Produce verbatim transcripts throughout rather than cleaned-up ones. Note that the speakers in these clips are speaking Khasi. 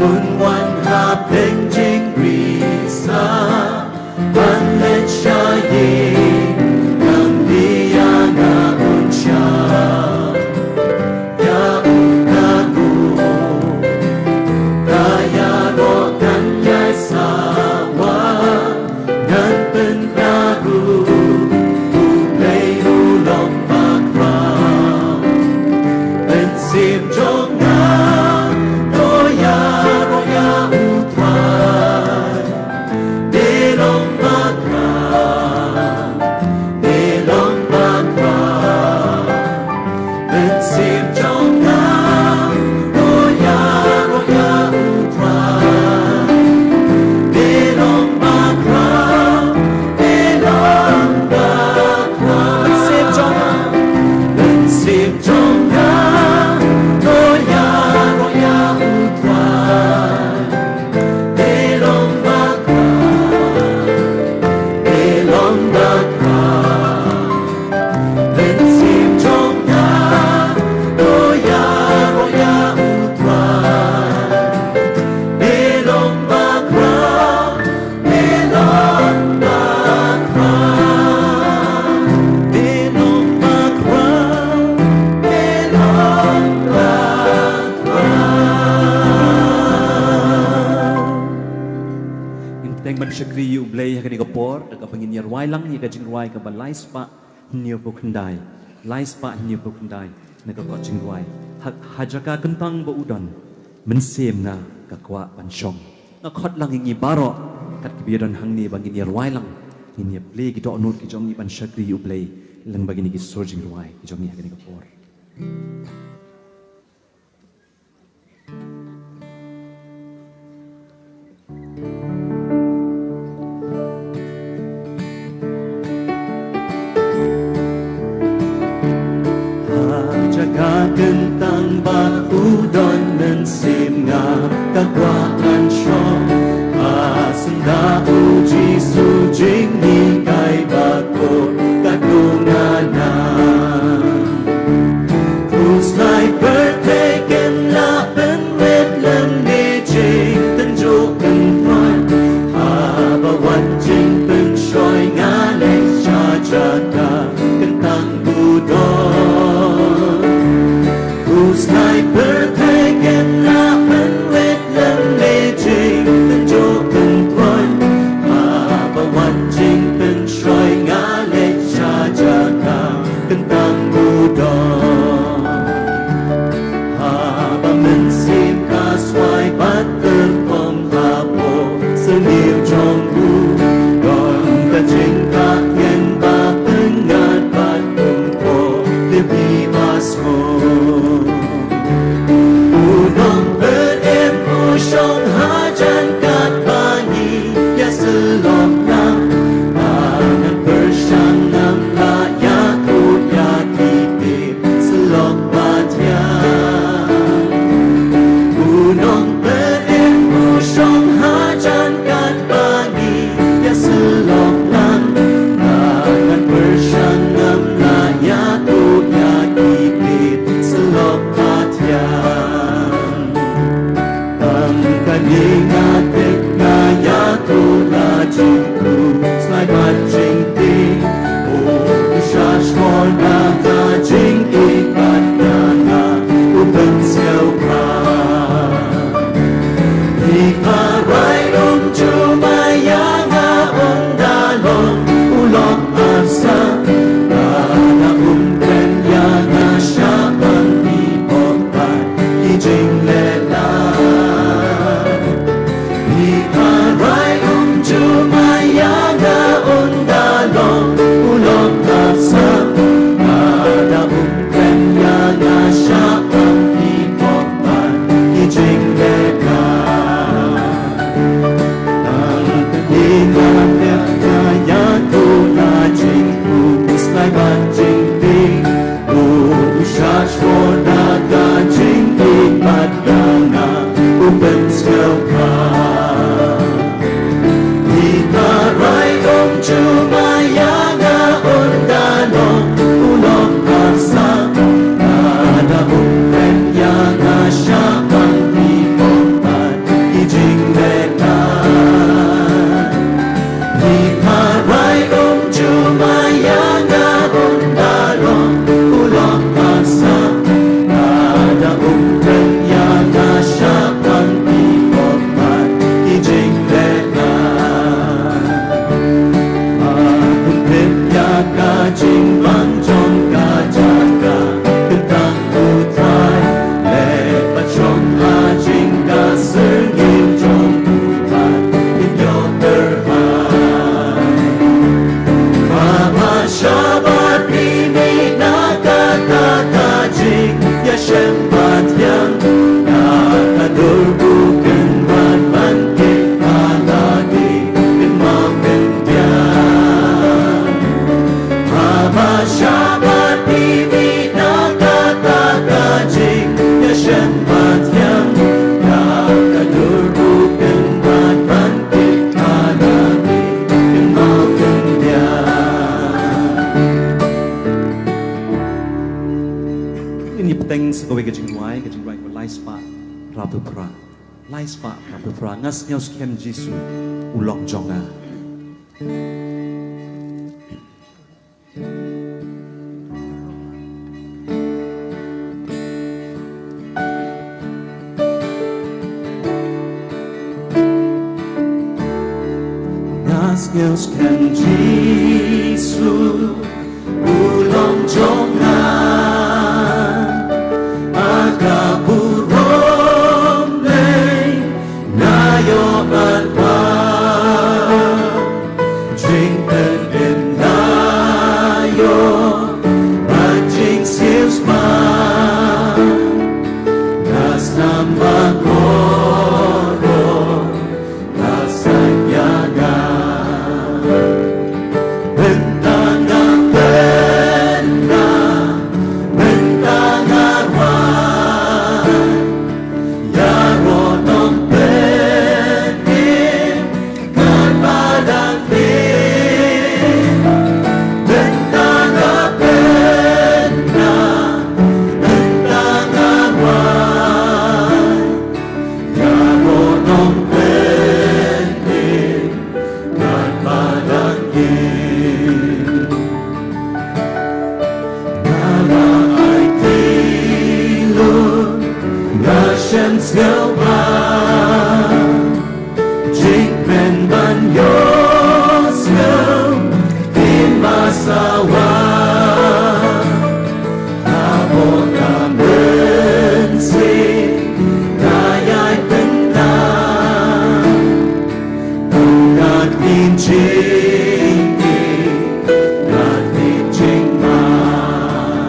Un wan ha pdeng jingri sa, ban leit sha ïing, kam dei ïa nga un shah. Ïa u ka u, ka ïaroh kan ïai sawa, ngan pynbna ruh, U Blei u long bakhraw. Mynsiem jong nga, to ïaroh ïa U Trai. Te long bakhraw, te long bakhraw. Mynsiem jong nga, to ïaroh ïa U Trai. Te long bakhraw, te long bakhraw. Mynsiem jong nga, mynsiem jong nga, to ïaroh ïa U Trai. Te long bakhraw, te long bakhraw. Mynsiem jong nga, to ïaroh ïa U Trai. Te long bakhraw, te long bakhraw. Te long bakhraw, te long bakhraw. Ngin bteng ban shakri ïa U Blei ha kane ka por, da kaba ngin ïa rwai lang ïa ka jingrwai kaba lai spah hynñiewphew khyndai. Lai spah hynñiewphew khyndai, na ka kot jingrwai. Ha, ha jaka kyntang ba u don, mynsiem nga ka kwah ban shong. Nga khot lang ïa ngi baroh, kat kiba ïa don hangne ba ngin ïa rwai lang, ngin ïa plie ki dohnud ki jong ngi ban shakri ïa U Blei, lyngba kine ki sur jingrwai ki jong ngi ha kane ka por. Ha jaka kyntang ba u don, mynsiem nga ka kwah ban shong. Ha senda u Jisu jinghikai ba khuid ka duna na. Khuslai pyrthei kin lah pynwit lymne jingtynjuh kynthoit. Haba wan jingpynshoi nga leit sha jaka kyntang u don. Khuslai pyrthei kin lah pynwit lymne jingtynjuh kynthoit. Haba wan jingpynshoi nga leit sha jaka kyntang u don. Haba mynsiem ka swai bad kyrpong hapoh syniew jong u, don ka jingkah ïeng ba pyngngad bad kumto, lip i ba sngewbha. U Nongpynim u shong hajan katba ngi ïasyllok lang. Ba ngan pyrshang ngam lah ïathuh ïa ki tip syllok ba thiang. U Nongpynim u shong hajan katba ngi ïasyllok lang. Ba ngan pyrshang ngam lah ïathuh ïa ki tip syllok ba thiang. Tang kane nga tip, nga ïathuh la jingkhuslai, sngewbha jingtieng. U Shisha shkor na ka jingïeit bad ïa nga u pynsngewbha. Phi kyrhai um ju mai ïa nga, un da long u lok arsap. Lada um kren ïa nga, shah ban ïoh pat ki jingleh lad. Phi kyrhai um ju mai ïa nga, un da long u lok arsap. Lada um kren ïa nga, shah ban ïoh pat ki jingleh lad. Lai spah phra phew phra. Nga sngewskhem Jisu u long jong nga. Nga sngewskhem Jisu u long jong nga. Ha ka burom lei nga ïoh ban wan. Jingpynim nga ïoh bad jingsiewspah. Nga snam ba kordor ka sait ïa nga. Mynta nga pynbna, mynta nga wan. Ïaroh Nongpynim katba dang ktien. Mynta nga pynbna, mynta nga wan. Ïaroh Nongpynim katba dang ktien. Nga la aiti lut, nga shem sngewbha. Jingkmen ban ïohsngew ktien ba sawa. Haba ka mynsiem ka ïai pynthang. Tang ka ktien jingkit, ka ktien jingman.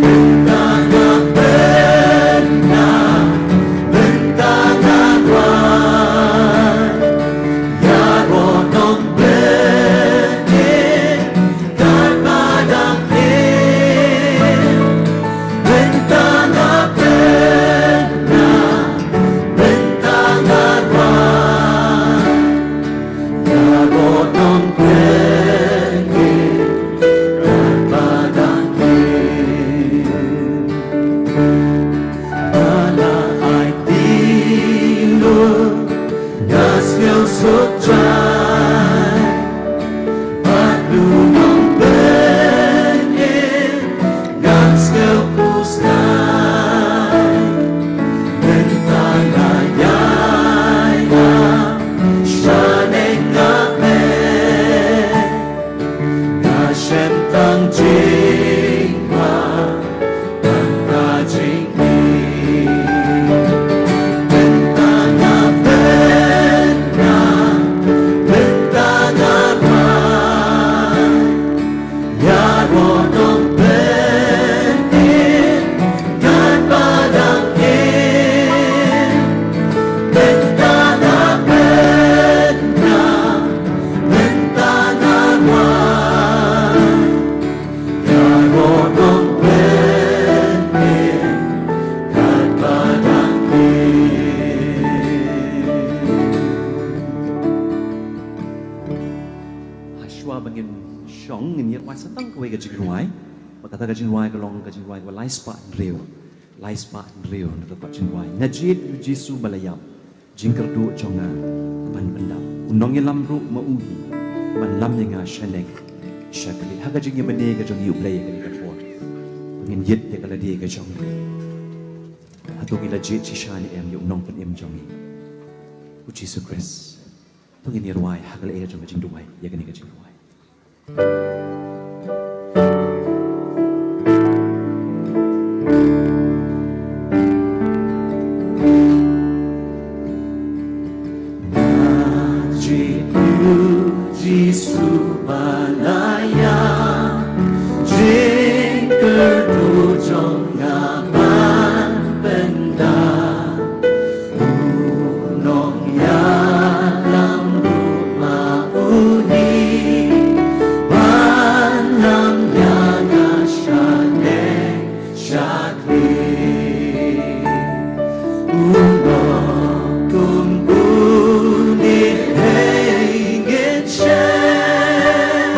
Mynta nga pynbna, mynta nga wan. Ïaroh Nongpynim katba dang ktien. Mynta nga pynbna, mynta nga wan. Ïaroh Nongpynim katba dang ktien. Nga la aiti lut, nga sngewsuk trai. Bad u Nongpynim ngan sngewkhuslai. Mynta nga ïalam shaneng ha me. Nga shem tang jingkwah, tang ka jingkit. Mynta nga pynbna, mynta nga wan. Ïaroh Nongpynim katba dang ktien. Mynta nga pynbna, mynta nga wan. Ïaroh Nongpynim katba dang ktien. Hashwa ba ngin shong, ngin ïa rwai sa tang kawei ka jingrwai. Ba kata ka jingrwai ka long ka jingrwai kaba lai spah hynriew. Lai spah hynriew na ka kot jingrwai. Nga jied ïa u Jisu ba la ïap, jingkyrduh jong nga ban pyndap. U nongïalam ruh ma u hi ban lam ïa nga shaneng sha khlieh. Ha ka jingïamane ka jong ngi, U Blei, ha kane ka por, ngin ïit ïa ka lade ka jong ngi. Hato ngi la jied shisha ne em ïa u Nongpynim jong ngi, u Jisu Khrist? To ngin ïa rwai ha ka lade ka jong ka jingduwai ïa kane ka jingduwai. Nga jied ïa u Jisu ba la ïap, jingkyrduh jong nga ban pyndap. U nongïalam ruh ma u hi ban lam ïa nga shaneng sha khlieh. U long kum une hei ngin share.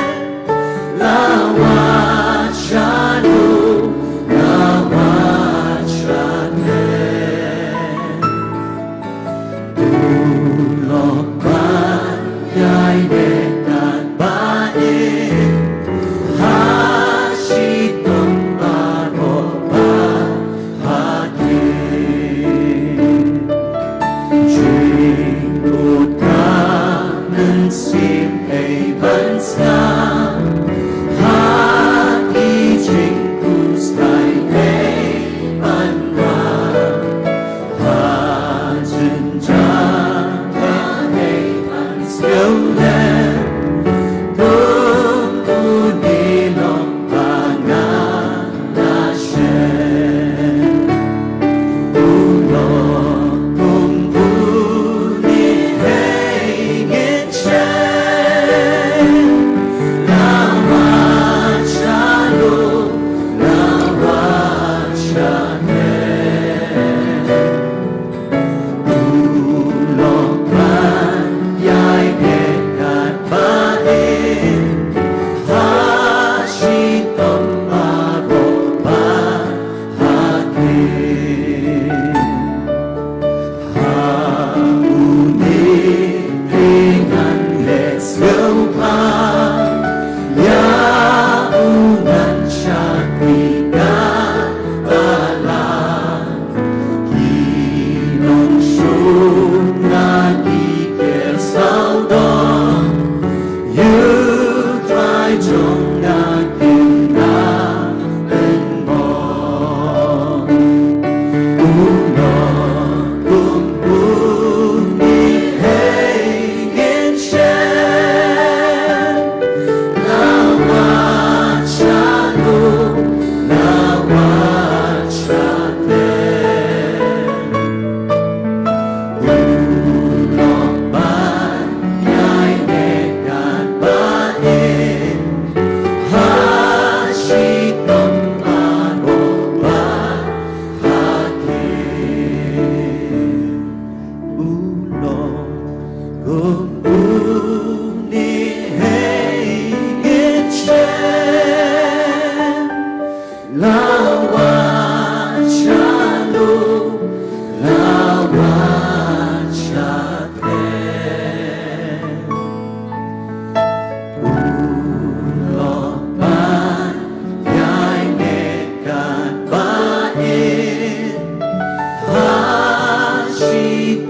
U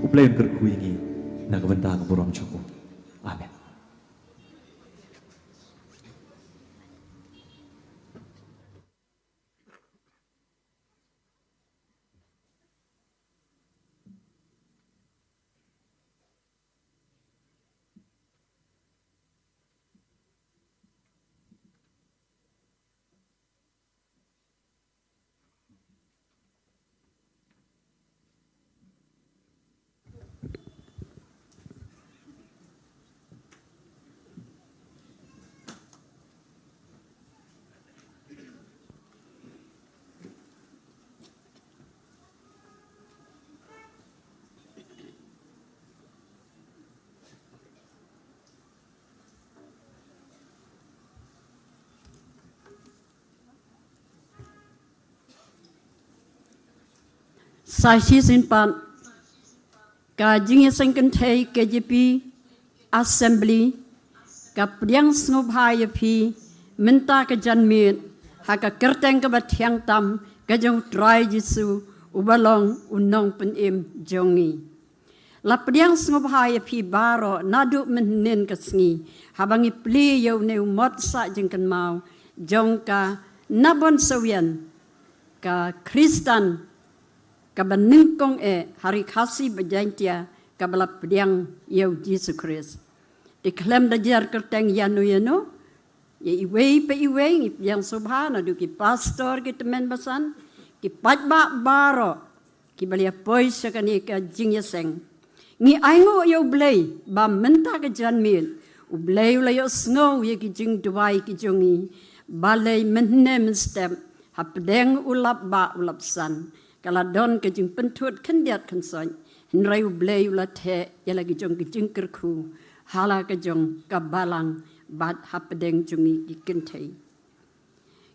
Blei un kyrkhu ïa ngi na ka bynta ka burom jong u. Amen. Sa shisien pat ka jingïaseng kynthei K J P Assembly ka pdiang sngewbha ïa phi mynta ka janmiet ha ka kyrteng kaba thiang tam ka jong u Trai Jisu uba long u nongpynim jong ngi. La pdiang sngewbha ïa phi baroh naduh mynhynnin ka sngi haba ngi plie ïa une u mot sah jingkynmaw jong ka Nabon Sawien ka Khristan kaba nyngkong eh ha ri Khasi bad Jaiñtia kaba la pdiang ïa u Jisu Khrist. Te khlem da jer kyrteng ïano ïano, ïa iwei pa iwei ngi pdiang sngewbha naduh ki pastor, ki tymmen basan, ki paidbah baroh kiba la ïa poi sha kane ka jingïaseng. Ngi ainguh ïa u Blei ba mynta ka janmiet u Blei u la ïohsngew ïa ki jingduwai ki jong ngi. Balei mynhynne mynstep hapdeng u lap bah u lap san ka la don ka jingpynthut khyndiat khynsoit, hynrei u Blei u la theh ïa la ki jong ki jingkyrkhu ha la ka jong ka balang bad hapdeng jong ngi ki kynthei.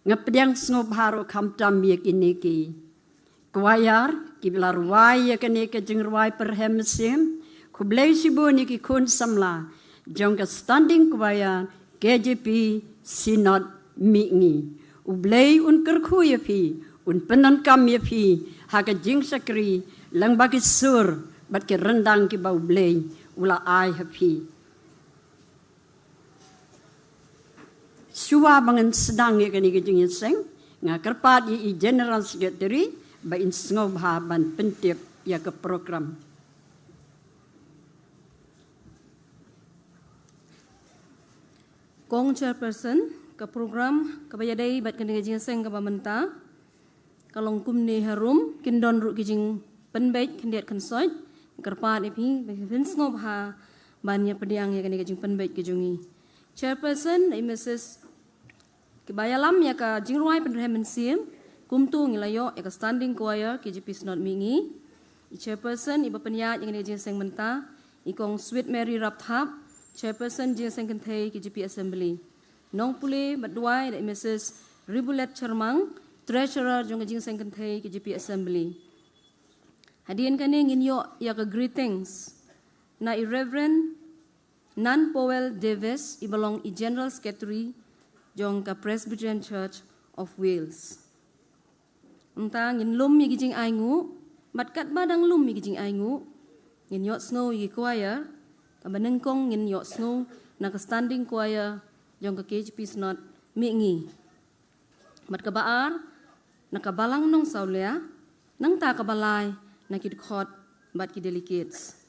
Nga pdiang sngewbha ruh khamtam ïa kine ki choir kiba la rwai ïa kane ka jingrwai pyrhem mynsiem. Khublei shibun ïa ki khun samla jong ka Standing Choir K J P Synod Mihngi. U Blei un kyrkhu ïa phi, un pyndonkam ïa phi ha ka jingshakri lyngba ki sur bad ki ryndang kiba u Blei u la ai ha phi. Shuwa ba ngan sdang ïa kane ka jingïaseng, nga kyrpad ïa i General Secretary ba in sngewbha ban pyntip ïa ka program. Kong Chairperson, ka program kaba ïadei bad kane ka jingïaseng kaba mynta ka long kumne harum, kin don ruh ki jingpynbeit khyndiat khynsoit. Kyrpad ïa phi ba phin sngewbha ban ïa pdiang ïa kane ka jingpynbeit ka jong ngi. Chairperson, i Missus Kiba ïalam ïa ka jingrwai pynrhem mynsiem, kumto ngi la ïoh ïa ka Standing Choir K J P Synod Mihngi. I Chairperson iba pynïaid ïa kane ka jingïaseng mynta, i Kong Sweet Mary Rapthap, Chairperson Jingïaseng Kynthei K J P Assembly. Nongpule bad duwai da i Missus Ribulet Charmang, Treasurer jong ka Jingïaseng Kynthei K J P Assembly. Hadien kane ngin ïoh ïa ka greetings na i Reverend Nan Powell Davis, iba long i General Secretary jong ka Presbyterian Church of Wales. Mynta ngin lum ïa ki jingainguh, bad katba dang lum ïa ki jingainguh, ngin ïohsngew ïa ki choir, kaba nyngkong ngin ïohsngew na ka Standing Choir jong ka K J P Synod Mihngi. Bad kaba ar, na ka Balang Nongsawlia, nangta kaba lai, na ki dkhot bad ki delegates.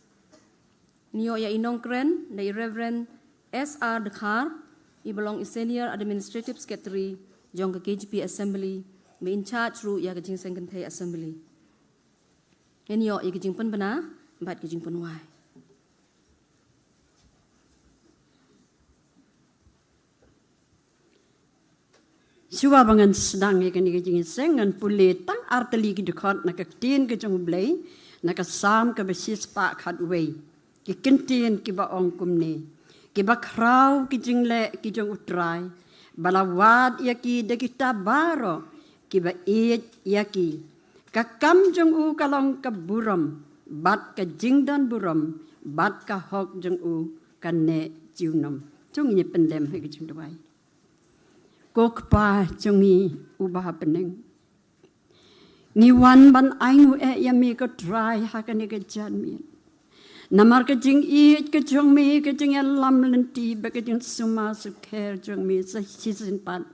Ngi ïoh ïa i nongkren da i Reverend S R Dkhar, iba long i Senior Administrative Secretary jong ka K J P Assembly, ba in charge ruh ïa ka Jingïaseng Kynthei Assembly. Ngin ïoh ïa ka jingpynbna bad ka jingpynwai. Shuwa ba ngan sdang ïa kane ka jingïaseng, ngan pule tang ar tylli ki dkhot na ka ktien ka jong U Blei, na ka Salm kaba shispah khatwei. ki kyntien kiba ong kumne: Kiba khraw ki jingleh ki jong U Trai, ba la wad ïa ki da kita baroh kiba ïeit ïa ki. Ka kam jong u ka long ka burom, bad ka jingdon burom, bad ka hok jong u ka neh junom. To ngin ïa pyndem ha ka jingduwai. Ko Kpa jong ngi uba ha bneng, ngi wan ban ainguh eh ïa me ko Trai ha kane ka janmiet. Namar ka jingïeit ka jong me, ka jingïalam lynti bad ka jingsumar sukher jong me sa shisien pat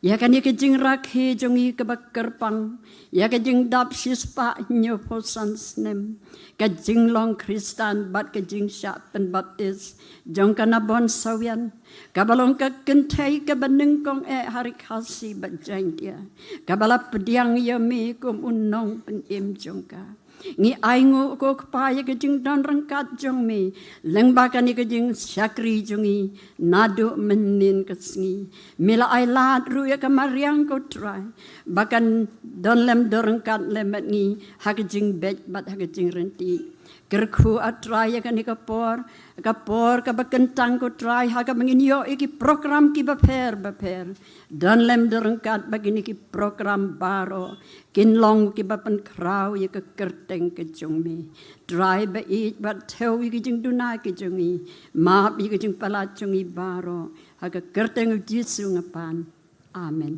ïa kane ka jingrakhe jong ngi kaba kyrpang ïa ka jingdap shispah hynñiewphew san snem, ka jinglong Khristan bad ka jingshah pynbaptis jong ka Nabon Sawian, kaba long ka kynthei kaba nyngkong eh ha Ri Khasi bad Jaintia, kaba la pdiang ïa me kum u nongpynim jong ka. Ngi ainguh ko Kpa ïa ka jingdon ryngkat jong me lyngba kane ka jingshakri jong ngi naduh mynhynnin ka sngi. Me la ai lad ruh ïa ka mariang ko Trai, ba kan don lem don ryngkat lem bad ngi ha ka jingbeit bad ha ka jingryntih. Kyrkhu ah Trai ïa kane ka por, ka por kaba kyntang ko Trai, ha kaba ngin ïoh ïa ki program kiba pher bapher. Don lem don ryngkat ba kine ki program baroh kin long kiba pynkhraw ïa ka kyrteng ka jong me. Trai ba ïeit, ba thew ïa ki jingduna ki jong ngi, map ïa ki jingpalat jong ngi baroh. Ha ka kyrteng U Jisu nga pan. Amen.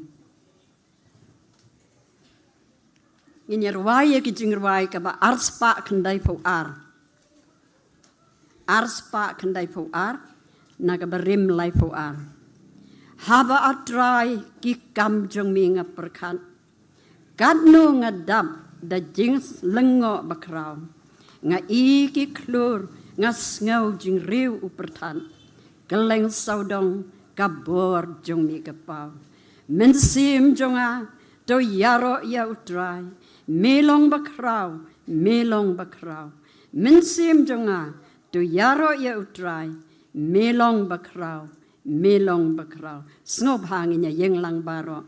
Ngin ïa rwai ïa ki jingrwai kaba arspah khyndaiphew ar. Arspah khyndaiphew ar, na kaba rim laiphew ar. Haba ah Trai ki kam jong me nga pyrkhat, katno nga dap da jinglyngngoh bakhraw. Nga i ki khlur, nga sngew jingriew u pyrthat. Kylleng sawdong ka bor jong me ka paw. Mynsiem jong nga to ïaroh ïa U Trai, me long bakhraw, me long bakhraw. Mynsiem jong nga to ïaroh ïa U Trai, me long bakhraw, me long bakhraw. Sngewbha ngin ïa ïeng lang baroh.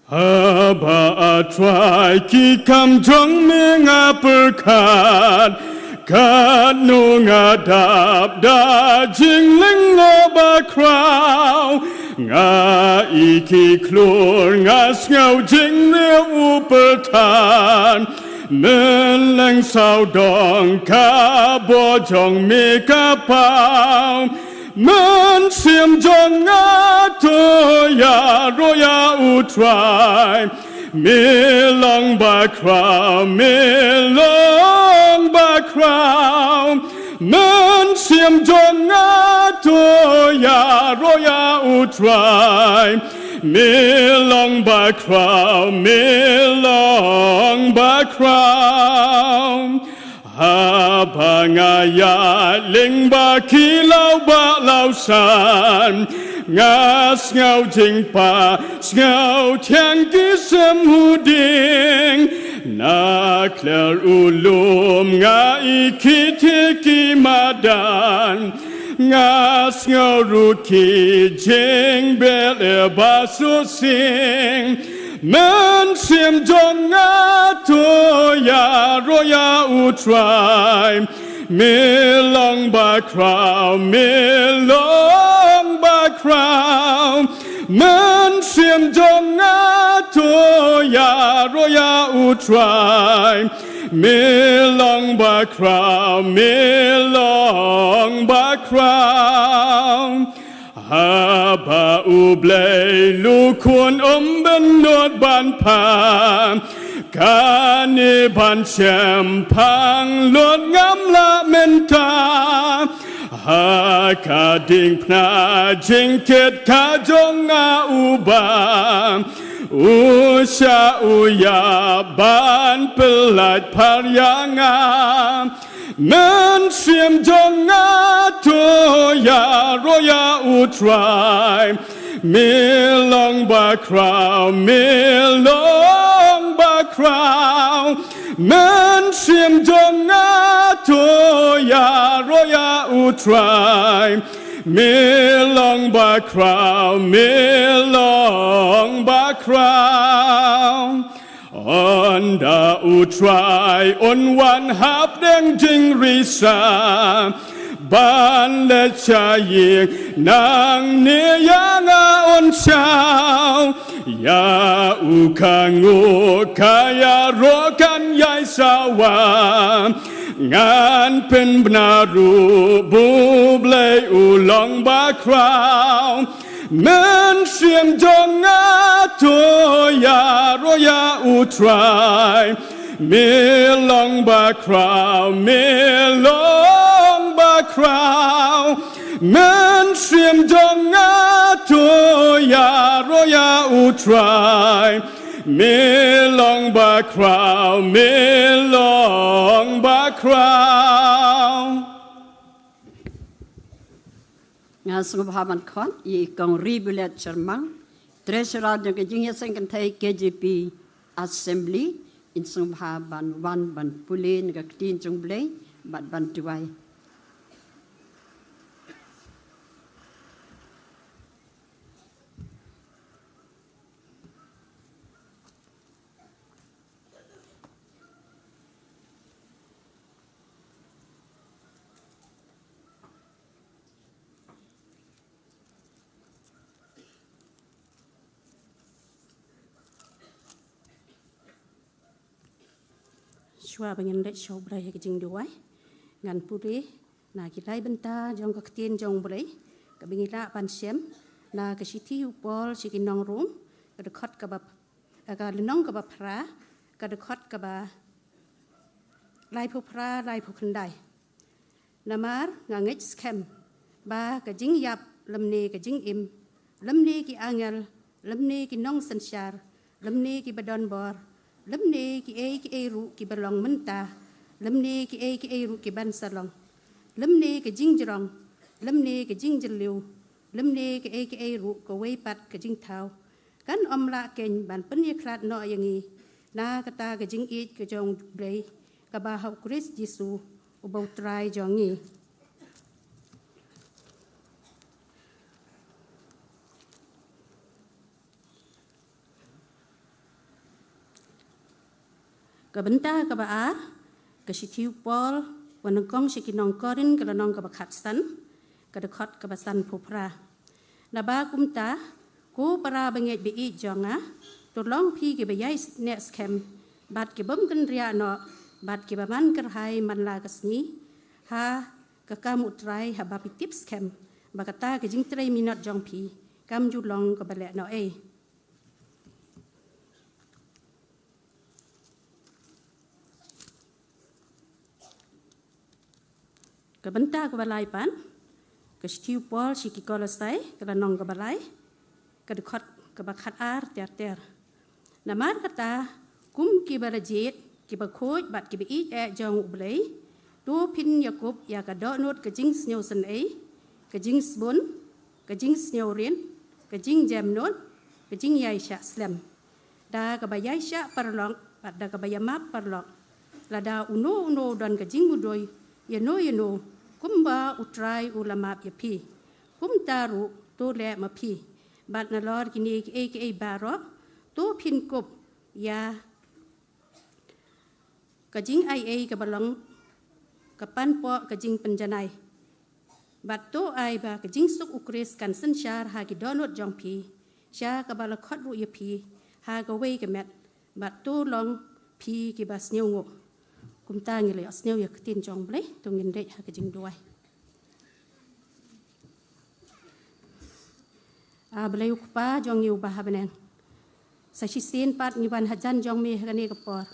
Haba ah Trai ki kam jong me nga pyrkhat, katno nga dap da jinglyngngoh bakhraw. Nga i ki khlur, nga sngew jingriew u pyrthat. Mylleng sawdong ka bor jong me ka paw. Mynsiem jong nga to ïaroh ïa U Trai. Me long bakhraw, me long bakhraw. Mynsiem jong nga to ïaroh ïa U Trai. Me long bakhraw, me long bakhraw. Haba nga ïaid lyngba ki lawbah lawsan, nga sngew jingpasngew thiang ki sem u ding. Na kler u lum nga i ki thik ki madan, nga sngew ruh ki jingbeh leh ba suk sing. Mynsiem jong nga to ïaroh ïa U Trai. Me long bakhraw, me long bakhraw. Mynsiem jong nga to ïaroh ïa U Trai. Me long bakhraw, me long bakhraw. Haba U Blei u Khun um bynnud ban pan, kane ban shemphang lut ngam lah mynta. Ha ka diengphna jingkit ka jong nga uba, u shah u ïap ban pyllait pyrshah ïa nga. Mynsiem jong nga to ïaroh ïa U Trai. Me long bakhraw, me long bakhraw. Mynsiem jong nga to ïaroh ïa U Trai. Me long bakhraw, me long bakhraw. Ynda U Trai un wan hapdeng jingrisa, ban leit sha ïing nangne ïa nga un shaw. Ïa u ka nguh ka ïaroh kan ïai sawa. Ngan pynbna ruh ba U Blei u long bakhraw. Mynsiem jong nga to ïaroh ïa U Trai. Me long bakhraw, me long bakhraw. Mynsiem jong nga to ïaroh ïa U Trai. Me long bakhraw, me long bakhraw. Nga sngewbha ban khot ïa i Kong Ribulet Sharmang, Treasurer jong ka Jingïaseng Kynthei K J P Assembly, in sngewbha ban wan ban pule na ka ktien jong U Blei bad ban duwai. Shuwa ba ngin leit sha U Blei ha ka jingduwai, ngan pule na ki lai bynta jong ka ktien jong U Blei kaba ngi lah ban shem na ka shithi u Paul sha ki nong Rom, ka dkhot kaba, ka lynnong kaba phra, ka dkhot kaba laiphew phra, laiphew khyndai. Namar nga ngeit skhem ba ka jingïap lymne ka jingim, lymne ki angel, lymne ki nongsynshar, lymne kiba don bor, lymne kiei kiei ruh kiba long mynta, lymne kiei kiei ruh kiban sa long, lymne ka jingjrong, lymne ka jingjylliew, lymne kiei kiei ruh kawei pat ka jingthaw, kan ym lah keiñ ban pynïakhlad noh ïa ngi na kata ka jingïeit ka jong U Blei kaba ha U Khrist Jisu uba U Trai jong ngi. Ka bynta kaba ar, ka shithi u Paul uba nyngkong sha ki nong Korinth, ka lynnong kaba khatsan, ka dkhot kaba sanphew phra. Naba kumta, ko para bangeit ba ïeit jong nga, to long phi kiba ïai neh skhem bad ki bym kynriah noh bad kiba man kyrhai man la ka sngi, ha ka kam U Trai, haba phi tip skhem ba kata ka jingtrei minot jong phi kam ju long kaba lehnohei. Ka bynta kaba lai pat, ka shithi u Paul sha ki Kolosai, ka lynnong kaba lai, ka dkhot kaba khatar ter ter. Namar kata, kum kiba la jied, kiba khuid bad kiba ïeit eh jong U Blei, to phin ïakup ïa ka dohnud ka jingsngewsynei, ka jingsbun, ka jingsngewrit, ka jingjemnud, ka jingïaishah slem, da kaba ïaishah paralok bad da kaba ïamap paralok. Lada uno uno u don ka jingmudui ïano ïano, kumba U Trai u la map ïa phi, kumta ruh to leh ma phi. Bad nalor kine kiei kiei baroh, to phin kup ïa ka jingaiei kaba long ka panpoh ka jingpynjanai. Bad to ai ba ka jingsuk U Khrist kan synshar ha ki dohnud jong phi, sha kaba la khot ruh ïa phi ha kawei ka met, bad to long phi kiba sngewnguh. Kumta ngi la ïohsngew ïa ka ktien jong U Blei, to ngin leit ha ka jingduwai. A Blei u Kpa jong ngi uba ha bneng, sa shisien pat ngi wan hajan jong me ha kane ka por,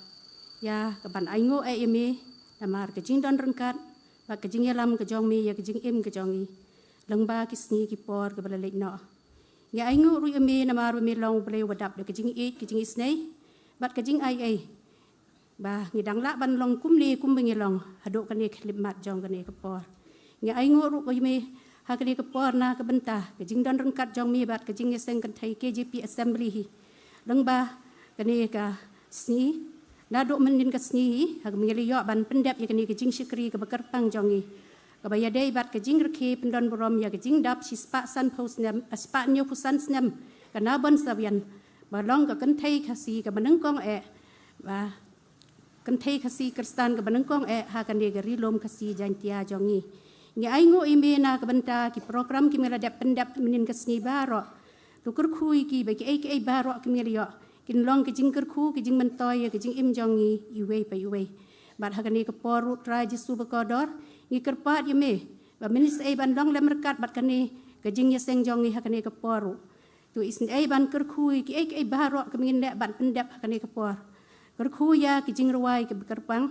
ïa kaban ainguh eh ïa me namar ka jingdon ryngkat bad ka jingïalam ka jong me ïa ka jingim ka jong ngi lyngba ki sngi ki por kiba la leit noh. Ngi ainguh ruh ïa me namar ba me long U Blei uba dap da ka jingïeit, ka jingisynei bad ka jingaiei, ba ngi dang lah ban long kumne kumba ngi long haduh kane ka khyllipmat jong kane ka por. Ngi ainguh ruh ïa me ha kane ka por na ka bynta ka jingdon ryngkat jong me bad ka Jingïaseng Kynthei K J P Assembly hi lyngba kane ka sngi. Naduh mynnin ka sngi hi ha kaba ngi la ïoh ban pyndep ïa kane ka jingshakri kaba kyrpang jong ngi, kaba ïadei bad ka jingrkhie pyndonburom ïa ka jingdap shispah sanphew snem, eh, spah hynñiewphew san snem ka Nabon Sabian, ba long ka kynthei Khasi kaba nyngkong eh Ba kynthei Khasi Khristan kaba nyngkong eh ha kane ka Ri Lum Khasi Jaiñtia jong ngi. Ngi ainguh ïa me na ka bynta ki program kiba me la dep pyndep mynnin ka sngi baroh. To kyrkhu ïa ki ba kiei kiei baroh kiba me la ïoh kin long ka jingkyrkhu, ka jingmyntoi ïa ka jingim jong ngi iwei pa iwei. Bad ha kane ka por ruh Trai Jisu bakordor, ngi kyrpad ïa me ba mynstep ban long lem ryngkat bad kane ka jingïaseng jong ngi ha kane ka por ruh. To isynei ban kyrkhu ïa kiei kiei baroh kiba ngin leh ban pyndep ha kane ka por. Kyrkhu ïa ki jingrwai kiba kyrpang,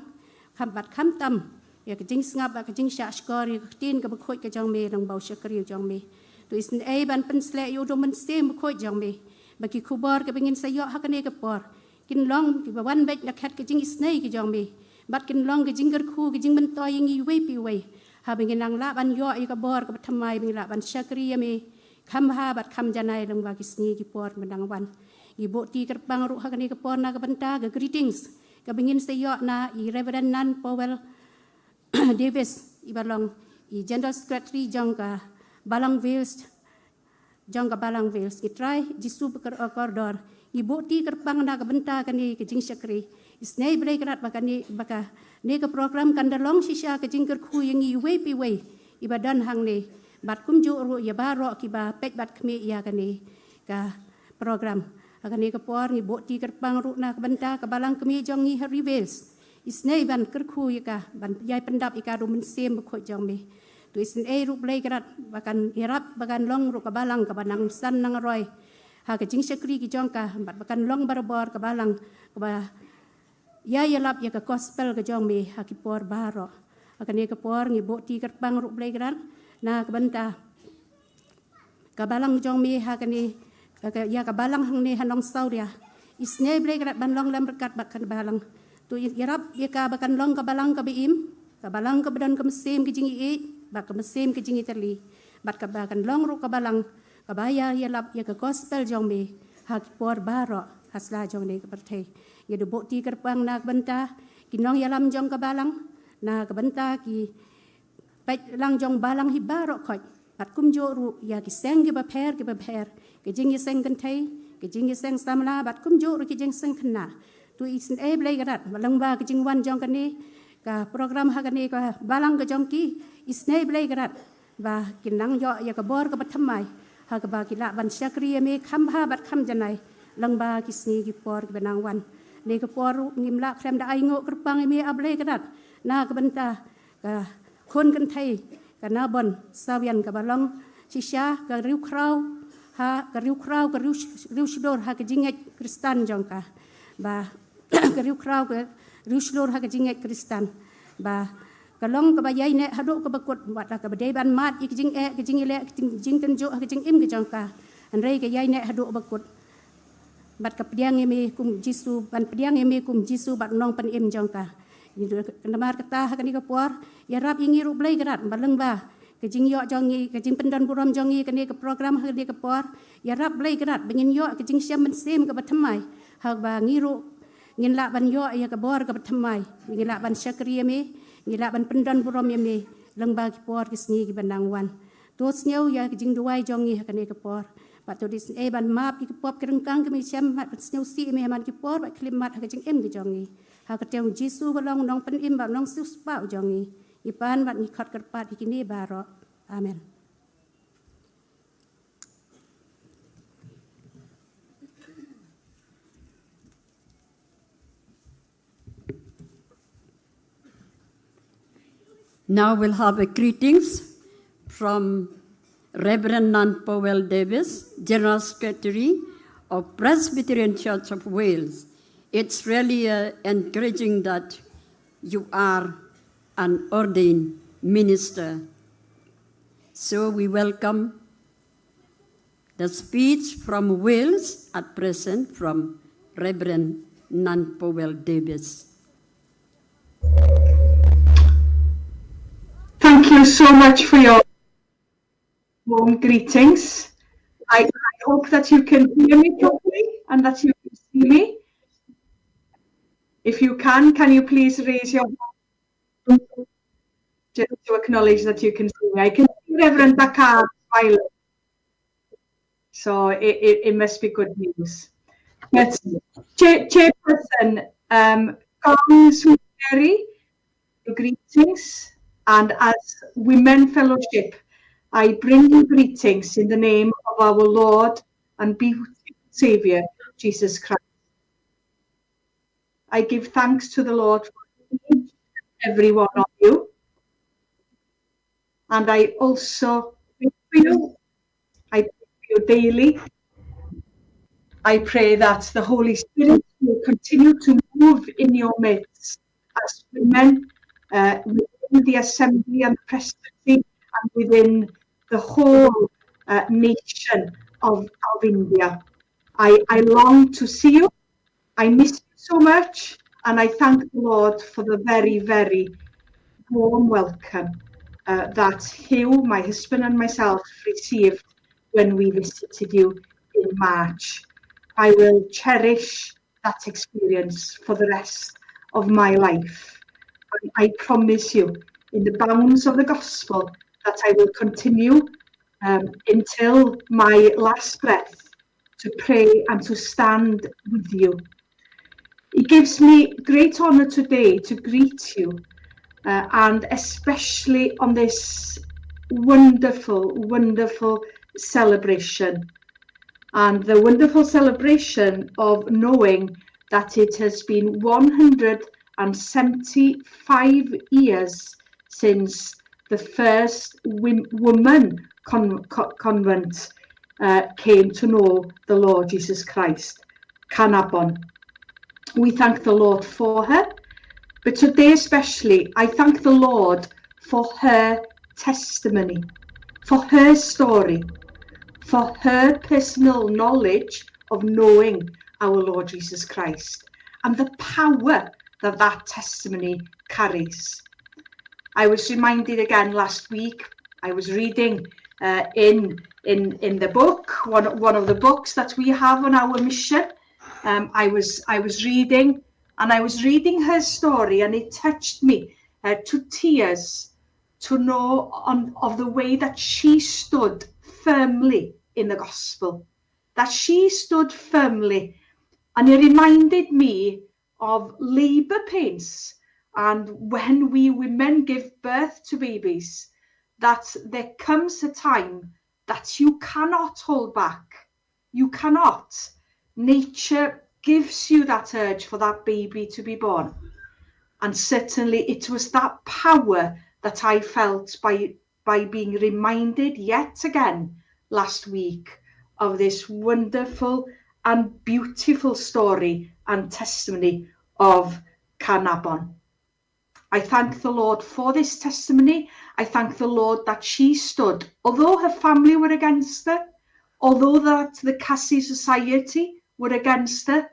kham bad khamtam ïa ka jingsngap bad ka jingshahshkor ïa ka ktien kaba khuid ka jong me lyngba u shakri jong me. To isynei ban pynsleh ïa u dum mynsiem bakhuid jong me, ba ki khubor kiba ngin sa ïoh ha kane ka por kin long kiba wan beit na khet ka jingisynei ka jong me, bad kin long ka jingkyrkhu, ka jingmyntoi ïa ngi iwei pa iwei, haba ngin nang lah ban ïoh ïa ka bor kaba thymmai ba ngin lah ban shakri ïa me kham bha bad kham janai lyngba ki sngi ki por kiba nang wan. Ngi buh kti kyrpang ruh ha kane ka por na ka bynta ka greetings kaba ngin sa ïoh na i Reverend Nan Powell Davis, iba long i General Secretary jong ka Balang Wales, jong ka Balang Wales. Ngi Trai Jisu bakordor, ngi buh kti kyrpang na ka bynta kane ka jingshakri. Isynei Blei Kynrad ba kane, ba kane ka program kan da long shisha ka jingkyrkhu ïa ngi iwei pa iwei iba don hangne, bad kumjuh ruh ïa baroh kiba peit bad khmih ïa kane ka program. Ha kane ka por ngi buh kti kyrpang ruh na ka bynta ka Balang Kmie jong ngi ha Ri Wales. Isynei ban kyrkhu ïa ka, ban ïai pyndap ïa ka da u mynsiem bakhuid jong me. To isynei ruh Blei Kynrad ba kan ïarap ba kan long ruh ka balang kaba nang san nang roi ha ka jingshakri ka jong ka, bad ba kan long barabor ka balang kaba ïai ïalap ïa ka gospel ka jong me ha ki por baroh. Ha kane ka por ngi buh kti kyrpang ruh Blei Kynrad na ka bynta ka balang jong me ha kane, ka, ka, ïa ka balang hangne ha Nongsawria. Isynei Blei Kynrad ban long lem ryngkat bad ka balang. To ïarap ïa ka ba kan long ka balang kaba im, ka balang kaba don ka mynsiem ka jingïeit bad ka mynsiem ka jingïatylli, bad kaba kan long ruh ka balang kaba ïai ïalap ïa ka gospel jong me ha ki por baroh ha sla jong kane ka pyrthei. Ngi da buh kti kyrpang na ka bynta ki nongïalam jong ka balang, na ka bynta ki paidlang jong balang hi baroh khoit, bad kumjuh ruh ïa ki seng kiba pher kiba pher, ki jingïaseng kynthei, ki jingïaseng samla, bad kumjuh ruh ki jingïaseng khynnah. To isynei Blei Kynrad ba lyngba ka jingwan jong kane ka program ha kane ka balang ka jong ki, isynei Blei Kynrad ba kin nang ïoh ïa ka bor kaba thymmai ha kaba ki lah ban shakri ïa me kham bha bad kham janai lyngba ki sngi ki por kiba nang wan. Kane ka por ruh ngim lah khlem da ainguh kyrpang ïa me A Blei Kynrad na ka bynta ka khun kynthei ka Nabon Sawian kaba long shisha ka riewkhraw, ha ka riewkhraw, ka riew, riewshlur ha ka jingngeit Khristan jong ka. Ba ka riewkhraw, ka riewshlur ha ka jingngeit Khristan, ba ka long kaba ïaineh haduh kaba kut, wat la kaba dei ban mad ïa ka jingeh, ka jingïaleh, ka jing, jingtynjuh ha ka jingim ka jong ka. Hynrei ka ïaineh haduh ba kut bad ka pdiang ïa me kum Jisu, ban pdiang ïa me kum Jisu bad Nongpynim jong ka. Namar kata ha kane ka por ïarap ïa ngi ruh Blei Kynrad ba lyngba ka jingïoh jong ngi, ka jingpyndon burom jong ngi kane ka program ha kane ka por, ïarap Blei Kynrad ba ngin ïoh ka jingshem mynsiem kaba thymmai, ha ba ngi ruh ngin lah ban ïoh ïa ka bor kaba thymmai, ngin lah ban shakri ïa me, ngin lah ban pyndon burom ïa me lyngba ki por ki sngi kiba nang wan. To sngew ïa ka jingduwai jong ngi ha kane ka por. Bad to isynei ban map ïa ki pop ki ryngkang kiba ngi shem, bad ban sngewsih ïa me ha man ki por bad khyllipmat ha ka jingim ka jong ngi. Ha ka kyrteng Jisu ba long Nongpynim bad Nongsiewspah jong ngi, ngi pan bad ngi khot kyrpad ïa kine baroh. Amen. Now we'll have a greetings from Reverend Nan Powell Davis, General Secretary of Presbyterian Church of Wales. It's really, uh, encouraging that you are an ordained minister. So we welcome the speech from Wales at present from Reverend Nan Powell Davis. Thank you so much for your warm greetings. I, I hope that you can hear me properly and that you can see me. If you can, can you please raise your hand just to acknowledge that you can see me? I can see Reverend Bakar smiling. So it, it, it must be good news. But Chair, Chairperson, Um, Carmen Sweetberry, your greetings, and as Women Fellowship, I bring you greetings in the name of our Lord and beautiful Saviour, Jesus Christ. I give thanks to the Lord for each and every one of you, and I also pray for you. I pray for you daily. I pray that the Holy Spirit will continue to move in your midst as women, uh, within the assembly and the presbytery and within the whole, uh, nation of, of India. I, I long to see you. I miss you so much, and I thank the Lord for the very, very warm welcome, uh, that Hugh, my husband, and myself received when we visited you in March. I will cherish that experience for the rest of my life. And I promise you, in the bounds of the gospel, that I will continue, um, until my last breath to pray and to stand with you. It gives me great honour today to greet you, uh, and especially on this wonderful, wonderful celebration. And the wonderful celebration of knowing that it has been one hundred and seventy-five years since the first wom-, woman con-, co-, convent, uh, came to know the Lord Jesus Christ, Kanabon. We thank the Lord for her, but today especially, I thank the Lord for her testimony, for her story, for her personal knowledge of knowing our Lord Jesus Christ and the power that that testimony carries. I was reminded again last week, I was reading, uh, in, in, in the book, one, one of the books that we have on our mission. Um, I was, I was reading, and I was reading her story, and it touched me, uh, to tears to know on, of the way that she stood firmly in the gospel, that she stood firmly. And it reminded me of labour pains, and when we women give birth to babies, that there comes a time that you cannot hold back. You cannot. Nature gives you that urge for that baby to be born. And certainly it was that power that I felt by, by being reminded yet again last week of this wonderful and beautiful story and testimony of Kanabon. I thank the Lord for this testimony. I thank the Lord that she stood, although her family were against her, although that the Khasi society were against her,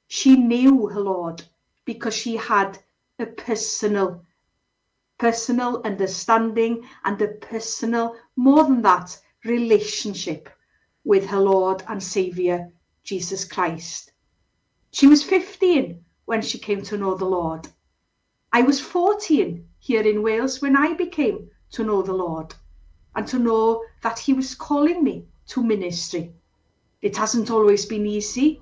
she knew her Lord because she had a personal, personal understanding and a personal, more than that, relationship with her Lord and Saviour, Jesus Christ. She was fifteen when she came to know the Lord. I was fourteen here in Wales when I became to know the Lord and to know that he was calling me to ministry. It hasn't always been easy,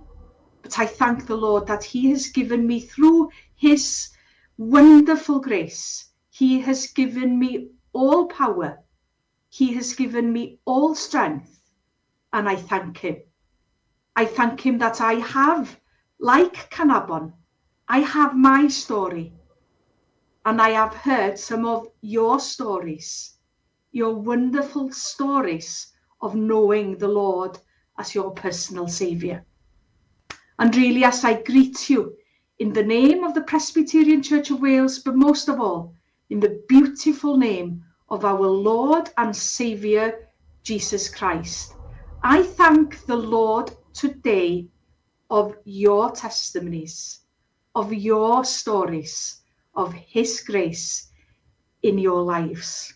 but I thank the Lord that he has given me, through his wonderful grace, he has given me all power. He has given me all strength, and I thank him. I thank him that I have, like Kanabon, I have my story, and I have heard some of your stories, your wonderful stories of knowing the Lord as your personal Saviour. And really, as I greet you in the name of the Presbyterian Church of Wales, but most of all, in the beautiful name of our Lord and Saviour, Jesus Christ, I thank the Lord today of your testimonies, of your stories, of his grace in your lives.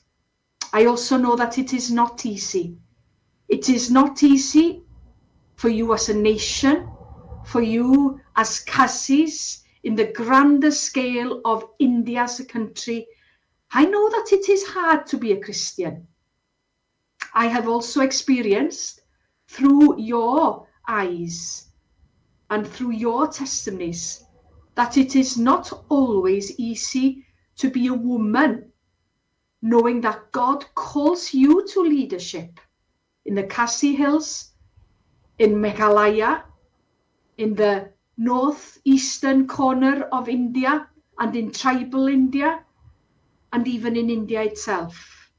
I also know that it is not easy. It is not easy for you as a nation, for you as Khasis, in the grander scale of India as a country. I know that it is hard to be a Christian. I have also experienced through your eyes and through your testimonies that it is not always easy to be a woman, knowing that God calls you to leadership in the Khasi Hills, in Meghalaya, in the northeastern corner of India, and in tribal India, and even in India itself.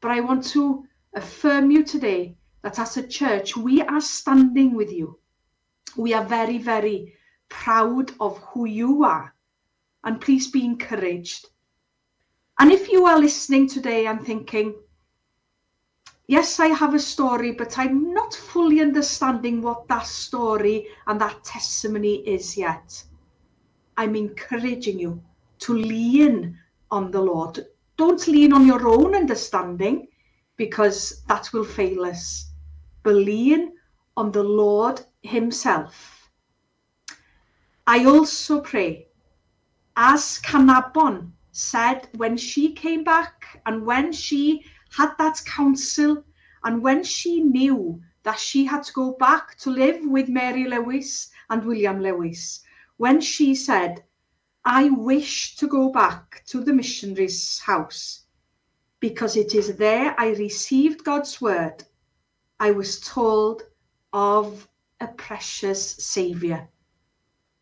But I want to affirm you today that as a church, we are standing with you. We are very, very proud of who you are. And please be encouraged. And if you are listening today and thinking, "Yes, I have a story, but I'm not fully understanding what that story and that testimony is yet," I'm encouraging you to lean on the Lord. Don't lean on your own understanding, because that will fail us. But lean on the Lord Himself. I also pray, as Kanabon said when she came back and when she had that council and when she knew that she had to go back to live with Mary Lewis and William Lewis, when she said, "I wish to go back to the missionaries' house because it is there I received God's word. I was told of a precious Saviour."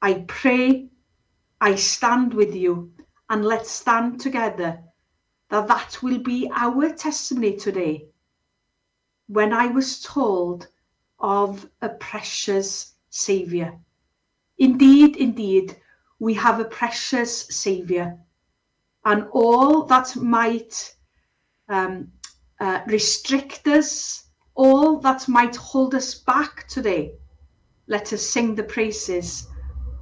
I pray, I stand with you, and let's stand together that that will be our testimony today. "When I was told of a precious Saviour." Indeed, indeed, we have a precious Saviour, and all that might um, uh, restrict us, all that might hold us back today, let us sing the praises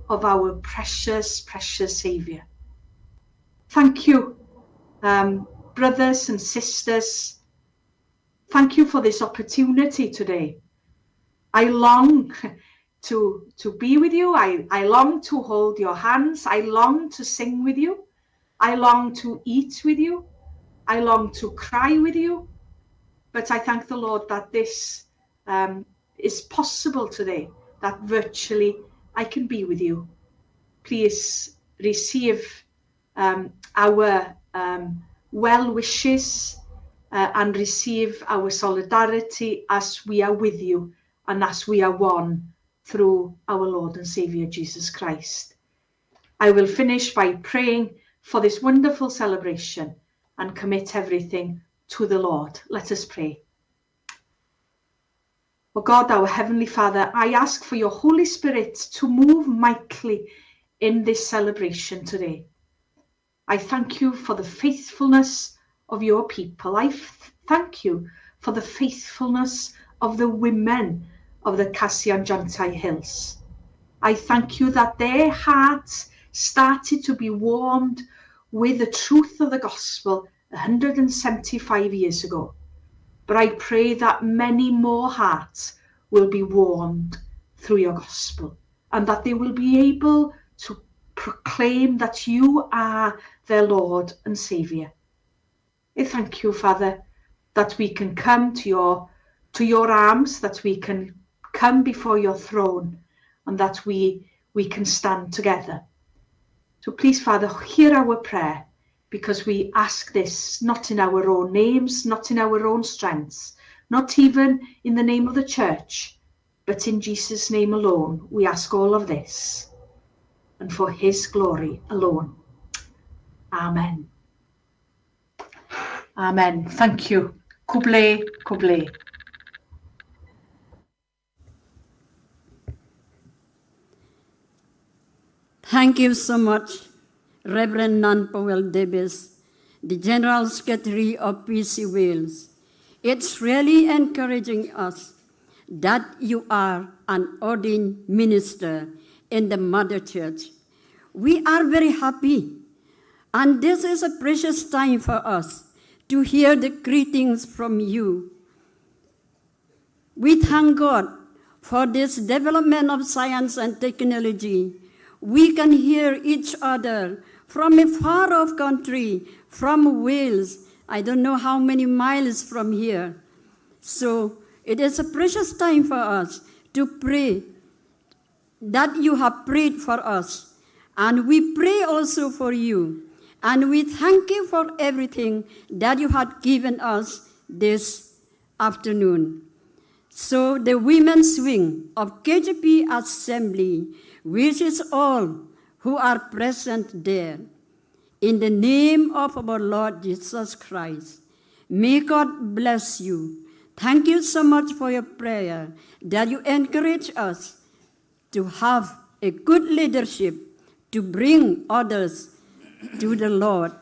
of our precious, precious Saviour. Thank you, um, brothers and sisters. Thank you for this opportunity today. I long to, to be with you. I, I long to hold your hands. I long to sing with you. I long to eat with you. I long to cry with you. But I thank the Lord that this, um, is possible today, that virtually I can be with you. Please receive, um, our, um, well wishes, uh, and receive our solidarity as we are with you and as we are one through our Lord and Saviour Jesus Christ. I will finish by praying for this wonderful celebration and commit everything to the Lord. Let us pray. O God, our Heavenly Father, I ask for your Holy Spirit to move mightily in this celebration today. I thank you for the faithfulness of your people. I f- thank you for the faithfulness of the women of the Khasi and Jaintia Hills. I thank you that their hearts started to be warmed with the truth of the gospel a hundred and seventy-five years ago. But I pray that many more hearts will be warmed through your gospel, and that they will be able to proclaim that you are their Lord and Saviour. I thank you, Father, that we can come to your, to your arms, that we can come before your throne, and that we, we can stand together. So please, Father, hear our prayer, because we ask this not in our own names, not in our own strengths, not even in the name of the church, but in Jesus' name alone we ask all of this, and for his glory alone. Amen. Amen. Thank you. Khublei, khublei. Thank you so much, Reverend Nan Powell Davis, the General Secretary of P C Wales. It's really encouraging us that you are an ordained minister in the Mother Church. We are very happy, and this is a precious time for us to hear the greetings from you. We thank God for this development of science and technology. We can hear each other from a far off country, from Wales, I don't know how many miles from here. So it is a precious time for us to pray that you have prayed for us. And we pray also for you. And we thank you for everything that you have given us this afternoon. So the women's wing of K J P Assembly wishes all who are present there, in the name of our Lord Jesus Christ, may God bless you. Thank you so much for your prayer that you encourage us to have a good leadership to bring others to the Lord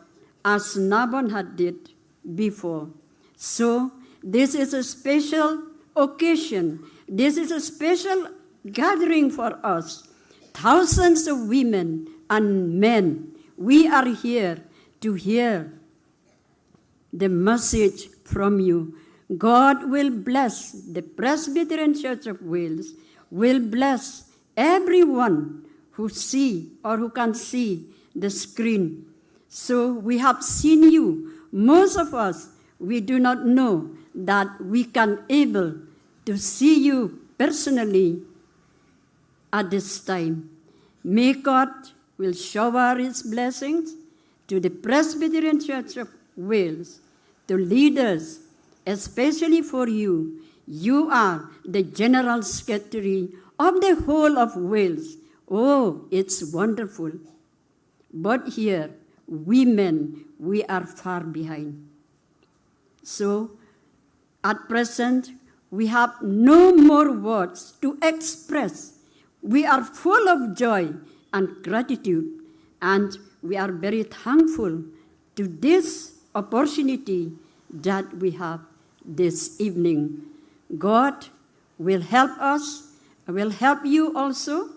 as Nabonidus did before. So, this is a special occasion. This is a special gathering for us. Thousands of women and men, we are here to hear the message from you. God will bless the Presbyterian Church of Wales, will bless everyone who see or who can see the screen. So we have seen you. Most of us, we do not know that we can able to see you personally at this time. May God will shower His blessings to the Presbyterian Church of Wales, to leaders, especially for you. You are the General Secretary of the whole of Wales. Oh, it's wonderful. But here, women, we are far behind. So, at present, we have no more words to express. We are full of joy and gratitude, and we are very thankful to this opportunity that we have this evening. God will help us, will help you also.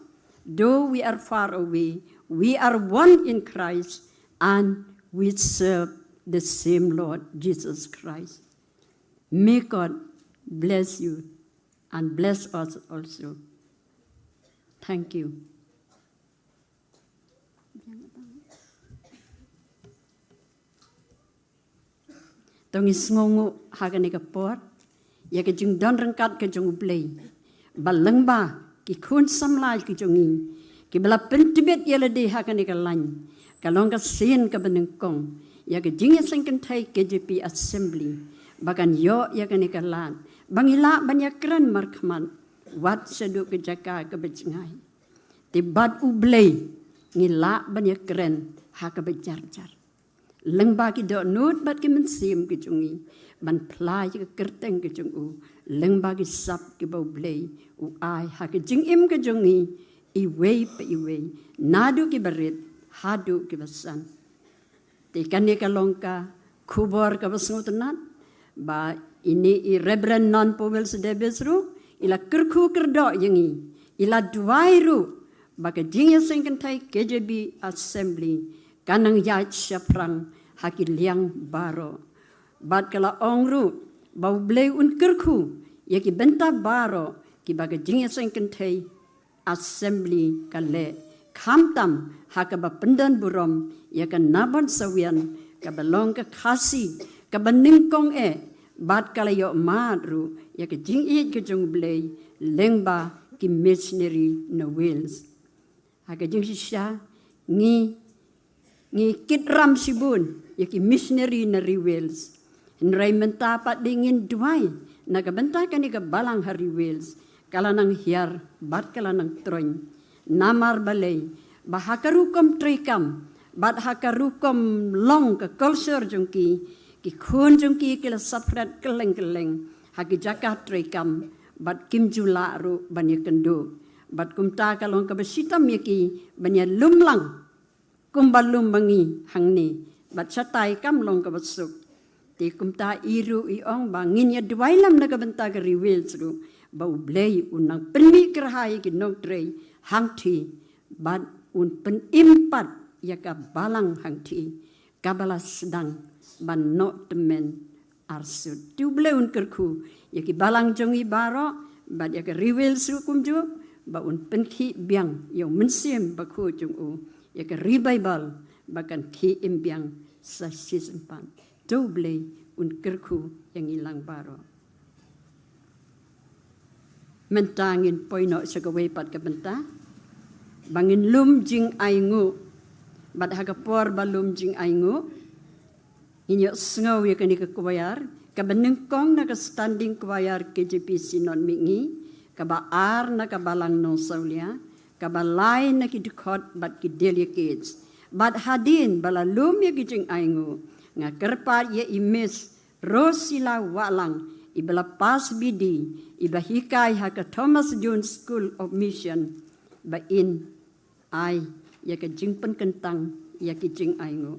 Though we are far away, we are one in Christ, and we serve the same Lord Jesus Christ. May God bless you and bless us also. Thank you. To ngi sngewnguh ha kane ka por ïa ka jingdon ryngkat ka jong U Blei, ba lyngba ki khun samla ki jong ngi kiba la pyntbit ïa lade ha kane ka lain, ka long ka sien kaba nyngkong ïa ka jingïaseng kynthei K J P Assembly ba kan ïoh ïa kane ka lad ba ngi lah ban ïakren markhmat wat shaduh ka jaka kaba jngai. Te bad U Blei ngi lah ban ïakren ha kaba jarjar, lyngba ki dohnud bad ki mynsiem ki jong ngi, ban phla ïa ka kyrteng ka jong u, lyngba ki sap kiba U Blei u ai ha ka jingim ka jong ngi, iwei pa iwei, naduh kiba rit haduh kiba san. Te kane ka long ka khubor kaba sngewtynnat ba ine i Reverend Nan Powell Davis ruh i la kyrkhu kyrdoh ïa ngi, i la duwai ruh ba ka jingïaseng kynthei K J P Assembly kan nang ïaid shaphrang ha ki liang baroh. Bad ka la ong ruh ba U Blei un kyrkhu ïa ki bynta baroh kiba ka jingïaseng kynthei Assembly ka leh, khamtam ha kaba pyndon burom ïa ka Nabon Sawian kaba long ka Khasi kaba nyngkong eh, bad ka la ïoh mad ruh ïa ka jingïeit ka jong U Blei lyngba ki missionary na Wales. Ha ka jingshisha ngi ngi kit ram shibun ïa ki missionary na ri Wales. Hynrei mynta pat dei ngin duwai na ka bynta kane ka balang ha ri Wales, ka la nang hiar bad ka la nang troiñ. Namar balei? Ba ha ka rukom treikam bad ha ka rukom long ka culture jong ki, ki khun jong ki ki la sap rat kylleng kylleng ha ki jaka treikam bad kim ju lah ruh ban ïakynduh. Bad kumta ka long kaba shitom ïa ki ban ïalum lang kumba lum ma ngi hangne, bad shatai kam long kaba suk. Te kumta i ruh i ong ba ngin ïa duwai lem na ka bynta ka ri Wales ruh, ba U Blei un nang pynmih kyrhai ïa ki nongtrei hangthie, bad un pynim pat ïa ka balang hangthie kaba la sdang ban noh tymmen arsut. Te U Blei un kyrkhu ïa ki balang jong ngi baroh bad ïa ka ri Wales ruh kumjuh, ba un pynkhih biang ïa u Mynsiem Bakhuid jong u, ïa ka ri Baibl ba kan khih im biang sa shisien pat. To U Blei un kyrkhu ïa ngi lang baroh. Mynta ngin poi noh sha kawei pat ka bynta. ba ngin lum jingainguh. Bad ha ka por ba lum jingainguh, ngin ïohsngew ïa kane ka choir kaba nyngkong na ka standing choir K J P Synod Mihngi, kaba ar na ka Balang Nongsawlia, kaba lai na ki dkhot bad ki deliakids. Bad hadien ba la lum ïa ki jingainguh, nga kyrpad ïa i Miss Rosila Wahlang, iba la pass B D, iba hikai ha ka Thomas Jones School of Mission, ba in ai ïa ka jingpynkyntang ïa ki jingainguh.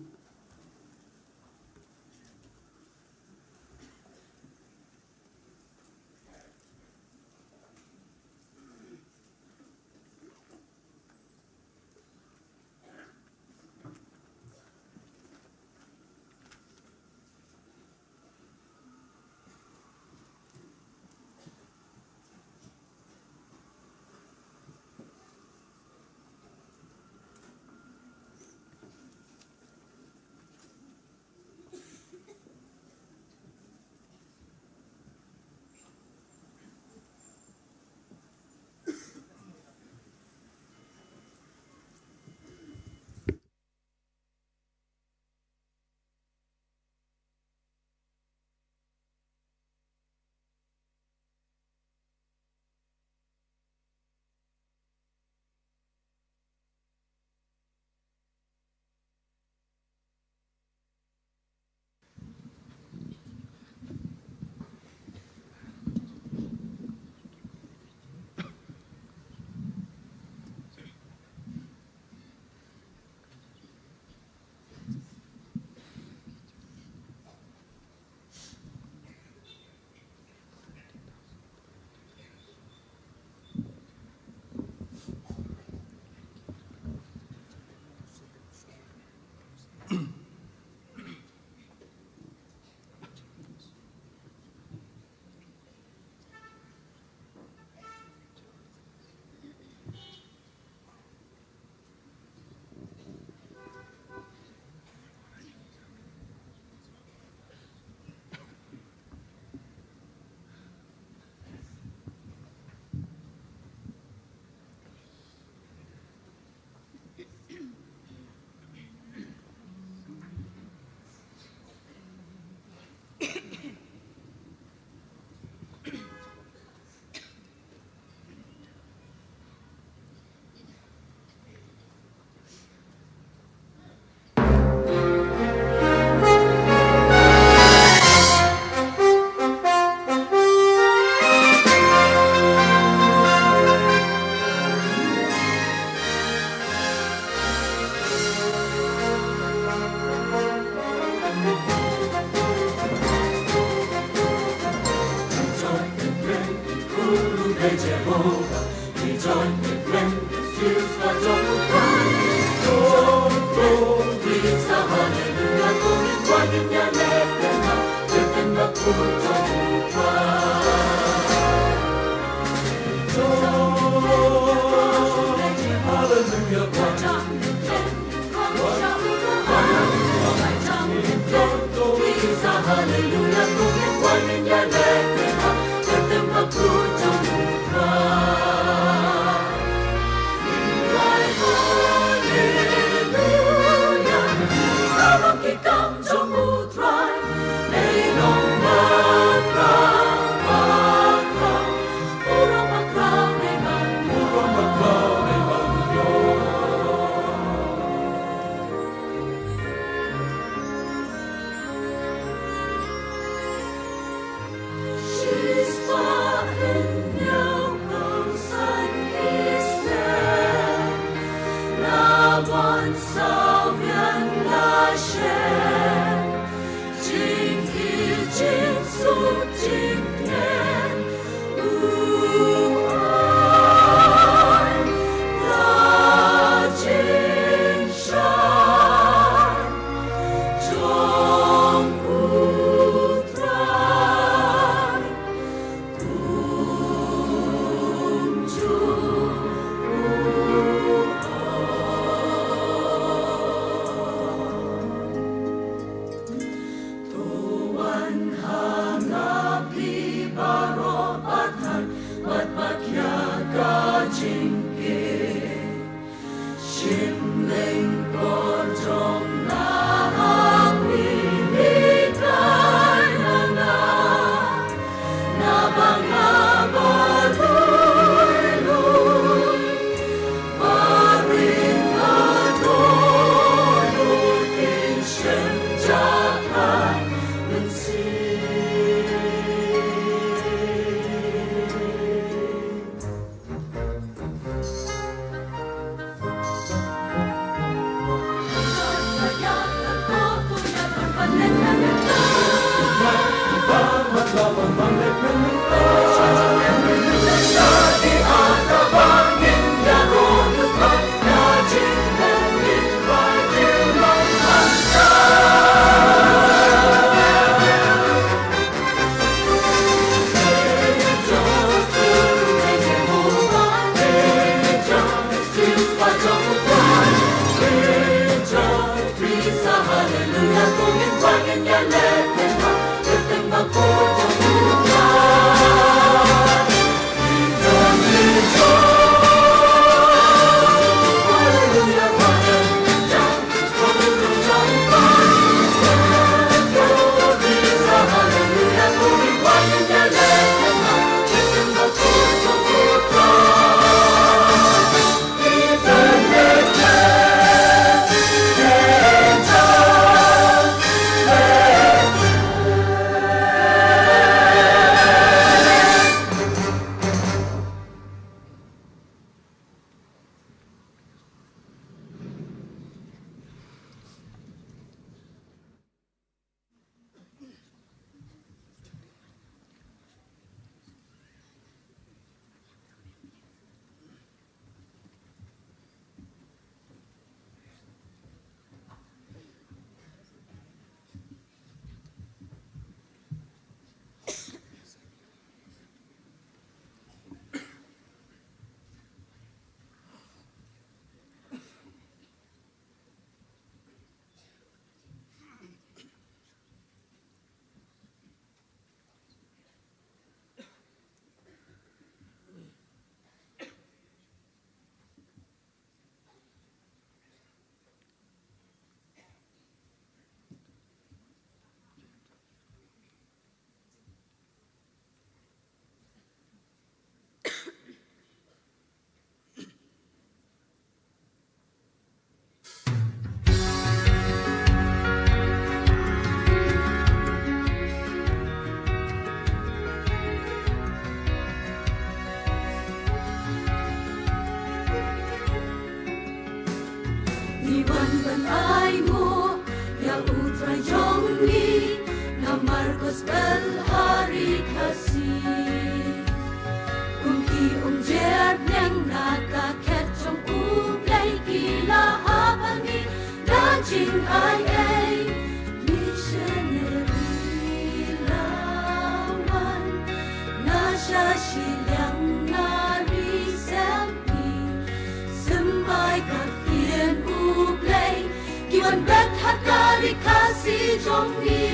Wan bet ha ka ri Khasi jong ngi.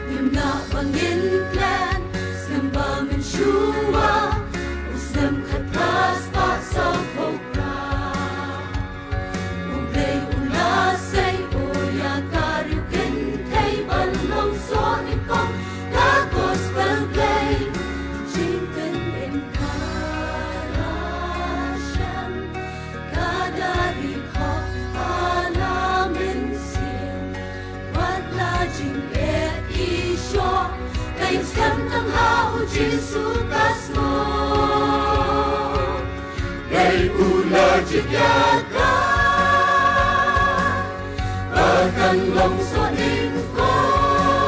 Ngim lah ba ngin klet, snem ba mynshuwa, u snem khatphra spah sawphew phra. U Blei u la sei ïa ka ri u kynthei ban long soh nyngkong ka gospel Blei. Jingpynim ka la shem, ka da ri khop ha la mynsiem. Wat la jingeh i shoh, ka ïeng skhem tang ha u Jisu ka sngew. Dei u la jied ïa ka ba kan long soh nyngkong.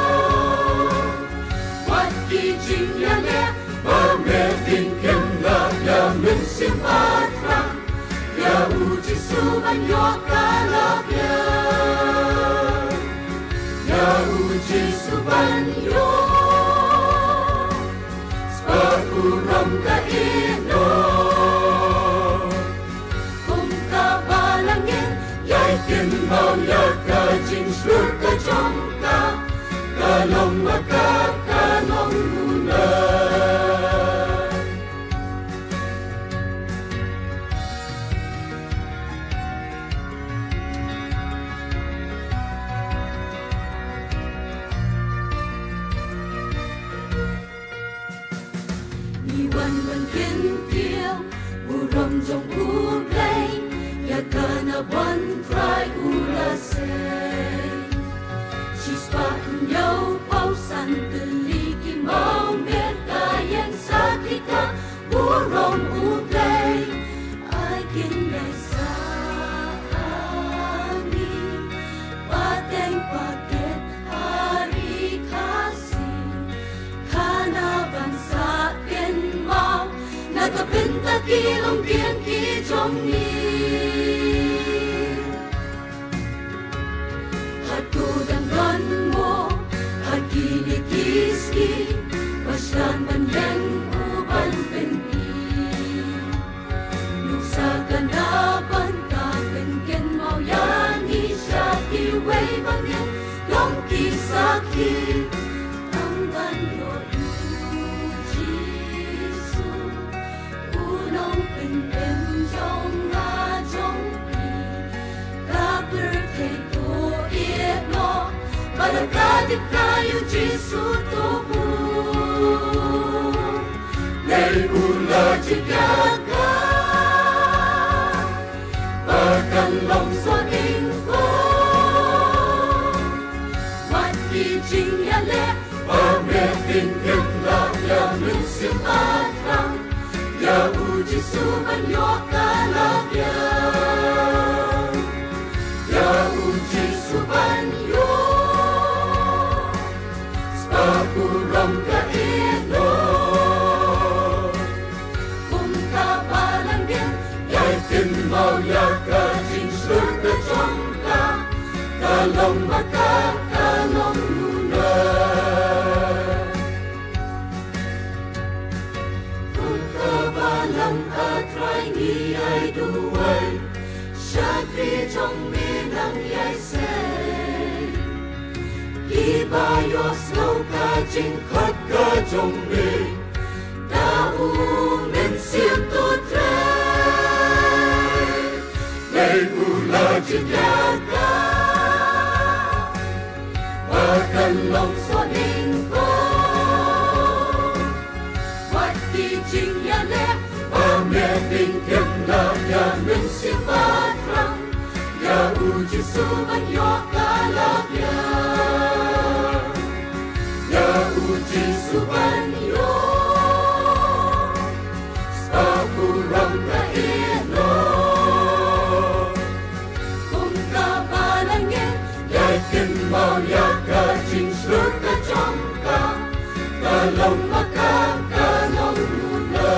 Wat ki jingïaleh ba me pynkim la ïa mynsiem ba thrang. Ïa u Jisu ban ïoh ka la biang. Ïa u Jisu ban ïoh. Spah u ram ka ïehnoh. Kum ka balang ngin ïai kynmaw ïa ka jingshlur ka jong ka. Ka long ma ka ka long muna. Ngi wan ban kyntiew burom jong U Blei, ïa ka na bun Trai u la sei. Shispah hynñiewphew san tylli ki mawmer ka ïeng sakhi ka burom U Blei. Ai kynmaw sa ha ngi, pateng paket ha ri Khasi. Khana ban sa kynmaw na ka bynta ki longdien ki jong ngi. Hato dang don mo ha kine ki sngi ba sdang ban ïeng u ban pyni? Nuksa ka na ban ka pynkynmaw ïa ngi sha kiwei ba ngin long ki sakhi. Tang ban ïoh u Jisu, u nongpynim jong nga jong phi. Ka pyrthei to ïehnoh ba la ka dei ka ïa u Jisu to buh. Dei u la jied ïa ka ba kan long soh nyngkong. Wat ki jingïaleh ba me pynkim la ïa mynsiem ba thrang. Ïa u Jisu ban ïoh ka la biang. Ïa u Jisu ban ïoh. Spah u ram ka ïehnoh. Kum ka balang ngin ïai kynmaw ïa ka jingshlur ka jong ka. Ka long ma ka ka long muna. Kum ka balang, A Trai, ngi ïai duwai. Shakri jong me nang ïai sei. Kiba ïohsngew ka jingkhot ka jong me da u Mynsiem to trei. Dei u la jied ïa ka ba kan long soh nyngkong. Wat ki jingïaleh ba me pynkim la ïa mynsiem ba thrang. Ïa u Jisu ban ïoh ka la biang. Ïa u Jisu ban ïoh. Spah u ram ka ïehnoh. Kum ka balang ngin ïai kynmaw ïa ka jingshlur ka jong ka. Ka long ma ka ka long muna.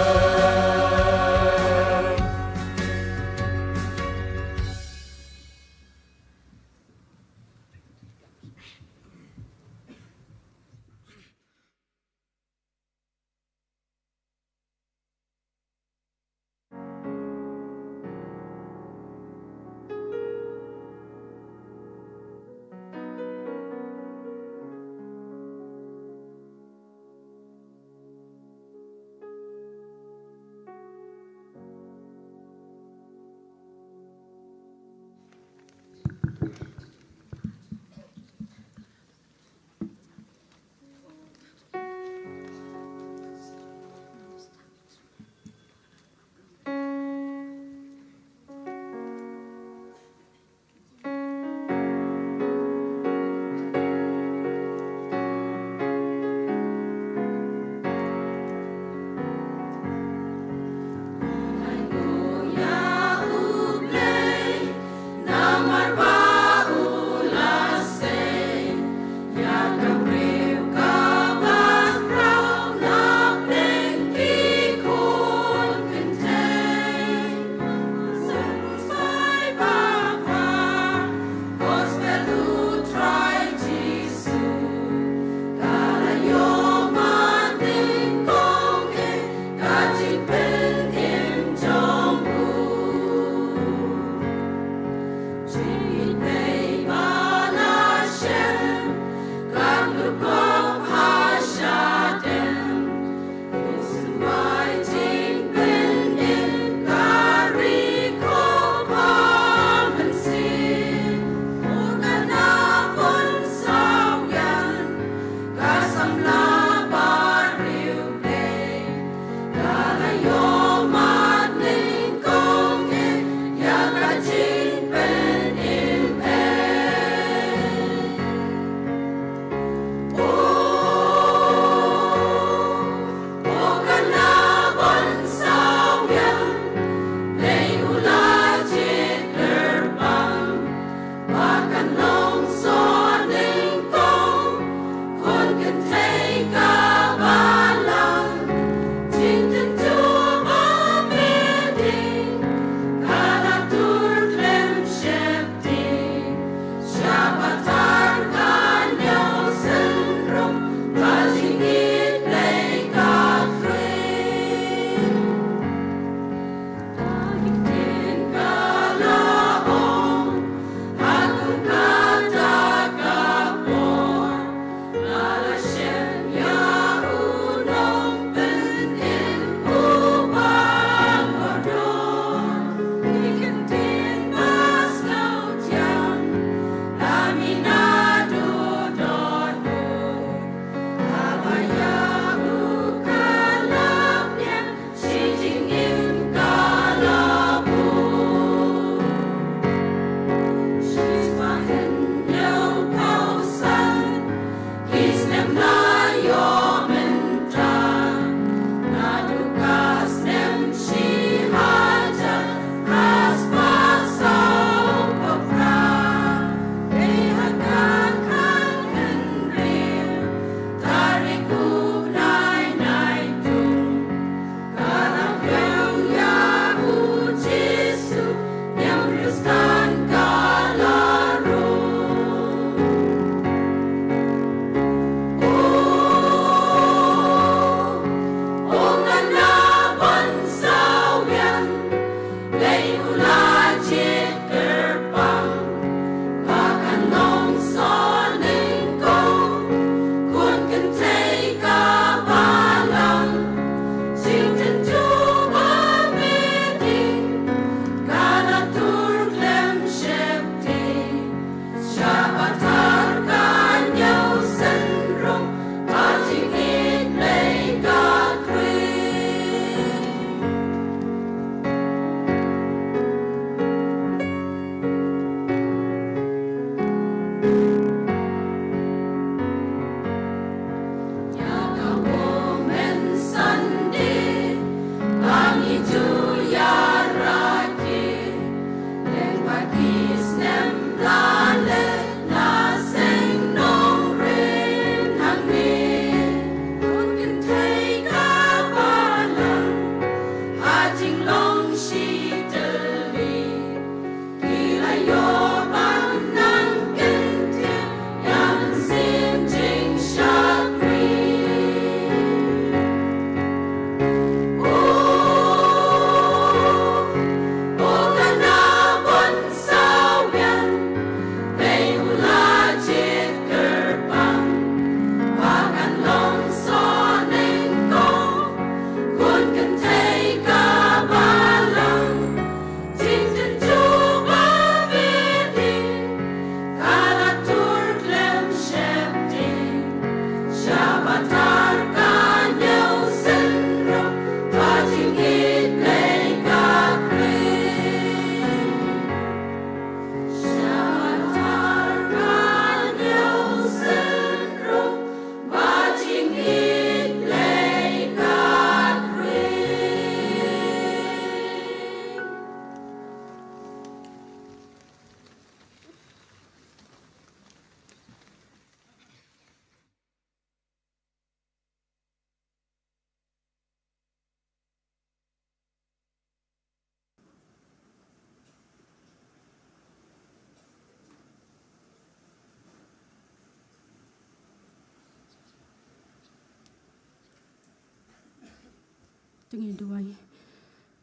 Te ngi duwai.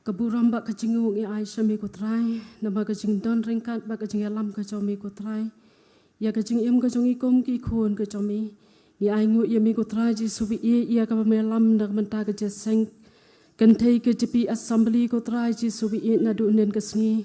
Ka burom bad ka jingnguh ngi ai sha me ko Trai, namar ka jingdon ryngkat bad ka jingïalam ka jong me ko Trai ïa ka jingim ka jong ngi kum ki khun ka jong me. Ngi ainguh ïa me ko Trai Jisu baieit ïa kaba me ïalam na ka bynta ka jingïaseng kynthei ka K J P Assembly ko Trai Jisu baieit naduh mynhynnin ka sngi,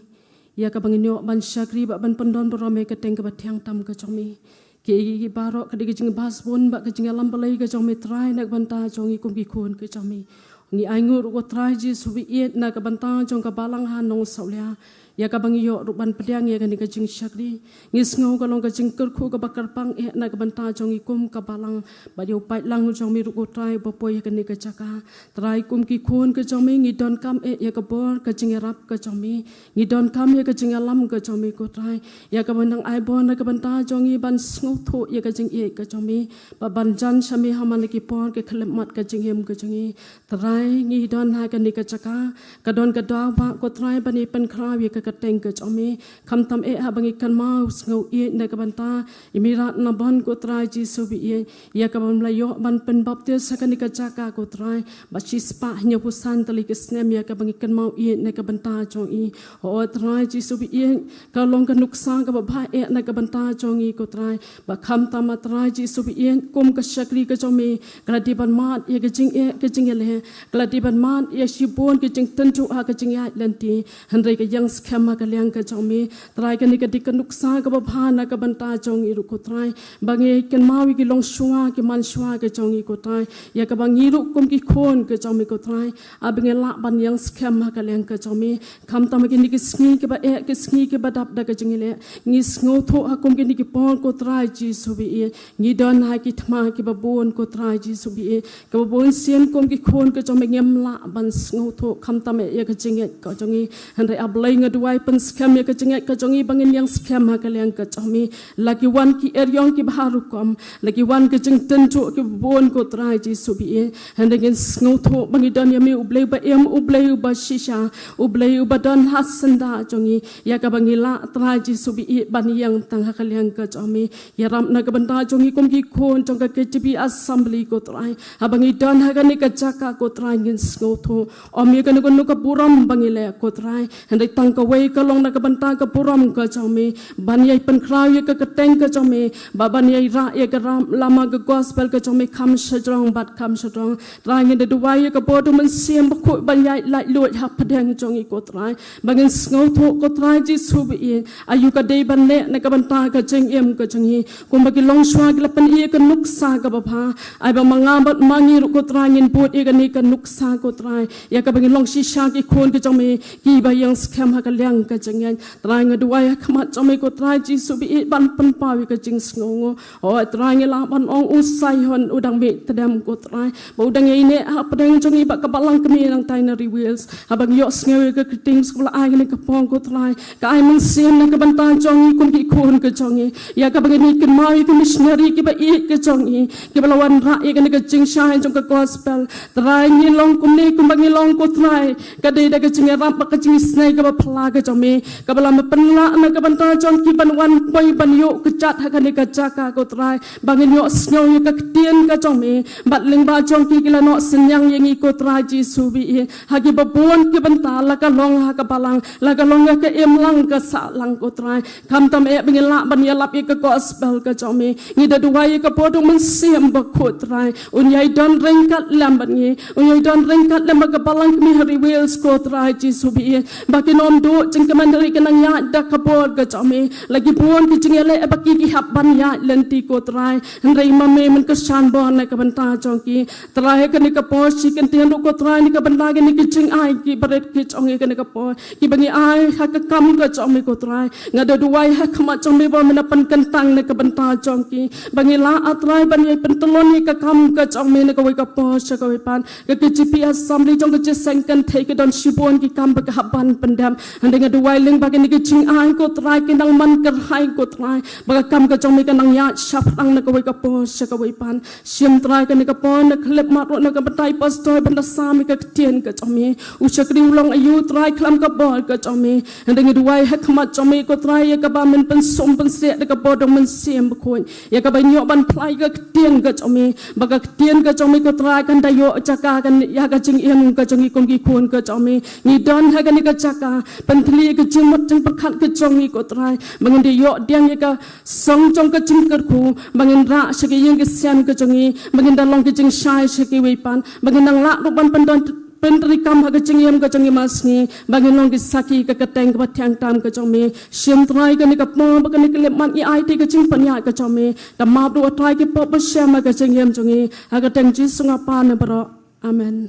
ïa kaba ngin ïoh ban shakri bad ban pyndon burom ïa ka kyrteng kaba thiang tam ka jong me. Kiei kiei baroh ka dei ka jingbha sbun bad ka jingïalam balei ka jong me Trai na ka bynta jong ngi kum ki khun ka jong me. Ngi ainguh ruh ko Trai Jisu baieit na ka bynta jong ka balang ha Nongsawlia, ïa kaba ngi ïoh ruh ban pdiang ïa kane ka jingshakri. Ngi sngew ka long ka jingkyrkhu kaba kyrpang eh na ka bynta jong ngi kum ka balang bad ïa u paidlang jong me ruh ko Trai ba poi ha kane ka jaka. Trai kum ki khun ka jong me ngi donkam eh ïa ka bor ka jingïarap ka jong me. Ngi donkam ïa ka jingïalam ka jong me ko Trai, ïa kaba nang ai bor na ka bynta jong ngi ban sngewthuh ïa ka jingïeit ka jong me, ba ban jan sha me ha man la ki por ka khyllipmat ka jingim ka jong ngi. Trai ngi don ha kane ka jaka, ka don ka daw ba ko Trai ban ïa pynkhraw ïa ka kyrteng ka jong me. Khamtam eh haba ngi kynmaw sngew ïeit na ka bynta i Mira Nabon ko Trai Jisu baieit, ïa kaba me la ïoh ban pynbaptis ha kane ka jaka ko Trai, ba shispah hynñiewphew san tylli ki snem ïa kaba ngi kynmaw ïeit na ka bynta jong i. O Trai Jisu baieit, ka long ka nuksa kaba bha eh na ka bynta jong ngi ko Trai, ba khamtam a Trai Jisu baieit kum ka shakri ka jong me, ka la dei ban mad ïa ka jingeh ka jingïaleh, ka la dei ban mad ïa shibun ka jingtynjuh ha ka jingïaid lynti. Hynrei ka ïeng skhem ha ka liang ka jong me. Trai kane ka dei ka nuksa kaba bha na ka bynta jong ngi ruh ko Trai, ba ngi kynmaw ïa ki longshuwa ki manshuwa ka jong ngi ko Trai, ïa kaba ngi ruh kum ki khun ka jong me ko Trai, haba ngi lah ban ïeng skhem ha ka liang ka jong me. Khamtam ha kine ki sngi kiba eh ki sngi kiba dap da ka jingïaleh, ngi sngewthuh ha kum kine ki por ko Trai Jisu baieit, ngi don ha ki thma kiba bun ko Trai Jisu baieit, kaba bun sien kum ki khun ka jong me ngim lah ban sngewthuh khamtam eh ïa ka jingngeit ka jong ngi. Hynrei A Blei nga duwai pynskhem ïa ka jingngeit ka jong ngi ba ngin ïeng skhem ha ka liang ka jong me. La ki wan ki eriong kiba ha rukom, la ki wan ki jingtynjuh kiba bun ko Trai Jisu baieit, hynrei ngin sngewthuh ba ngi don ïa me U Blei ba im, U Blei uba shisha, U Blei uba don ha syndah jong ngi, ïa kaba ngi lah Trai Jisu baieit ban ïeng tang ha ka liang ka jong me. Ïarap na ka bynta jong ngi kum ki khun jong ka K J P Assembly ko Trai, haba ngi don ha kane ka jaka ko Trai ngin sngewthuh ym ïa kano kano ka burom ba ngi leh ko Trai, hynrei tang kawei ka long na ka bynta ka burom ka jong me, ban ïai pynkhraw ïa ka kyrteng ka jong me, ba ban ïai rah ïa ka ram lama ka gospel ka jong me kham shajrong bad kham shajrong. Trai ngin da duwai ïa ka bor u Mynsiem Bakhuid ban ïai laitluid hapdeng jong ngi ko Trai, ba ngin sngewthuh ko Trai Jisu baieit, aïu ka dei ban leh na ka bynta ka jingim ka jong ngi. Kumba ki longshuwa ki la pyni ïa ka nuksa kaba bha, ai ba ma nga bad ma ngi ruh ko Trai ngin bud ïa kane ka nuksa ko Trai, ïa kaba ngin long shisha ki khun ki jong me kiba ïeng skhem ha ka liang ka jingngeit. Trai nga duwai ha khmat jong me ko Trai Jisu baieit ban pynpaw ïa ka jingsngewnguh. O Trai ngi lah ban ong u Saion u dang mih tdem ko Trai, ba u dang ïaineh hapdeng jong ngi bad ka balang kmie nangtai na Riew Hills. Haba ngi ïohsngew ïa ka kyrteng sha ka ba la ai kane ka por ko Trai, ka ai mynsiem na ka bynta jong ngi kum ki khun ka jong ngi, ïa kaba ngin ïai kynmaw ïa ki missionary kiba ïeit ka jong ngi, kiba la wanrah ïa kane ka jingshai jong ka gospel. Trai ngi long kumne kumba ngi long ko Trai, ka dei da ka jingïarap bad ka jingisynei kaba phylla ka jong me, kaba la me pynlah na ka bynta jong ki ban wan poi ban ïuh kjat ha kane ka jaka ko Trai, ba ngin ïohsngew ïa ka ktien ka jong me, bad lyngba jong ki ki la noh synñiang ïa ngi ko Trai Jisu baieit, ha kiba bun ki bynta, la ka long ha ka balang, la ka long ha ka imlang ka sahlang ko Trai. Khamtam eh ba ngin lah ban ïalap ïa ka gospel ka jong me, ngi da duwai ïa ka bor u Mynsiem Bakhuid Trai, un ïai don ryngkat lem bad ngi, un ïai don ryngkat lem bad ka balang kmie ha Riew Hills ko Trai Jisu baieit, ba kin ym duh jingkmen hynrei kin nang ïaid da ka bor ka jong me. La ki bun ki jingïaleh ba ki ki hap ban ïaid lynti ko Trai, hynrei ma me men kyrshan bor na ka bynta jong ki. Trai kane ka por shi kyntien ruh ko Trai na ka bynta kine ki jingai ki barit ki jong ngi kane ka por, kiba ngi ai ha ka kam ka jong me ko Trai, nga da duwai ha khmat jong me ba men pynkyntang na ka bynta jong ki, ba ngi lah A Trai ban ïai pyntlot ïa ka kam ka jong me na kawei ka por sha kawei pat. Ka K J P Assembly jong ka jingïaseng kynthei ka don shibun ki kam ba ka hap ban pyndep. Dang nga duwai lyngba kane ka jingai ko Trai, ka nang man kyrhai ko Trai, ba ka kam ka jong me ka nang ïaid shaphrang na kawei ka por sha kawei pat. Shim Trai kane ka por, na khlem mat ruh na ka batai pastor ban da sam ïa ka ktien ka jong me. U shakri u long aiu Trai, khlem ka bor ka jong me. Dang nga duwai ha khmat jong me ko Trai, ïa kaba men pynsum pynseh da ka bor jong u Mynsiem Bakhuid, ïa kaba ngi ïoh ban phla ïa ka ktien ka jong me, ba ka ktien ka jong me ko Trai kan da ïoh jaka kan ïa ka jingim ka jong ngi kum ki khun ka jong me. Ngi don ha kane ka jaka pynthylli ïa ka jingmut jingpyrkhat ka jong ngi ko Trai, ba ngin da ïoh pdiang ïa ka song jong ka jingkyrkhu, ba ngin rah sha ki ïing ki sem ka jong ngi, ba ngin da long ki jingshai sha kiwei pat, ba ngin nang lah ruh ban pyndon pyntreikam ha ka jingim ka jong ngi ma sngi, ba ngin long ki sakhi ka kyrteng kaba thiang tam ka jong me. Shim Trai kane ka por, ba kane ka khyllipmat ngi aiti ka jingpynïaid ka jong me. Da map ruh Trai ki pop ba shem ha ka jingim jong ngi, ha ka kyrteng Jisu nga pan baroh. Amen.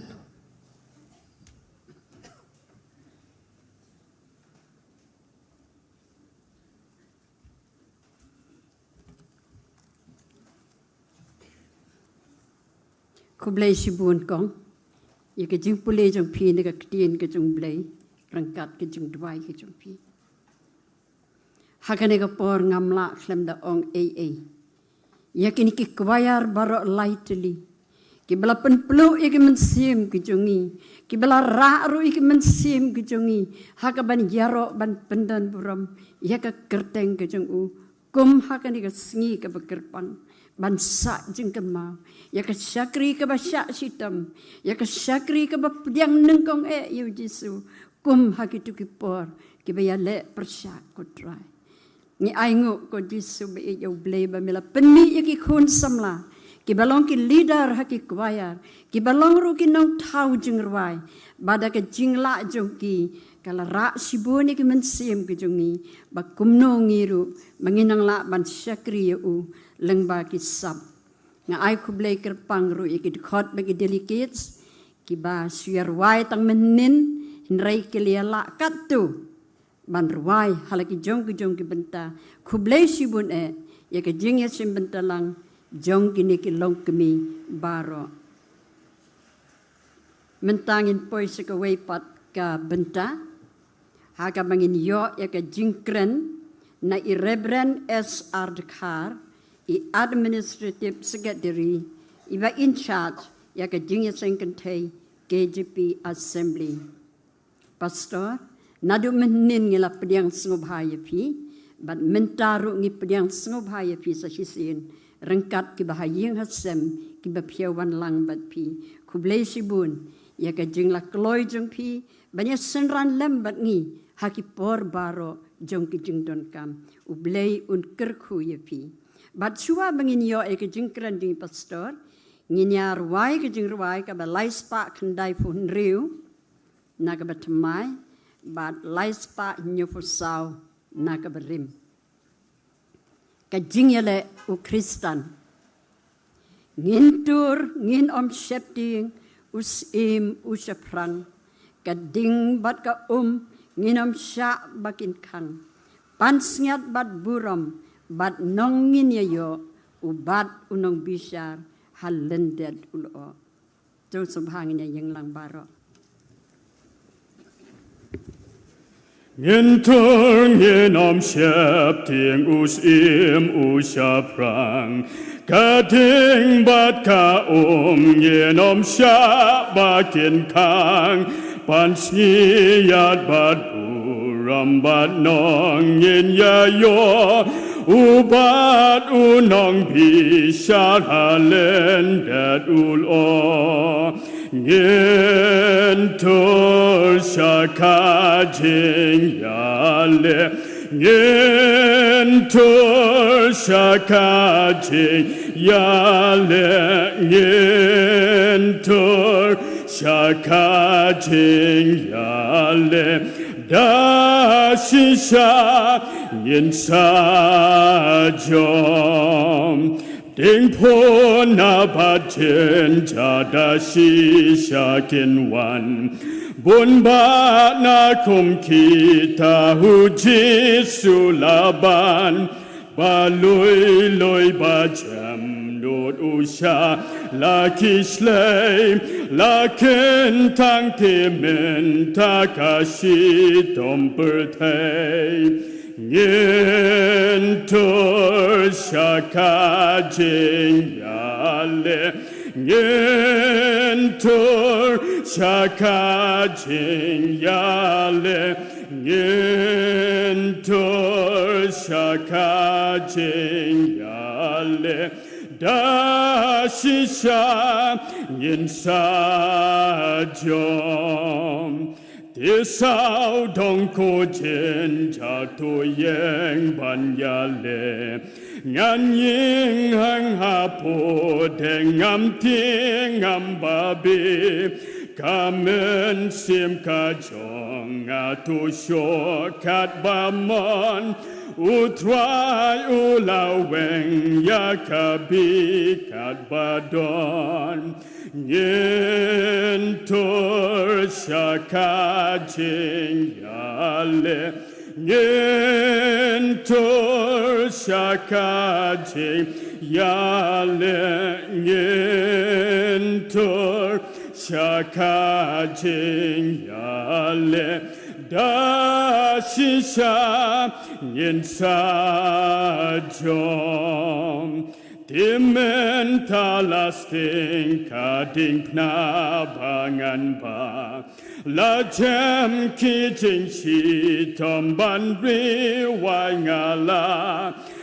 Khublei shibun kong, ïa ka jingpule jong phi na ka ktien ka jong Blei, ryngkat ka jingduwai ka jong phi. Ha kane ka por ngam lah khlem da ong ei ei ïa kine ki kwaiar baroh lai tylli, kiba la pynpluh ïa ki mynsiem ki jong ngi, kiba la rah ruh ïa ki mynsiem ki jong ngi, ha kaban ïaroh ban pyndon burom ïa ka kyrteng ka jong u, kum ha kane ka sngi kaba kyrpang, ban sah jingkynmaw ïa ka shakri kaba shah shitom, ïa ka shakri kaba pdiang nyngkong eh ïa u Jisu, kum ha kito ki por kiba ïaleh pyrshah ko Trai. Ngi ainguh ko Jisu ba ïeit ïa u Blei ba me la pynmih ïa ki khun samla, kiba long ki leader ha ki kwaiar, kiba long ruh ki nongthaw jingrwai, ba da ka jinglah jong ki ka la rah shibun ïa ki mynsiem ki jong ngi, ba kumno ngi ruh ba ngin nang lah ban shakri ïa u lyngba ki sap. Nga ai khublei kyrpang ruh ïa ki dkhot bad ki delegates, kiba shu ïa rwai tang mynhynnin, hynrei ki la ïa lah katto ban rwai ha la ki jong ki jong ki bynta. Khublei shibun eh ïa ka jingïaseng bynta lang jong kine ki longkmie baroh. Mynta ngin poi sha kawei pat ka bynta, ha kaba ngin ïoh ïa ka jingkren na i Reverend S R Dkhar, i Administrative Secretary, iba in charge ïa ka jingïaseng kynthei K J P Assembly. Pastor, naduh mynhynnin ngi la pdiang sngewbha ïa phi, bad mynta ruh ngi pdiang sngewbha ïa phi sa shisien, ryngkat kiba ha ïing ha sem, kiba phi ïa wan lang bad phi. Khublei shibun ïa ka jingla kloi jong phi ban ïa synran lem bad ngi ha ki por baroh jong ki jingdonkam. U Blei un kyrkhu ïa phi. Bad shuwa ba ngin ïoh ïa ka jingkren jong i Pastor, ngin ïa rwai ka jingrwai kaba lai spah khyndai phew hynriew na kaba thymmai, bad lai spah hynñiew phew saw na kaba rim. Ka jingïaleh u Khristan. Ngin tur, ngin ym sheptieng, u syiem, u shaphrang. Ka ding bad ka um, ngin ym shah ba kin khang. Pansngiat bad burom, bad nong ngin ïa ïoh, u bat u nongbishar, ha lyndet u lyoh. To sngewbha ngin ïa ïeng lang baroh. Ngin tur ngin ym sheptieng, u syiem u shaphrang. Ka ding bad ka um ngin ym shah ba kin khang. Pansngiat bad burom bad nong ngin ïa ïoh. U bat u nongbishar ha lyndet u lyoh. Ngin tur sha ka jingïaleh. Ngin tur sha ka jingïaleh. Ngin tur sha ka jingïaleh. Da shisha ngin sa jom. Ding puna bad jynjar da shisha kin wan. Bun bah na kum kita u Jisu la ban. Ba lui lui ba jem nud u sha la ki shlei, la kyntang te mynta ka shitom pyrthei. Ngin tur sha ka jingïaleh, ngin tur sha ka jingïaleh, ngin tur sha ka jingïaleh, da shisha ngin sa jom. Te sawdong ko jynjar to ïeng ban ïaleh. Ngan ïeng hang hapoh de, ngam tieng ngam babe. Ka mynsiem ka jong nga to shoh katba mon. U Trai u la weng ïa ka bih katba don. Ngin tur sha ka jingïaleh, ngin tur sha ka jingïaleh, ngin tur sha ka jingïaleh, da shisha ngin sa jom. Te mynta la sting ka diengphna ba ngan bam. La jem ki jingshitom ban ri wai nga la.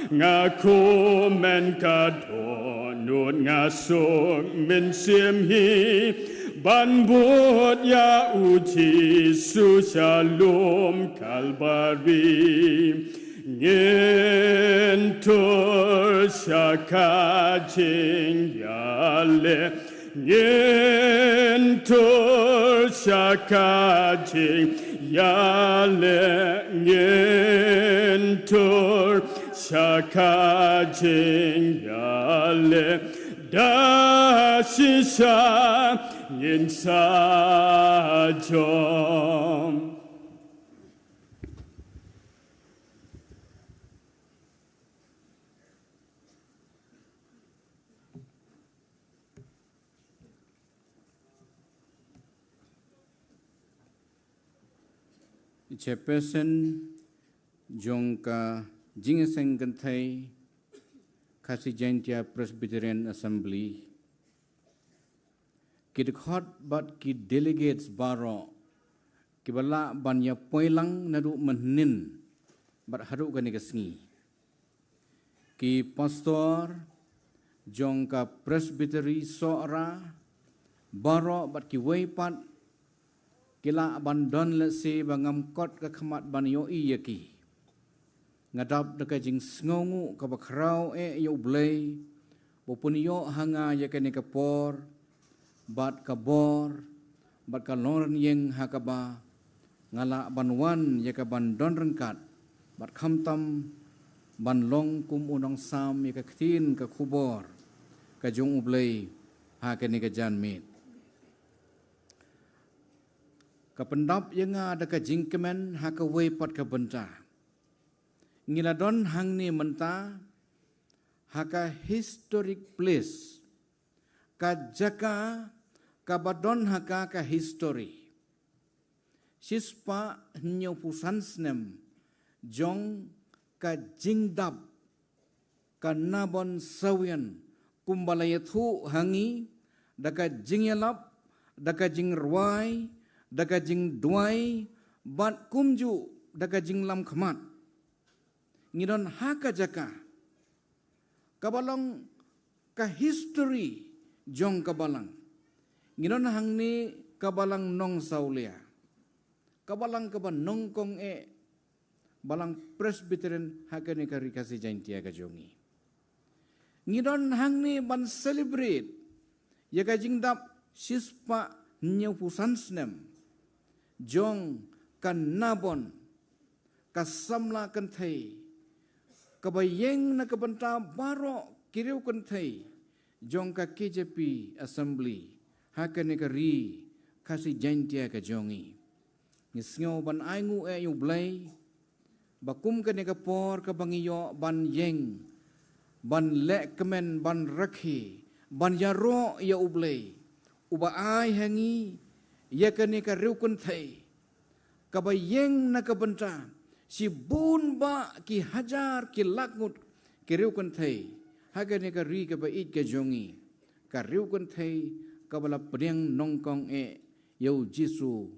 Nga kmen ka dohnud nga suk mynsiem hi. Ban bud ïa u Jisu sha lum Kalbari. Ngin tur sha ka jingïaleh, ngin tur sha ka jingïaleh, ngin tur sha ka jingïaleh, da shisha ngin sa jom. Chairperson jong ka Jingïaseng Kynthei Khasi Jaintia Presbyterian Assembly, ki dkhot bad ki delegates baroh kiba lah ban ïa poi lang naduh mynhynnin bad haduh kane ka sngi. Ki pastor jong ka Presbytery Sohra baroh bad kiwei pat ki lah ban don lehse ba ngam kot ka khmat ban ïohi ïa ki. Nga dap da ka jingsngewnguh kaba khraw eh ïa U Blei ba u pynïoh ha nga ïa kane ka por bad ka bor bad ka longrynïeng ha kaba nga lah ban wan ïa ka ban don ryngkat bad khamtam ban long kum u nongsam ïa ka ktien ka khubor ka jong U Blei ha kane ka janmiet. Ka pyndap ïa nga da ka jingkmen ha kawei pat ka bynta. Ngi la don hangne mynta ha ka historic place, ka jaka kaba don ha ka ka history. Shispah hynñiewphew san snem jong ka jingdap ka Nabon Sawian, kumba la ïathuh ha ngi da ka jingïalap, da ka jingrwai, da ka jingduwai bad kumjuh da ka jinglam khmat. Ngi don ha ka jaka kaba long ka history jong ka balang. Ngi don hangne ka balang Nongsawlia, ka balang kaba nyngkong eh balang Presbyterian ha kane ka ri Khasi Jaintia ka jong ngi. Ngi don hangne ban celebrate ïa ka jingdap shispah hynñiewphew san snem jong ka Nabon, ka samla kynthei kaba ïeng na ka bynta baroh ki riew kynthei jong ka K J P Assembly ha kane ka ri Khasi Jaintia ka jong ngi. Ngi sngew ban ainguh eh ïa U Blei Ba kum kane ka por kaba ngi ïoh ban ïeng, ban leh kmen, ban rakhe, ban ïaroh ïa U Blei, uba ai ha ngi ïa kane ka riewkynthei kaba ïeng na ka bynta shibun bah ki hajar ki lak ngut ki riewkynthei ha kane ka ri kaba ïeit ka jong ngi, ka riewkynthei kaba la pdiang nyngkong eh ïa U Jisu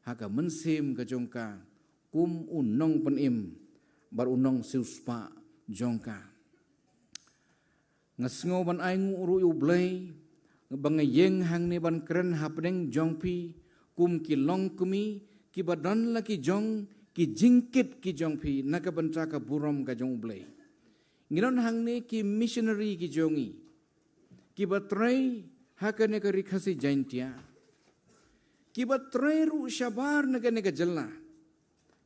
ha ka mynsiem ka jong ka kum u nongpynim bad u nongsiewspah jong ka. Nga sngew ban ai nguh ruh ïa U Blei ba nga ïeng hangne ban kren hapdeng jong phi kum ki longkmie kiba don la ki jong ki jingkit ki jong phi na ka bynta ka burom ka jong U Blei. Ngi don hangne ki missionary ki jong ngi kiba trei ha kane ka ri Khasi Jaintia, kiba trei ruh shabar na kane ka jylla,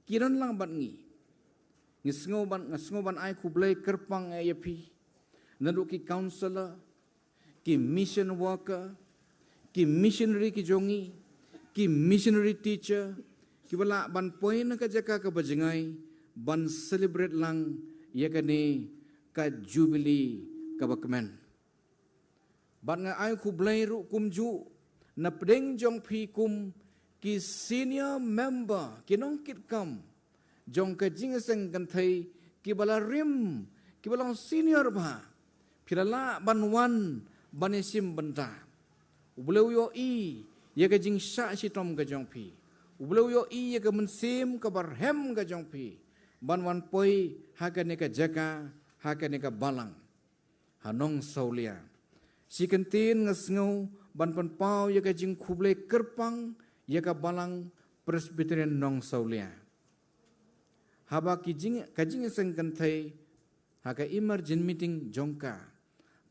ki don lang bad ngi. Ngi sngew ban, nga sngew ban ai khublei kyrpang ïa phi, naduh ki counselor, ki mission worker, ki missionary ki jong ngi, ki missionary teacher, kiba lah ban poi na ka jaka kaba jngai ban celebrate lang ïa kane ka jubili kaba kmen. Bad nga ai khublei ruh kumjuh na pdeng jong phi kum ki senior member, ki nongkitkam jong ka jingïaseng kynthei kiba la rim, kiba long senior bha. Phi la lah ban wan ban ïashim bynta. U Blei u ïohi ïa ka jingshah shitom ka jong phi. U Blei u ïohi ïa ka mynsiem kaba rhem ka jong phi ban wan poi ha kane ka jaka, ha kane ka balang ha Nongsawlia. Shi kyntien nga sngew ban pynpaw ïa ka jingkhublei kyrpang ïa ka balang Presbyterian Nongsawlia. Haba ki jing, ka jingïaseng kynthei ha ka emergent meeting jong ka,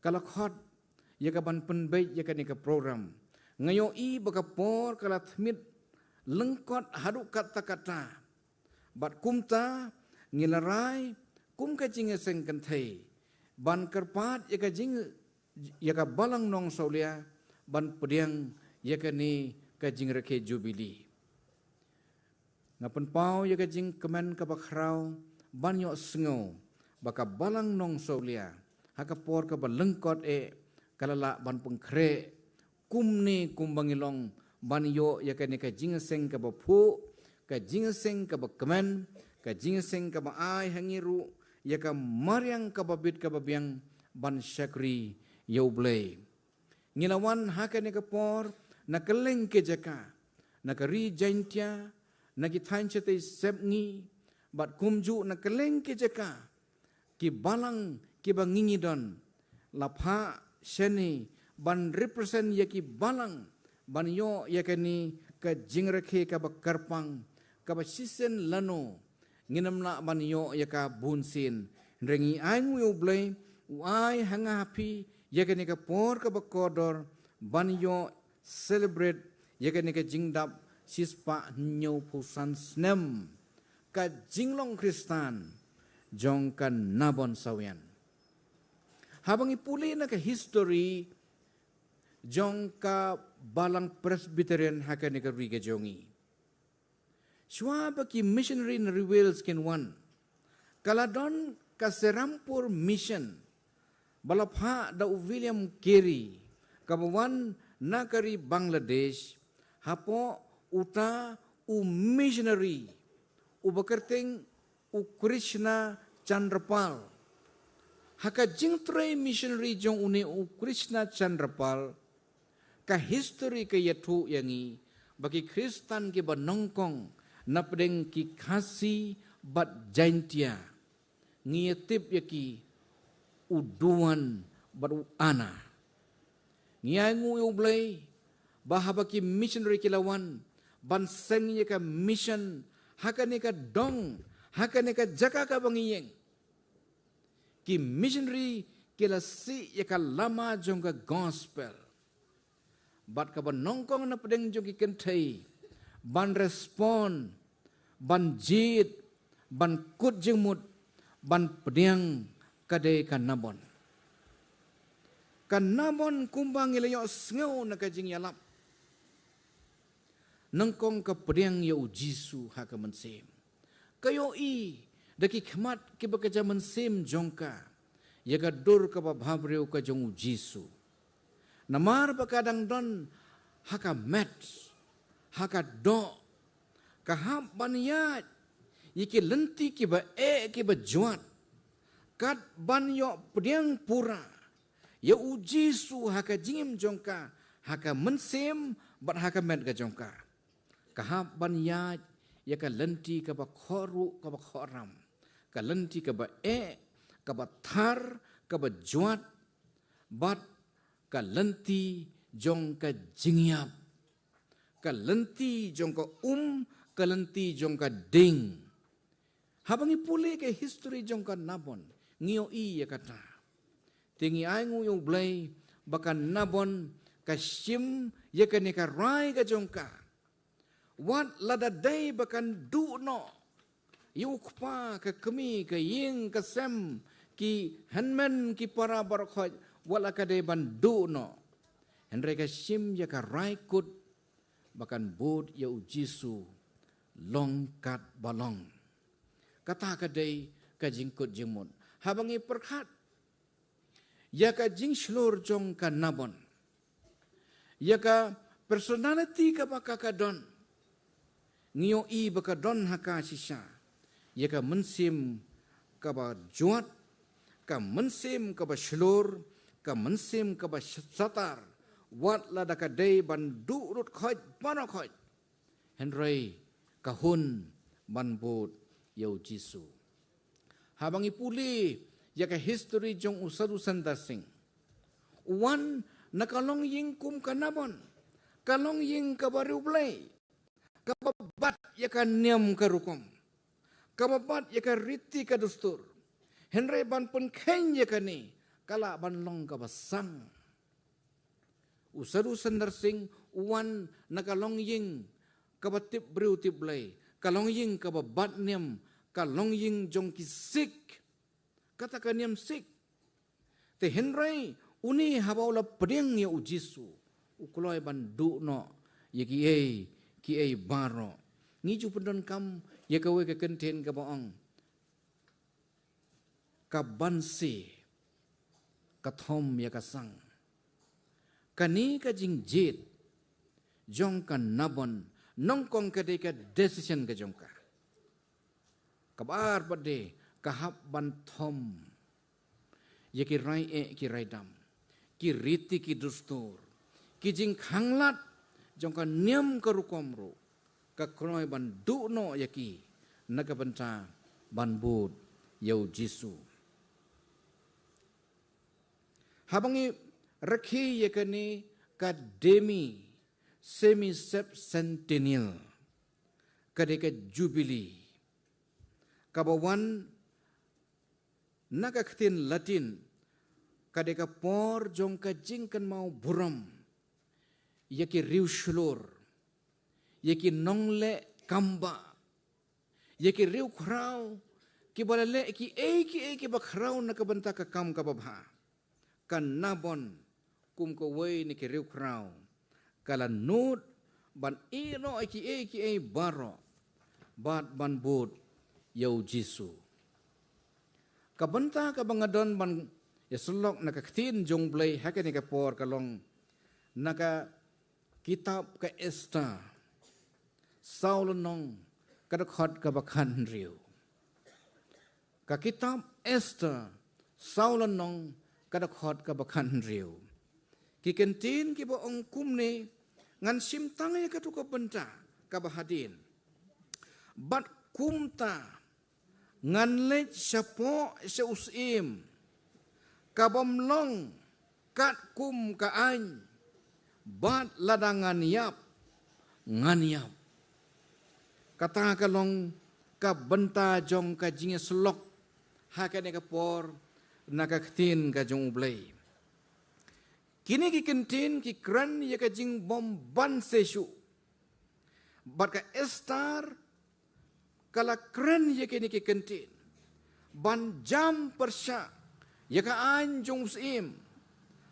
ka la khot ïa ka ban pynbeit ïa kane ka program. Nga ïohi ba ka por ka la thmit lyngkot haduh katta katta. Bad kumta ngi la rai kum ka jingïaseng kynthei ban kyrpad ïa ka jing, ïa ka balang Nongsawlia ban pdiang ïa kane ka jingrakhe jubili. Nga pynpaw ïa ka jingkmen kaba khraw ban ïohsngew ba ka balang Nongsawlia ha ka por kaba lyngkot eh ka la lah ban pynkhreh kumne kumba ngi long ban ïoh ïa kane ka jingïaseng kaba phuh, ka jingïaseng kaba kmen, ka jingïaseng kaba ai ha ngi ruh ïa ka mariang kaba bit kaba biang ban shakri ïa U Blei. Ngi la wan ha kane ka por na kylleng ki jaka, na ka ri Jaintia, na ki thaiñ shatei sepngi, bad kumjuh na kylleng ki jaka, ki balang kiba ngi ngi don, la phah shane ban represent ïa ki balang ban ïoh ïa kane ka jingrakhe kaba kyrpang, kaba shisien lano ngin ym lah ban ïoh ïa ka bunsien. Hynrei ngi ai nguh ïa U Blei, u ai ha nga ha phi ïa kane ka por kaba kordor ban ïoh celebrate ïa kane ka jingdap shispah hynñiewphew san snem ka jinglong Khristan jong ka Nabon Sawian. Haba ngi pule na ka history jong ka balang Presbyterian ha kane ka ri ka jong ngi, shuwa ba ki missionary na ri Wales kin wan, ka la don ka Serampore Mission ba la phah da u William Carey, kaba wan na ka ri Bangladesh. Hapoh uta u missionary uba kyrteng u Krishna Chandra Pal. Ha ka jingtrei missionary jong une u Krishna Chandra Pal, ka history ka ïathuh ïa ngi ba ki Khristan kiba nyngkong na pdeng ki Khasi bad Jaintia, ngi ïatip ïa ki u Duwan bad u Ana. Ngi ai nguh ïa U Blei ba haba ki missionary ki la wan ban seng ïa ka mission ha kane ka dong, ha kane ka jaka kaba ngi ïeng, ki missionary ki la sih ïa ka lama jong ka gospel. Bad kaba nyngkong na pdeng jong ki kynthei ban respond, ban jied, ban kut jingmut, ban pdiang ka dei ka Nabon. Ka Nabon kumba ngi la ïohsngew na ka jingïalap, nyngkong ka pdiang ïa U Jisu ha ka mynsiem. Ka ïohi da ki khmat kiba ka ja mynsiem jong ka ïa ka dur kaba bhabriew ka jong u Jisu. Namar ba ka dang don ha ka met, ha ka doh, ka hap ban ïaid ïa ki lynti kiba eh kiba jwat, kat ban ïoh pdiang pura ïa u Jisu ha ka jingim jong ka, ha ka mynsiem bad ha ka met ka jong ka. Ka hap ban ïaid ïa ka lynti kaba khohruh kaba khohram, ka lynti kaba eh, kaba thar, kaba jwat, bad ka lynti jong ka jingïap, ka lynti jong ka um, ka lynti jong ka ding. Haba ngi pule ka history jong ka Nabon, ngi ïohi ïa kata. Te ngi ainguh ïa u Blei ba ka Nabon ka shim ïa kane ka rai ka jong ka. Wat lada dei ba kan duh noh ïa u kpa, ka kmie, ka ïing, ka sem, ki hynmen, ki para baroh khoit, wat la ka dei ban duh noh. Hynrei ka shim ïa ka rai kut ba kan bud ïa u Jisu long kat ba long. Kata ka dei ka jingkut jingmut. Haba ngi pyrkhat ïa ka jingshlur jong ka Nabon, ïa ka personality kaba ka ka don, ngi ïohi ba ka don ha ka shisha ïa ka mynsiem kaba jwat, ka mynsiem kaba shlur, ka mynsiem kaba sh-, satar, wat lada ka dei ban duh rut khoit baroh khoit. Hynrei ka hun ban bud ïa u Jisu. Haba ngi pule ïa ka history jong u Sadhu Sundar Singh, u wan na ka longïing kum ka Nabon, ka longïing kaba riewblei, kaba bat ïa ka niam ka rukom, kaba bat ïa ka riti ka dustur. Hynrei ban pynkheiñ ïa kane, ka lah ban long kaba sang. U Sadhu Sundar Singh u wan na ka longïing kaba tip briew tip Blei, ka longïing kaba bat niam, ka longïing jong ki Sikh, kata ka niam Sikh. Te hynrei une haba u la pdiang ïa u Jisu, u kloi ban duh noh ïa kiei kiei baroh. Ngi ju pyndonkam ïa kawei ka kyntien kaba ong, ka bansi ka thom ïa ka sang. Kane ka jingjied jong ka Nabon, nyngkong ka dei ka decision ka jong ka. Kaba ar pat de, ka hap ban thom ïa ki rai eh ki rai dam, ki riti ki dustur, ki jingkhanglad jong ka niam ka rukom ruh, ka kloi ban duh noh ïa ki na ka bynta ban bud ïa u Jisu. Haba ngi rakhe ïa kane ka demi semi septennial, ka dei ka jubili, kaba wan na ka ktien Latin, ka dei ka por jong ka jingkynmaw burom ïa ki riewshlur, ïa ki nongleh kambah, ïa ki riewkhraw kiba la leh kiei kiei kiba khraw na ka bynta ka kam kaba bha. Ka Nabon kum kawei na ki riewkhraw, ka la nud ban ïeh noh ïa kiei kiei baroh bad ban bud ïa u Jisu. Ka bynta kaba nga don ban ïasyllok na ka ktien jong u Blei ha kane ka por ka long na ka kitab ka Esther, saw lynnong, ka dkhot kaba khathynriew. Ka kitab Esther, saw lynnong, ka dkhot kaba khathynriew. Ki kyntien kiba ong kumne, ngan shim tang ïa katto ka bynta kaba hadien. Bad kumta ngan leit shapoh sha u syiem, kabym long katkum ka aiñ, bad lada ngan ïap, ngan ïap. Kata ka long ka bynta jong ka jingïasyllok ha kane ka por na ka ktien ka jong u Blei. Kine ki kyntien ki kren ïa ka jingbym banse shuh. Bad ka Esther ka la kren ïa kine ki kyntien ban jam pyrshah ïa ka aiñ jong u syiem,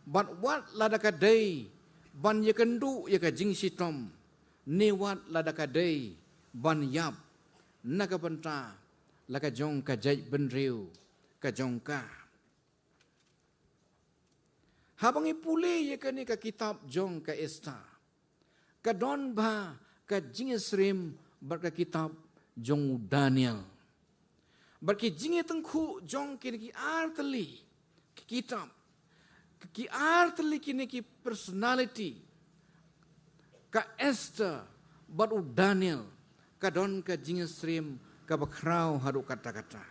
bad wat lada ka dei ban ïakynduh ïa ka jingshitom, ne wat lada ka dei ban ïap na ka bynta la ka jong ka jaitbynriew ka jong ka. Haba ngi pule ïa kane ka kitab jong ka Esther, ka don ba ka jingïasyriem bad ka kitab jong u Daniel. Bad ki jingïatyngkhuh jong kine ki artylli ki kitab, ki artylli kine ki personality, ka Esther bad u Daniel, ka don ka jingïasyriem kaba khraw haduh katta katta.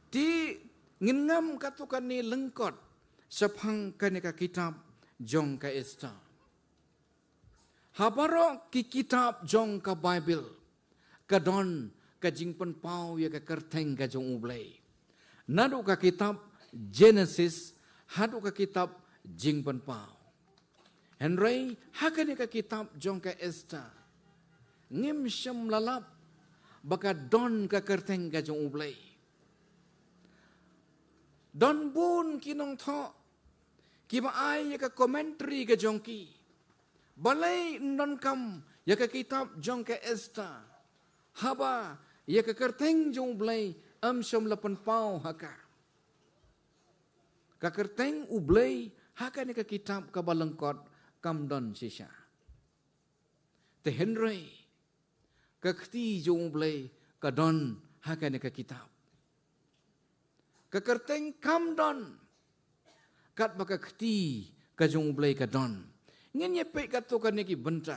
Te ngin ngam katto katne lyngkot shaphang kane ka kitab jong ka Esther. Ha baroh ki kitab jong ka Baibl ka don ka jingpynpaw ïa ka kyrteng ka jong U Blei, naduh ka kitab Genesis haduh ka kitab Jingpynpaw. Hynrei ha kane ka kitab jong ka Esther, ngim shym la lap ba ka don ka kyrteng ka jong U Blei. Don bun ki nongthoh kiba ai ïa ka commentary ka jong ki. Balei ym donkam ïa ka kitab jong ka Esther, haba ïa ka kyrteng jong U Blei ym shym la pynpaw ha ka. Ka kyrteng U Blei ha kane ka kitab kaba lyngkot kam don shisha. Te hynrei ka kti jong U Blei ka don ha kane ka kitab. Ka kyrteng kam don, katba ka kti ka jong U Blei ka don. Ngin ïa peit katto katne ki bynta.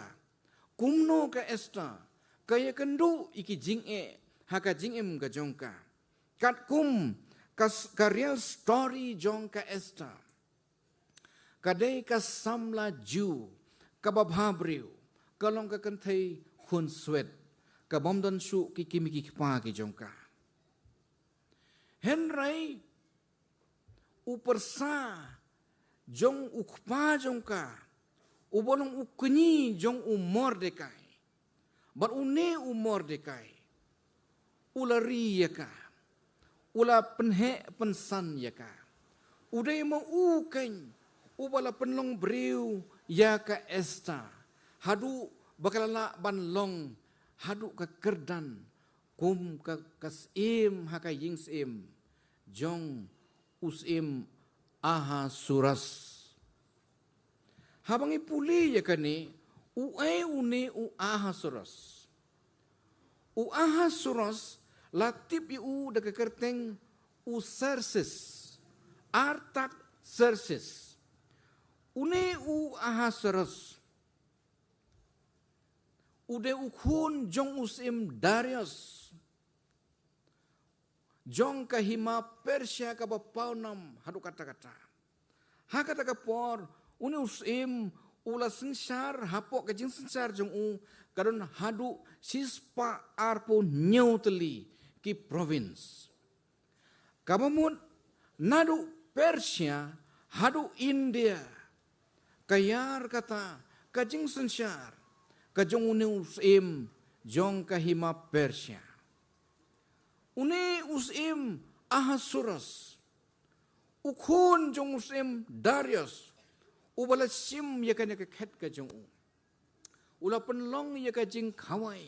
Kumno ka Esther ka ïakynduh ïa ki jingeh ha ka jingim ka jong ka. Katkum ka s-, ka real story jong ka Esther. Ka dei ka samla Jiw kaba bhabriew, ka long ka kynthei khunswet, ka bym don shuh ki kmie ki kpa ki jong ka. Hynrei u pyrsa jong u kpa jong ka, uba long u kñi jong u Mordekai, bad une u Mordekai u la ri ïa ka, u la pynheh pynsan ïa ka. U dei ma u keiñ uba la pynlong briew ïa ka Esther, haduh ba ka la lah ban long haduh ka kyrdan kum ka, ka syiem ha ka ïing syiem jong u syiem Ahasuerus. Haba ngi pule ïa kane, uei une u Ahasuerus? U Ahasuerus la tip ïa u da ka kyrteng u Xerxes, Artaxerxes. Une u Ahasuerus u dei u khun jong u syiem Darius jong ka hima Persia kaba pawnam haduh katta katta. Ha kata ka por une u syiem u la synshar, hapoh ka jingsynshar jong u ka don haduh shispah arphew hynñiew tylli ki province. Kaba mut naduh Persia haduh India, ka ïar kata ka jingsynshar ka jong une u syiem jong ka hima Persia. Une u syiem Ahasuerus, u khun jong u syiem Darius, uba la shim ïa kane ka khet ka jong u, u la pynlong ïa ka jingkhawai.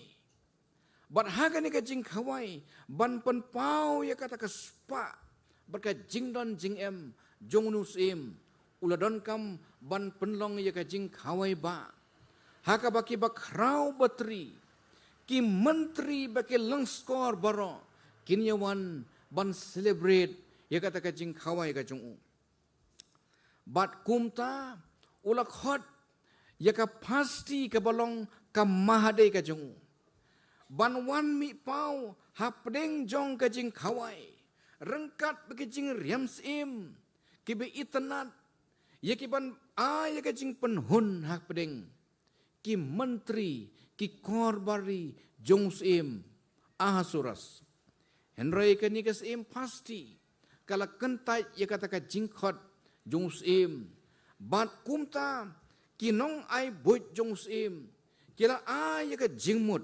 Bad ha kane ka jingkhawai ban pynpaw ïa kata ka spah bad ka jingdon jingem jong une u syiem, u la donkam ban pynlong ïa ka jingkhawai ba ha kaba ki bakhraw batri, ki myntri bad ki lyngskor baroh kin ïa wan ban celebrate ïa kata ka jingkhawai ka jong u. Bad kumta u la khot ïa ka phasti kaba long ka Mahadei ka jong u ban wan mih paw hapdeng jong ka jingkhawai ryngkat bad ki jingriam syiem kiba itynnad, ïa ki ban ai ïa ka jingpynhun hapdeng ki myntri, ki korbari jong u syiem Ahasuerus. Hynrei kane ka syiem Vashti ka la kyntait ïa kata ka jingkhot jong u syiem. Bad kumta ki nongai buit jong u syiem ki la ai ïa ka jingmut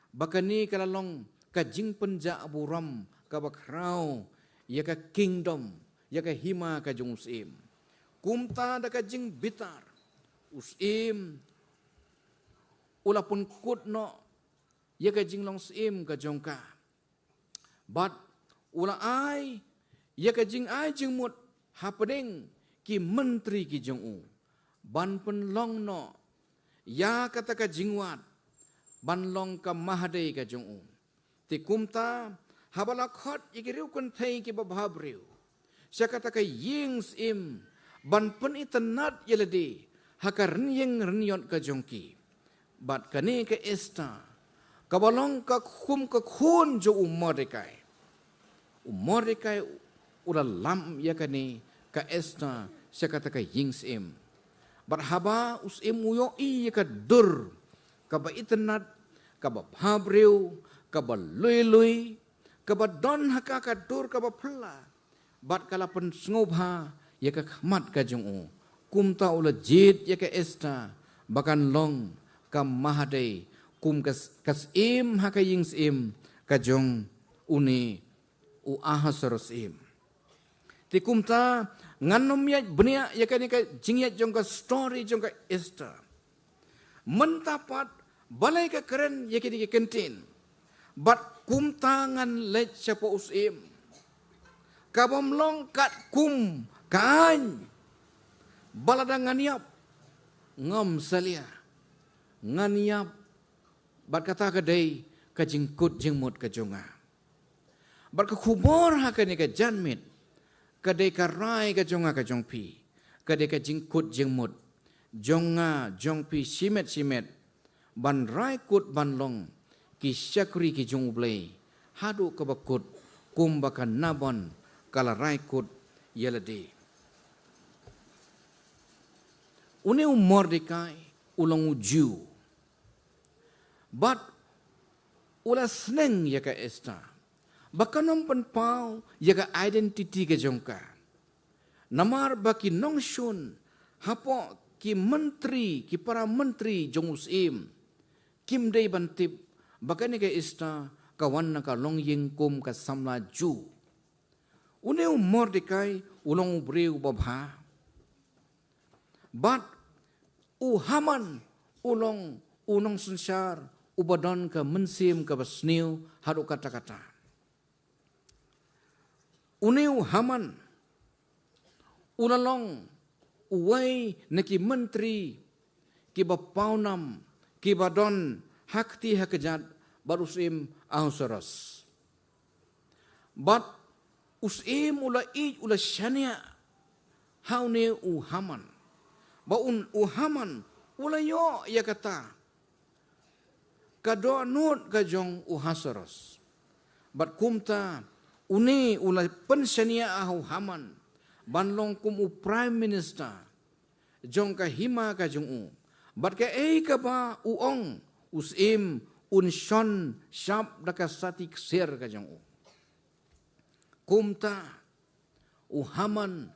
ba kane ka la long ka jingpynjah burom kaba khraw ïa ka kingdom, ïa ka hima ka jong u syiem. Kumta da ka jingbitar u syiem u la pynkut noh ïa ka jinglong syiem ka jong ka. Bad u la ai ïa ka jingai jingmut hapdeng ki myntri ki jong u, ban pynlong noh ïa kata ka jingwad ban long ka mahadei ka jong u. Te kumta, haba la khot ïa ki riewkynthei kiba bhabriew sha kata ka ïing syiem ban pynitynnad ïa lade ha ka rynïeng rynïot ka jong ki. Bad kane ka Esther, kaba long ka kum ka khun jong u Mordekai, u Mordekai u la lam ïa kane ka Esther sha kata ka ïing syiem. Bad haba u syiem u ïohi ïa ka dur kaba itynnad, kaba bhabriew, kaba lui lui, kaba don ha ka ka dur kaba phylla, bad ka la pynsngewbha ïa ka khmat ka jong u. Kumta u la jied ïa ka Esther ba kan long ka mahadei, kum ka s-, ka syiem ha ka ïing syiem ka jong une u Ahasuerus syiem. Te kumta, ngan nym ïaid bniah ïa kane ka jingïaid jong ka story jong ka Esther. Mynta pat, balei ka kren ïa kine ki kyntien? Bad kumta ngan leit shapoh u syiem, kabym long katkum ka aiñ. Ba lada ngan ïap, ngam salia, ngan ïap. Bad kata ka dei ka jingkut jingmut ka jong nga. Bad ka khubor ha kane ka janmiet, ka dei ka rai ka jong nga ka jong phi, ka dei ka jingkut jingmut jong nga jong phi shimet shimet, ban rai kut ban long ki shakri ki jong U Blei haduh kaba kut, kumba ka Nabon ka la rai kut ïa lade. Une u Mordekai u long u Jiw. Bad u la sneng ïa ka Esther ba kan ym pynpaw ïa ka identity ka jong ka. Namar ba ki nongshun hapoh ki myntri, ki para myntri jong u syiem, kim dei ban tip ba kane ka Esther ka wan na ka longïing kum ka samla Jiw. Une u Mordekai u long u briew ba bha. Bad u Haman u long u nongsynshar uba don ka mynsiem kaba sniew haduh katta katta. Une u Haman u la long uwei na ki myntri kiba pawnam, kiba don ha kti ha kjat bad u syiem Ahasuerus. Bad u syiem u la ïeit, u la shaniah ha une u Haman. Ba un, u Haman u la ïoh ïa kata ka dohnud ka jong u Ahasuerus. Bad kumta une u la pynshaniah ha u Haman ban long kum u prime minister jong ka hima ka jong u. Bad kaei kaba u ong, u syiem un shon shap da ka sati ksiar ka jong u. Kumta u Haman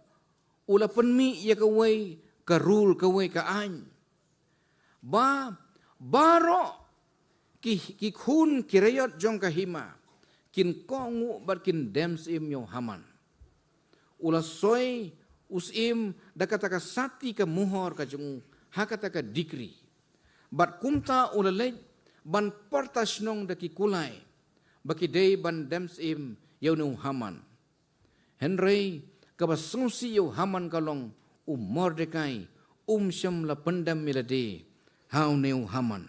u la pynmih ïa kawei ka rule, kawei ka aiñ, ba baroh ki, ki khun ki raiot jong ka hima kin kohnguh bad kin dem syiem ïa u Haman. U la soi u syiem da kata ka sati ka muhor ka jong u ha kata ka decree. Bad kumta u la leit ban pyrta shnong da ki kulai ba ki dei ban dem syiem ïa une u Haman. Hynrei kaba sngewsih ïa u Haman ka long, u Mordekai um shym la pyndem ïa lade ha une u Haman.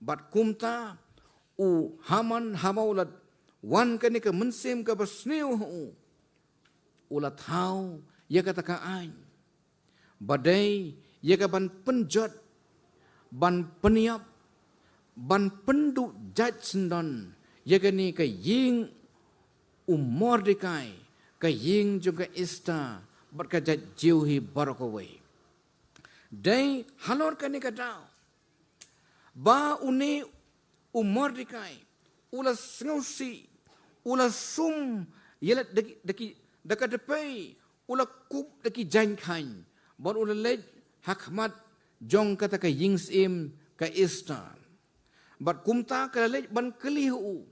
Bad kumta u Haman haba u la wan kane ka mynsiem kaba sniew ha u, u la thaw ïa kata ka aiñ ba dei ïa ka ban pynjot, ban pynïap, ban pynduh jait syndon ïa kane ka ïing u Mordekai, ka ïing jong ka Esther bad ka jait Jiw hi baroh kawei. Dei halor kane ka daw ba une u Mordekai u la sngewsih, u la sum ïa la da ki, da ki, da ka dpei, u la kup da ki jaiñ khaiñ bad u la leit ha khmat jong kata ka ïing syiem ka Esther. Bad kumta ka la leit ban kylli ha u,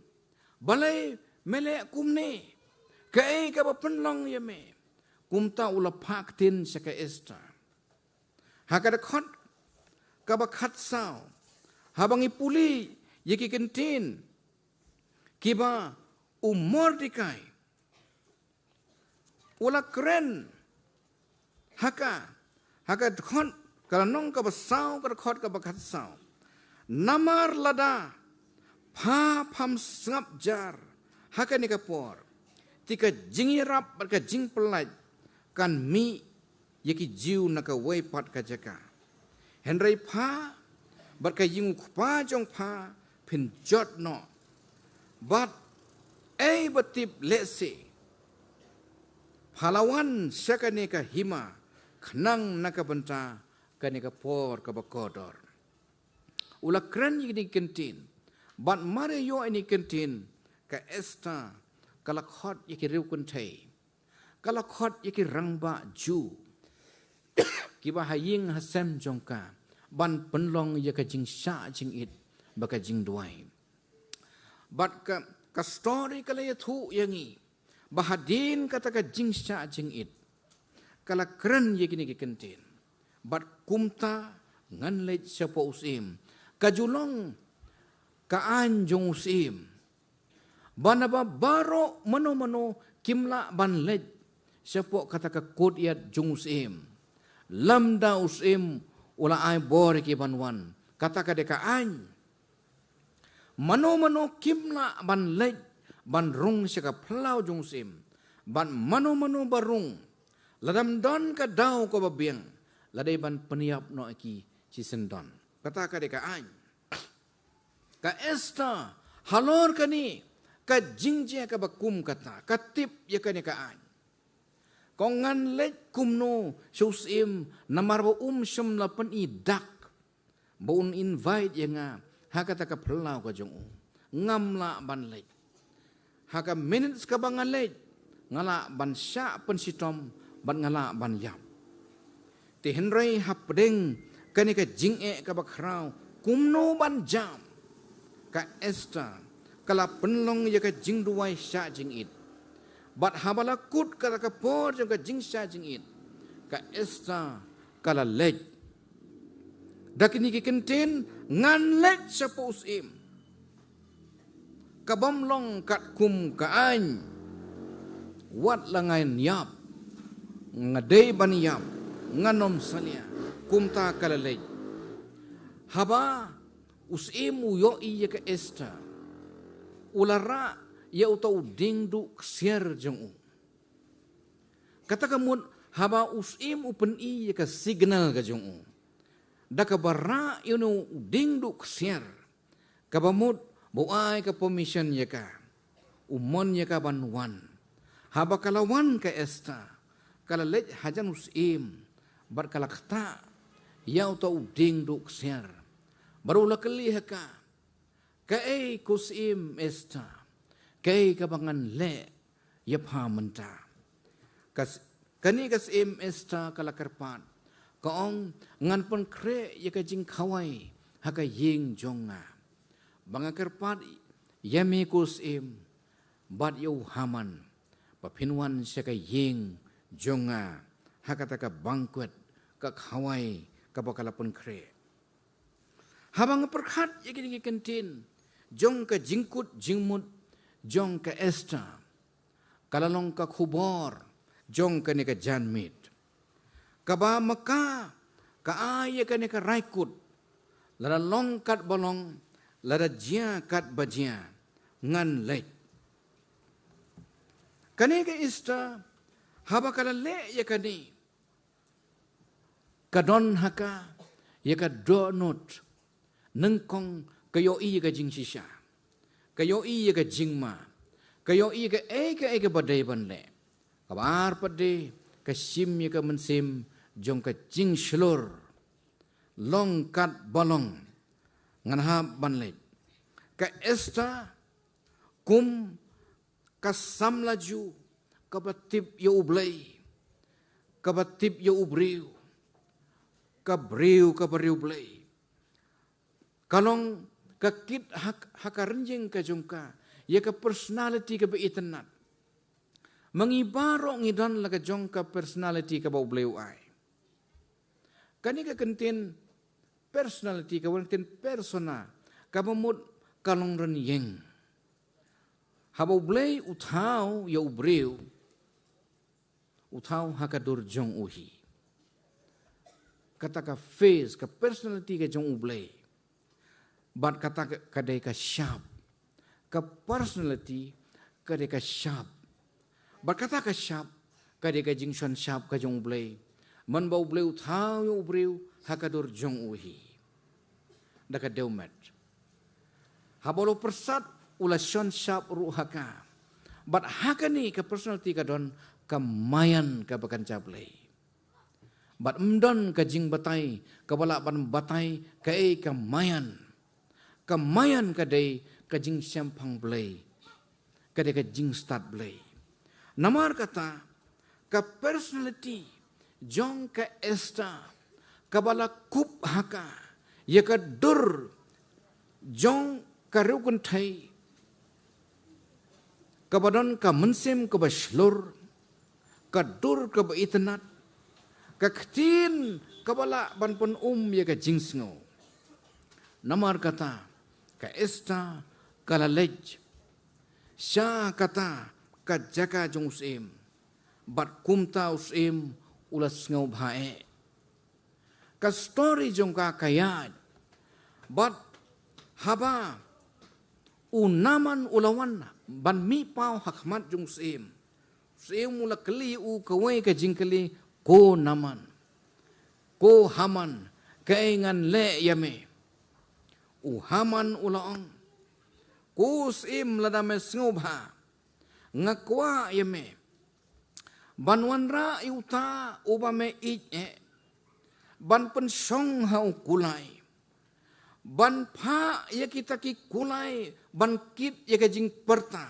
balei me leh kumne? Kaei kaba pynlong ïa me? Kumta u la phah ktien sha ka Esther. Ha ka dkhot kaba khatsaw, haba ngi pule ïa ki kyntien kiba u Mordekai u la kren ha ka, ha ka dkhot ka lynnong kaba saw, ka dkhot kaba khatsaw. Namar lada pha pham sngap jar ha kane ka por, te ka jingïarap bad ka jingpyllait kan mih ïa ki Jiw na kawei pat ka jaka. Hynrei pha bad ka ïing u kpa jong pha phin jot noh. Bad ei ba tip lehse pha la wan sha kane ka hima khnang na ka bynta kane ka por kaba kordor. U la kren ïa kine ki kyntien. Bad mar ïa ïoh ïa kine ki kyntien, ka Esther ka la khot ïa ki riewkynthei, ka la khot ïa ki rangbah Jiw kiba ha ïing ha sem jong ka, ban pynlong ïa ka jingshah jingit bad ka jingduwai. Bad ka, ka story ka la ïathuh ïa ngi ba hadien kata ka jingshah jingit, ka la kren ïa kine ki kyntien. Bad kumta ngan leit shapoh u syiem, ka ju long ka aiñ jong u syiem, ba naba baroh mano mano kim lah ban leit shapoh kata ka courtyard jong u syiem lymda u syiem u la ai bor ïa ki ban wan. Kata ka dei ka aiñ. Mano mano kim lah ban leit ban rung sha ka phyllaw jong u syiem. Bad mano mano ba rung, lada ym don ka daw kaba biang, la dei ban pynïap noh ïa ki shisyndon. Kata ka dei ka aiñ. Ka Esther halor kane ka jingjia kaba kum kata, ka tip ïa kane ka aiñ. Ka ong, ngan leit kumno sha u syiem, namar ba um shym la pyni dak ba un invite ïa nga ha kata ka phyllaw ka jong u. Ngam lah ban leit. Ha ka minit kaba nga leit, nga lah ban shah pynshitom bad nga lah ban ïap. Te hynrei hapdeng kane ka jingeh kaba khraw, kumno ban jam, ka Esther ka la pynlong ïa ka jingduwai shah jingit. Bad haba la kut kata ka por jong ka jingshah jingit, ka Esther ka la leit da kine ki kyntien, ngan leit shapoh u syiem, ka bym long katkum ka aiñ. Wat la ngan ïap, nga dei ban ïap, ngan ym salia. Kumta ka la leit. Haba u syiem u ïohi ïa ka Esther, u la rah ïa uta u diengduh ksiar jong u. Kata ka mut haba u syiem u pyni ïa ka signal ka jong u da kaba rah ïa une u diengduh ksiar, kaba mut ba u ai ka permission ïa ka, u mon ïa ka ban wan. Haba ka la wan ka Esther, ka la leit hajan u syiem bad ka la ktah ïa uta u diengduh ksiar. Bad u la kylli ha ka, kaei ko syiem Esther, kaei kaba ngan leh ïa pha mynta? Ka s-, kane ka syiem Esther ka la kyrpad, ka ong, ngan pynkhreh ïa ka jingkhawai ha ka ïing jong nga, ba nga kyrpad ïa me ko syiem bad ïa u Haman, ba phin wan sha ka ïing jong nga ha kata ka banquet, ka khawai kaba ka la pynkhreh. Haba nga pyrkhat ïa kine ki kyntien jong ka jingkut jingmut jong ka Esther, ka la long ka khubor jong kane ka janmiet, kaba ma ka ka ai ïa kane ka rai kut, lada long kat ba long, lada jia kat ba jia, ngan leit. Kane ka Esther, haba ka la leh ïa kane, ka don ha ka ïa ka dohnud. Nyngkong ka ïohi ïa ka jingshisha, ka ïohi ïa ka jingma, ka ïohi ïa kaei kaei kaba dei ban leh. Kaba ar pat de, ka shim ïa ka mynsiem jong ka jingshlur, long kat ba long, ngan hap ban leit. Ka Esther, kum ka samla Jiw kaba tip ïa U Blei, kaba tip ïa u briew, ka briew kaba riewblei, ka long ka kit ha, ha ka ryngïeng ka jong ka ïa ka personality kaba itynnad. Ma ngi baroh ngi don la ka jong ka personality kaba U Blei u ai. Kane ka kyntien personality, ka wan kyntien persona, kaba mut ka long ryngïeng. Haba U Blei u thaw ïa u briew, u thaw ha ka dur jong u hi. Kata ka face, ka personality ka jong U Blei. Bad kata ka, ka dei ka shap. Ka personality ka dei ka shap. Bad kata ka shap ka dei ka jingshon shap ka jong U Blei. Man ba U Blei u thaw ïa u briew ha ka dur jong u hi. Da ka dewmet. Haba u la pyrsad u la shon shap ruh ha ka. Bad ha kane ka personality ka don ka maïan kaba kynja Blei. Bad ym don ka jingbatai kaba lah ban batai kaei ka maïan. Ka maïan ka dei ka jingshemphang Blei. Ka dei ka jingstad Blei. Namar kata ka personality jong ka Esther kaba la kup ha ka ïa ka dur jong ka riewkynthei kaba don ka mynsiem kaba shlur, ka dur kaba itynnad, ka ktien kaba lah ban pynum ïa ka jingsngew. Namar kata ka Esther ka la leit sha kata ka jaka jong u syiem, bad kumta u syiem u la sngewbha eh. Ka story jong ka ka ïaid. Bad haba u Naaman u la wan ban mih paw ha khmat jong u syiem, u syiem u la kylli u kawei ka jingkylli, ko Naaman, ko Haman, kaei ngan leh ïa me? U Haman u la ong, ko syiem, lada me sngewbha, nga kwah ïa me ban wanrah ïa uta uba me ïeit eh, ban pynshong ha u kulai, ban phah ïa kita ki kulai ban kit ïa ka jingpyrta,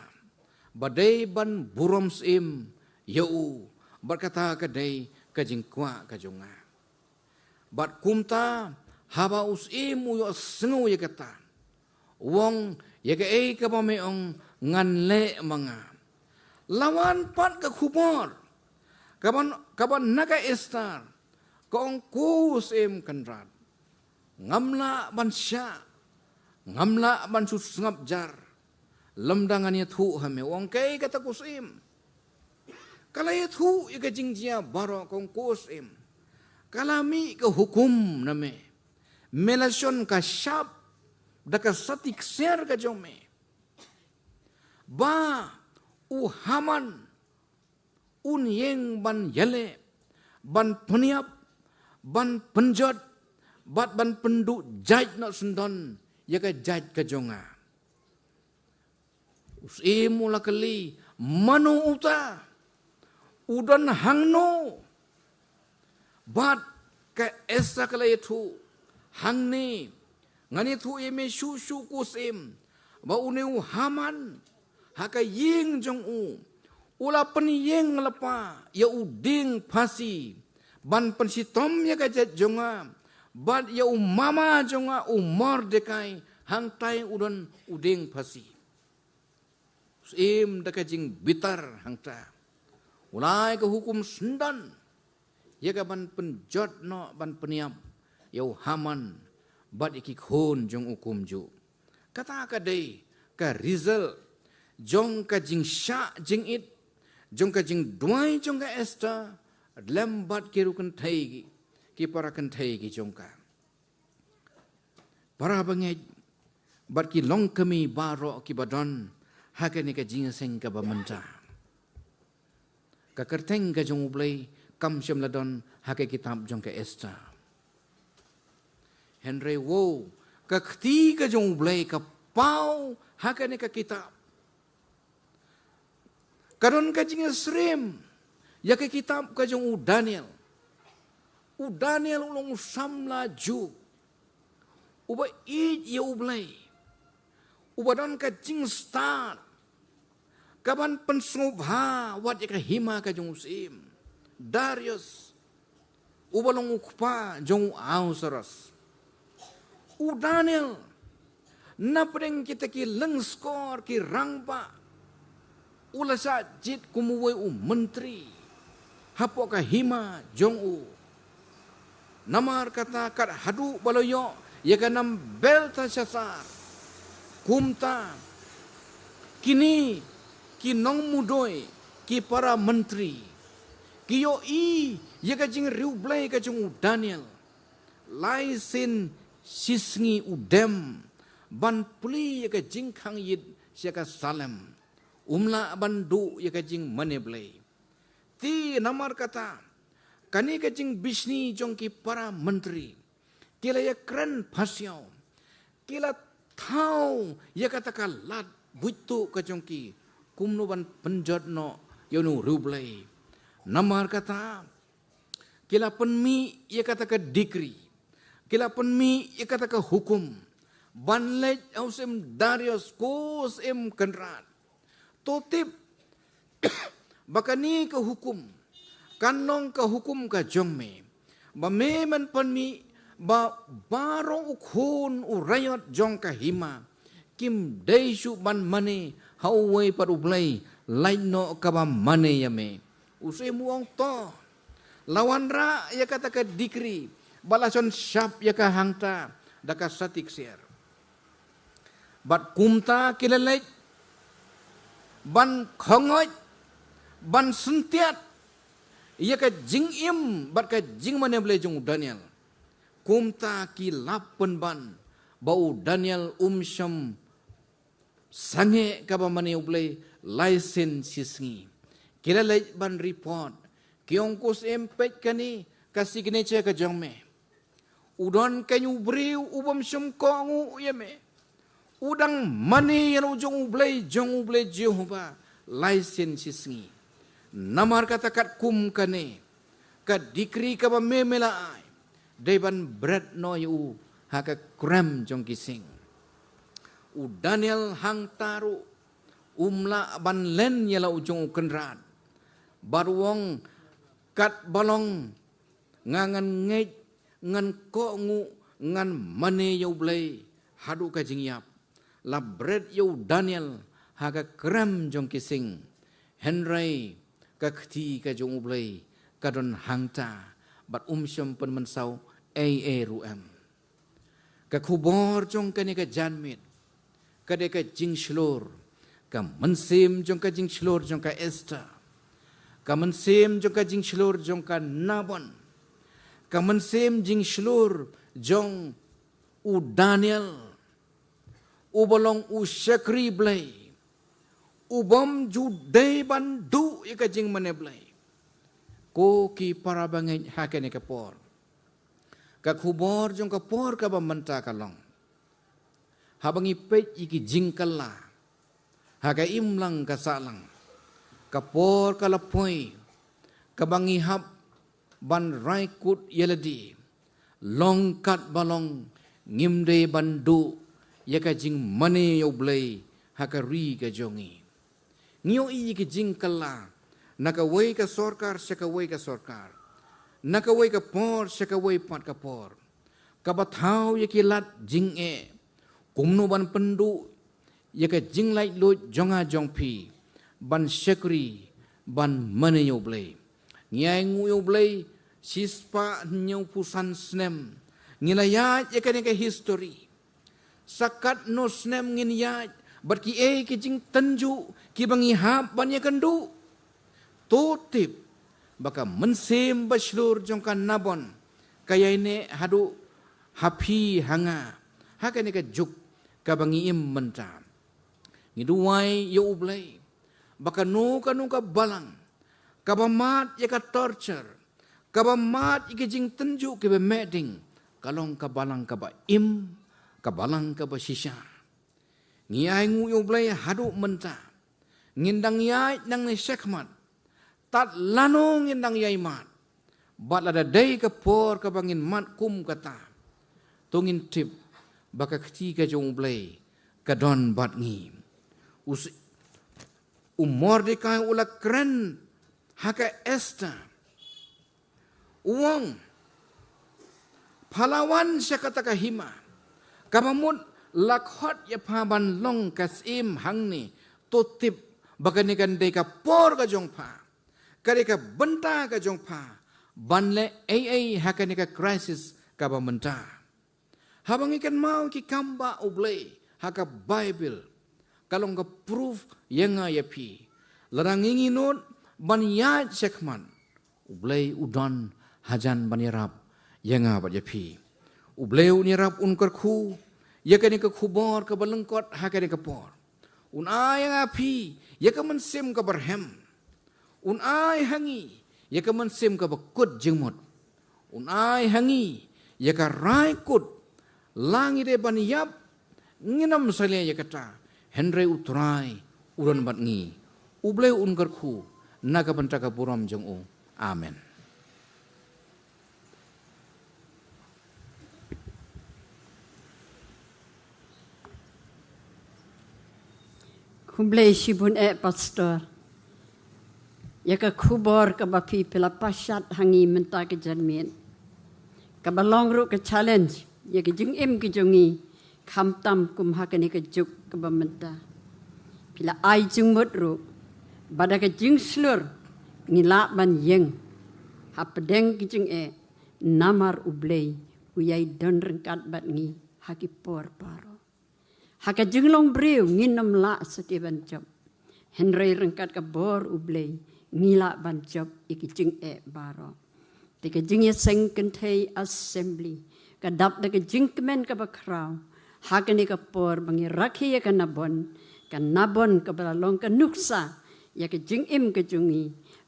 ba dei ban burom syiem ïa u, bad kata ka dei ka jingkwah ka jong nga. Bad kumta haba u syiem u ïohsngew ïa kata, u ong, ïa kaei kaba me ong ngan leh ma nga. La wan pat ka khubor kaban, kaban na ka Esther, ka ong, ko syiem Kynrad, ngam lah ban shah, ngam lah ban shu sngap jar lymda ngan ïathuh ha me. U ong, kaei kata ko syiem? Ka la ïathuh ïa ka jingjia baroh, ka ong, ko syiem, ka la mih ka hukum na me. Me la shon ka shap da ka sati ksiar ka jong me, ba u Haman un ïeng ban ïaleh, ban pynïap, ban pynjot, bad ban pynduh jait noh syndon ïa ka jait ka jong nga. U syiem u la kylli, mano uta? U don hangno? Bad ka Esther ka la ïathuh, hangne, ngan ïathuh ïa me shuh shuh ko syiem, ba une u Haman, ha ka ïing jong u, u la pynïeng lypa ïa u dieng phasi ban pynshitom ïa ka jait jong nga, bad ïa u mama jong nga u Mordekai, hangtai u don u dieng phasi. U syiem da ka jingbitar hangta u la ai ka hukum syndon ïa ka ban pynjot noh, ban pynïap ïa u Haman bad ïa ki khun jong u kumjuh. Kata ka dei ka result jong ka jingshah jingit, jong ka jingduwai jong ka Esther lem bad ki riew kynthei, ki para kynthei ki jong ka. Para bangeit bad ki longkmie baroh kiba don ha kane ka jingïaseng kaba mynta. Ka kyrteng ka jong U Blei kam shym la don ha ka kitab jong ka Esther. Hynrei wow, ka kti ka jong U Blei ka paw ha kane ka kitab. Ka don ka jingïasyriem ïa ka kitab ka jong u Daniel. U Daniel u long u samla Jiw uba ïeit ïa U Blei, uba don ka jingstad kaban pynsngewbha wat ïa ka hima ka jong u syiem Darius, uba long u kpa jong u Ahasuerus. U Daniel, napdeng kita ki lyngskor ki rangbah, u la shah jied kum uwei u myntri hapoh ka hima jong u. Namar kata, kat haduh ba la ïoh ïa ka nam Belteshassar, kumta, kine ki nongmudui, ki para myntri, ki ïohi ïa ka jingriewblei ka jong u Daniel. Lai sien shisngi u dem ban plie ïa ka jingkhang ïit sha ka salem. Um lah ban duh ïa ka jingmane Blei. Te namar kata, kane ka jingbishni jong ki para myntri, ki la ïakren phasiaw, ki la thaw ïa kata ka lad buit tuh ka jong ki, kumno ban pynjot noh ïa une u riewblei. Namar kata, ki la pynmih ïa kata ka decree, ki la pynmih ïa kata ka hukum ban leit ha u syiem Darius, ko syiem kynrad. To tip ba kane ka hukum kan long ka hukum ka jong me, ba me men pynmih ba baroh u khun u raiot jong ka hima kim dei shuh ban mane ha uwei pat u blei, lait noh kaba mane ïa me. U syiem u ong to, la wanrah ïa kata ka decree bad la shon shap ïa ka hangta da ka sati ksiar. Bad kumta ki la leit ban khongoi, ban syntiat ïa ka jingim bad ka jingmane Blei jong u Daniel. Kumta ki la pynban ba u Daniel um shym sangeh kaba mane ïa u Blei lai sien shisngi. Ki la leit ban report, ki ong, ko syiem, peit kane ka signature ka jong me. U don keiñ u briew u bym shym kohnguh ïa me. U dang mane ïa la u jong u Blei, jong u Blei Jehobah lai sien shisngi. Namar kata katkum kane ka decree kaba me me la ai, dei ban bret noh ïa u ha ka krem jong ki sing. U Daniel hangta ruh um lah ban len ïa la u jong u kynrad. Bad u ong, katba long nga ngan ngeit, ngan kohnguh, ngan mane ïa u Blei haduh ka jingïap. La bret ïa u Daniel ha ka krem jong ki sing. Hynrei ka kti ka jong u Blei ka don hangta, bad um shym pynmynsaw ei ei ruh em. Ka khubor jong kane ka janmiet ka dei ka jingshlur, ka mynsiem jong ka jingshlur jong ka Esther, ka mynsiem jong ka jingshlur jong ka Nabon, ka mynsiem jingshlur jong u Daniel, uba long u shakri Blei, u bym ju dei ban duh ïa ka jingmane Blei. Ko ki para bangeit, ha kane ka por, ka khubor jong ka por kaba mynta ka long, haba ngi peit ïa ki jingkylla ha ka imlang ka sahlang, ka por ka la poi kaba ngi hap ban rai kut ïa lade. Long katba long, ngim dei ban duh ïa ka jingmane ïa u Blei ha ka ri ka jong ngi. Ngi ïohi ïa ki jingkylla na kawei ka sorkar sha kawei ka sorkar, na kawei ka por sha kawei pat ka por, kaba thaw ïa ki lad jingeh kumno ban pynduh ïa ka jinglaitluid jong nga jong phi ban shakri, ban mane ïa u Blei. Ngi ainguh ïa u Blei, shispah hynñiewphew san snem ngi la ïaid ïa kane ka history. Sa katno snem ngin ïaid bad kiei ki jingtynjuh kiba ngi hap ban ïakynduh? To tip ba ka mynsiem bashlur jong ka Nabon ka ïaineh haduh ha phi ha nga ha kane ka juk kaba ngi im mynta. Ngi duwai ïa u Blei ba kano kano ka balang kaba mad ïa ka torture, kaba mad ïa ki jingtynjuh kiba meh ding, ka long ka balang kaba im, ka balang kaba shisha. Ngi ainguh ïa u Blei haduh mynta ngin dang ïaid nangne shakhmat, tad lano ngin dang ïai mad. Bad lada dei ka por kaba ngin mad kum kata, to ngin tip ba ka kti ka jong u Blei ka don bad ngi. U s- u Mordekai u la kren ha ka Esther, u ong, pha la wan sha kata ka hima kaba mut la khot ïa pha ban long ka syiem hangne. To tip ba kane kan dei ka por ka jong pha, ka dei ka bynta ka jong pha ban leh ei ei ha kane ka crisis kaba mynta. Haba ngi kynmaw ki kam ba u Blei ha ka Baibl, ka long ka proof ïa nga ïa phi Lada ngi ngi nud ban ïaid shakhmat, U Blei u don hajan ban ïarap ïa nga bad ïa phi. U Blei un ïarap un kyrkhu ïa kane ka khubor kaba lyngkot ha kane ka por. Un ai ïa nga phi ïa ka mynsiem kaba rhem. Un ai ha ngi ïa ka mynsiem kaba kut jingmut. Un ai ha ngi ïa ka rai kut, la ngi dei ban ïap, ngin ym salia ïa kata, hynrei U Trai u don bad ngi. U Blei un kyrkhu na ka bynta ka burom jong u. Amen. Khublei shibun eh, Pastor, ïa ka khubor kaba phi phi la pashat ha ngi mynta ka janmiet, kaba long ruh ka challenge ïa ka jingim ka jong ngi, khamtam kum ha kane ka juk kaba mynta. Phi la ai jingmut ruh ba da ka jingshlur ngi lah ban ïeng hapdeng ka jingeh, namar U Blei u ïai don ryngkat bad ngi ha ki por baroh. Ha ka jinglong briew ngin ym lah shuh te ban jop, hynrei ryngkat ka bor U Blei ngi lah ban jop ïa ki jingeh baroh. Te ka jingïaseng kynthei assembly ka dap da ka jingkmen kaba khraw ha kane ka por ba ngi rakhe ïa ka Nabon, ka Nabon kaba la long ka nuksa ïa ka jingim ka jong ngi,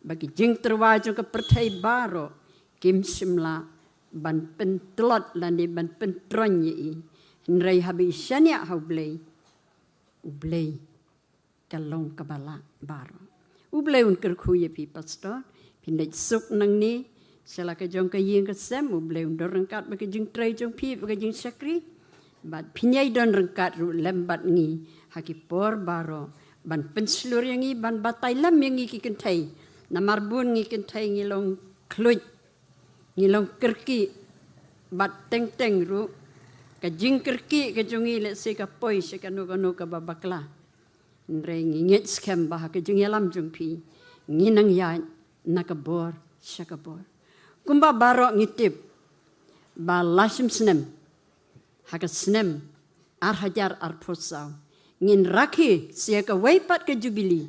ba ki jingtyrwa jong ka pyrthei baroh kim shym lah ban pyntlot lane ban pyntroiñ ïa i. Hynrei haba i shaniah ha U Blei, U Blei ka long kaba lah baroh. U Blei un kyrkhu ïa phi, Pastor. Phin leit suk nangne sha la ka jong ka ïing ka sem. U Blei un don ryngkat bad ka jingtrei jong phi bad ka jingshakri. Bad phin ïai don ryngkat ruh lem bad ngi ha ki por baroh ban pynshlur ïa ngi, ban batai lem ïa ngi ki kynthei. Namar bun ngi kynthei ngi long khluit, ngi long kyrkieh, bad teng teng ruh ka jingkyrkieh ka jong ngi lehse ka poi sha kano kano kaba bakla. Hynrei ngi ngeit skhem ba ha ka jingïalam jong phi ngin nang ïaid na ka bor sha ka bor. Kumba baroh ngi tip ba la shim snem, ha ka snem ar hajar arphew saw ngin rakhe sa ïa kawei pat ka jubili.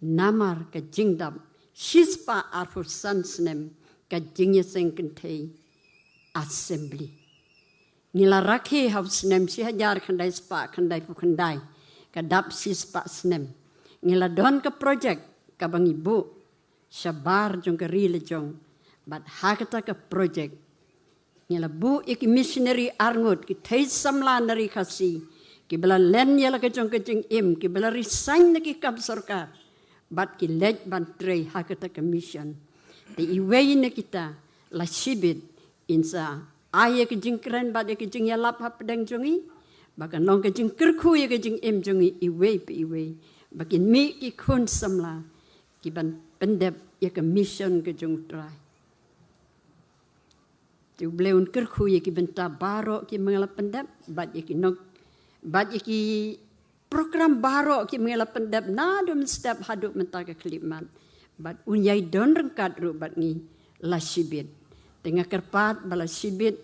Namar ka jingdap shispah arphew san snem ka jingïaseng kynthei assembly. Ngi la rakhe ha u snem shi hajar khyndai spah khyndaiphew khyndai, ka dap shispah snem. Ngi la don ka project kaba ngi buh shabar jong ka ri la jong, bad ha kata ka project ngi la buh ïa ki missionary arngut, ki thei samla na ri Khasi, kiba la len ïa la ka jong ka jingim, kiba la resign na ki kam sorkar, bad ki leit ban trei ha kata ka mission. Te iwei na kita la shibit, in sa ai ïa ka jingkren bad ïa ka jingïalap hapdeng jong i, ba kan long ka jingkyrkhu ïa ka jingim jong i iwei pa iwei, ba kin mih ki khun samla kiban pyndep ïa ka mission ka jong U Trai. Te U Blei un kyrkhu ïa ki bynta baroh kiba ngi la pyndep, bad ïa ki nok, bad ïa ki program baroh kiba ngi la pyndep naduh mynstep haduh mynta ka khyllipmat. Bad un ïai don ryngkat ruh bad ngi la shibit. Te nga kyrpad ba la shibit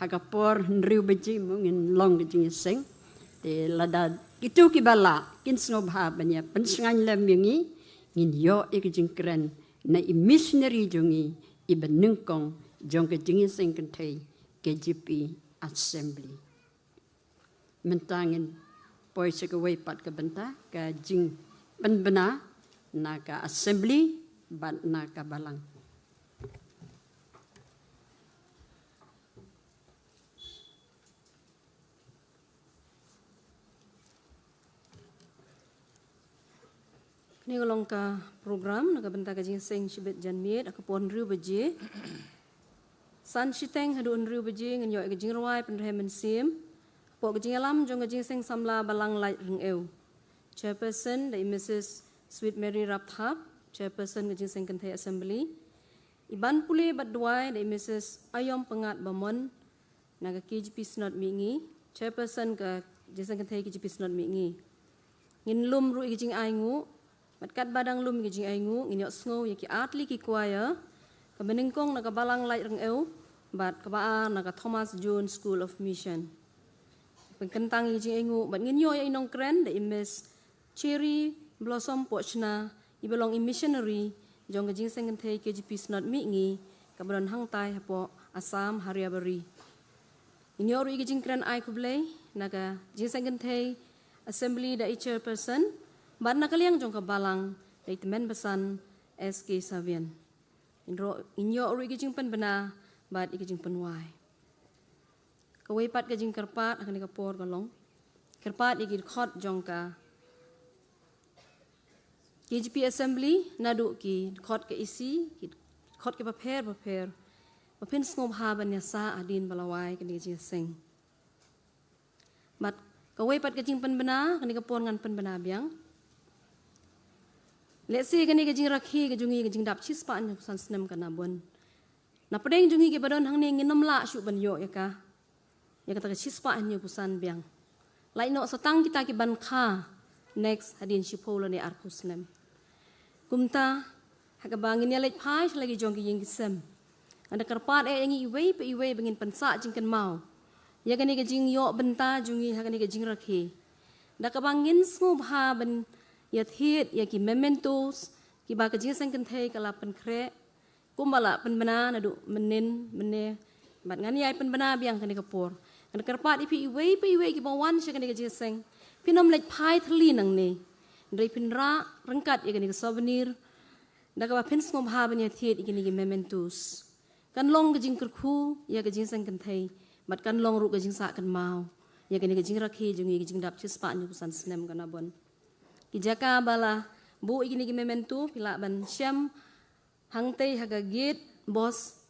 ha ka por hynriew baje mo ngin long ka jingïaseng. Te lada kito kiba lah kin sngewbha ban ïa pynshngaiñ lem ïa ngi, ngin ïoh ïa ka jingkren na i missionary jong ngi iba nyngkong jong ka jingïaseng kynthei K J P Assembly. Mynta ngin poi sha kawei pat ka bynta, ka jingpynbna na ka Assembly bad na ka Balang. Kane ka long ka program na ka bynta ka jingïaseng shibit janmiet ha ka por hynriew baje. San shiteng haduh hynriew baje ngin ïoh ïa ka jingrwai pynrhem mynsiem hapoh ka jingïalam jong ka jingïaseng samla Balang Laitryngew. Chairperson da i Missus Sweet Mary Rapthap, Chairperson ka Jingïaseng Kynthei Assembly. I ban pule bad duwai da i Missus Aiom Pyngat Bamon, na ka K J P Synod Mihngi, Chairperson ka Jingïaseng Kynthei K J P Synod Mihngi. Ngin lum ruh ïa ka jingainguh, bad katba dang lum ïa ka jingainguh, ngin ïohsngew ïa ki artylli ki choir, kaba nyngkong na ka Balang Laitryngew, bad kaba ar na ka Thomas Jones School of Mission. Pynkyntang ïa ka jingainguh, bad ngin ïoh ïa i nongkren, da i Miss Cherry Blossom Pohshna, iba long i missionary jong ka Jingïaseng Kynthei K J P Synod Mihngi, kaba don hangtai hapoh Assam Hariabari. Ngin ïoh ruh ïa ka jingkren ai khublei na ka Jingïaseng Kynthei Assembly da i Chairperson, bad na ka liang jong ka Balang da i Tymmen Basan S K Savian. Ngin ro-, ngin ïoh ruh ïa ka jingpynbna bad ïa ka jingpynwai. Kawei pat ka jingkyrpad ha kane ka por ka long, kyrpad ïa ki dkhot jong ka K J P Assembly, naduh ki dkhot ka E C, ki dkhot kiba pher bapher, ba phin sngewbha ban ïasah hadien ba la wai kane ka jingïaseng. Bad kawei pat ka jingpynbna, kane ka por ngan pynbna biang. Lehse kane ka jingrakhe ka jong ngi ka jingdap shispah hynñiewphew san snem ka na bun. Na pdeng jong ngi kiba don hangne ngin ym lah shuh ban ïoh ïa ka, ïa kata ka shispah hynñiewphew san biang. Lait noh sa tang kita ki ban kha next hadien shiphew lane arphew snem. Kumta, ha kaba ngin ïaleit phai sha la ki jong ki ïing ki sem, nga da kyrpad eh ïa ngi iwei pa iwei ba ngin pynsah jingkynmaw ïa kane ka jingïoh bynta jong ngi ha kane ka jingrakhe, da kaba ngin sngewbha ban ïathied ïa ki mementos kiba ka Jingïaseng Kynthei ka la pynkhreh, kumba la pynbna naduh mynnin mynne. Bad ngan ïai pynbna biang kane ka por. Ngan kyrpad ïa phi iwei pa iwei kiba wan sha kane ka jingïaseng, phin ym leit phai thylli nangne, hynrei phin rah ryngkat ïa kane ka souvenir, da kaba phin sngewbha ban ïathied ïa kine ki mementos. Kan long ka jingkyrkhu ïa ka Jingïaseng Kynthei, bad kan long ruh ka jingsah kynmaw ïa kane ka jingrakhe jong ngi ka jingdap shispah hynñiewphew san snem ka na bun. Ki jaka ba la buh ïa kine ki memento phi lah ban shem hangtei ha ka gate boss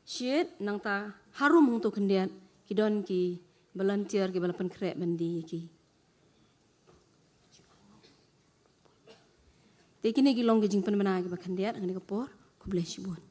shed, nangta harum hangto khyndiat ki don ki volunteer kiba la pynkhreh ban die ïa ki. Te kine ki long ki jingpynbna kiba khyndiat ha kane ka por. Khublei shibun.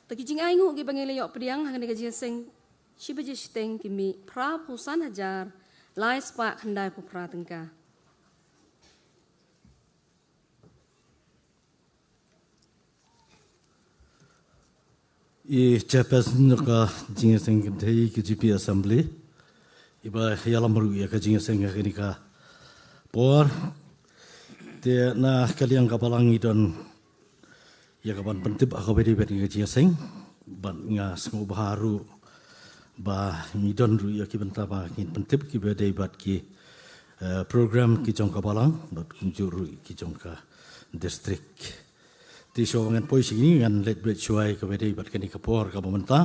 Ta ki jingainguh kiba ngi la ïoh pdiang ha kane ka jingïaseng shi baje shiteng ki mih phra phew san hajar lai spah khyndai phew phra tyngka. I Chairperson jong ka Jingïaseng Kynthei K J P Assembly, iba ïalam ruh ïa ka jingïaseng ha kane ka por. Te na ka liang ka Balang ngi don ïa ka ban pyntip ha kaba dei bad ka jingïaseng, bad nga sngewbha ruh ba ngi don ruh ïa ki bynta ba ngin pyntip kiba dei bad ki, eh, program ki jong ka Balang bad kumjuh ruh ki jong ka district. Te shuwa ba ngan poi sha ngi, ngan leit beit shuwa ïa kaba dei bad kane ka por kaba mynta.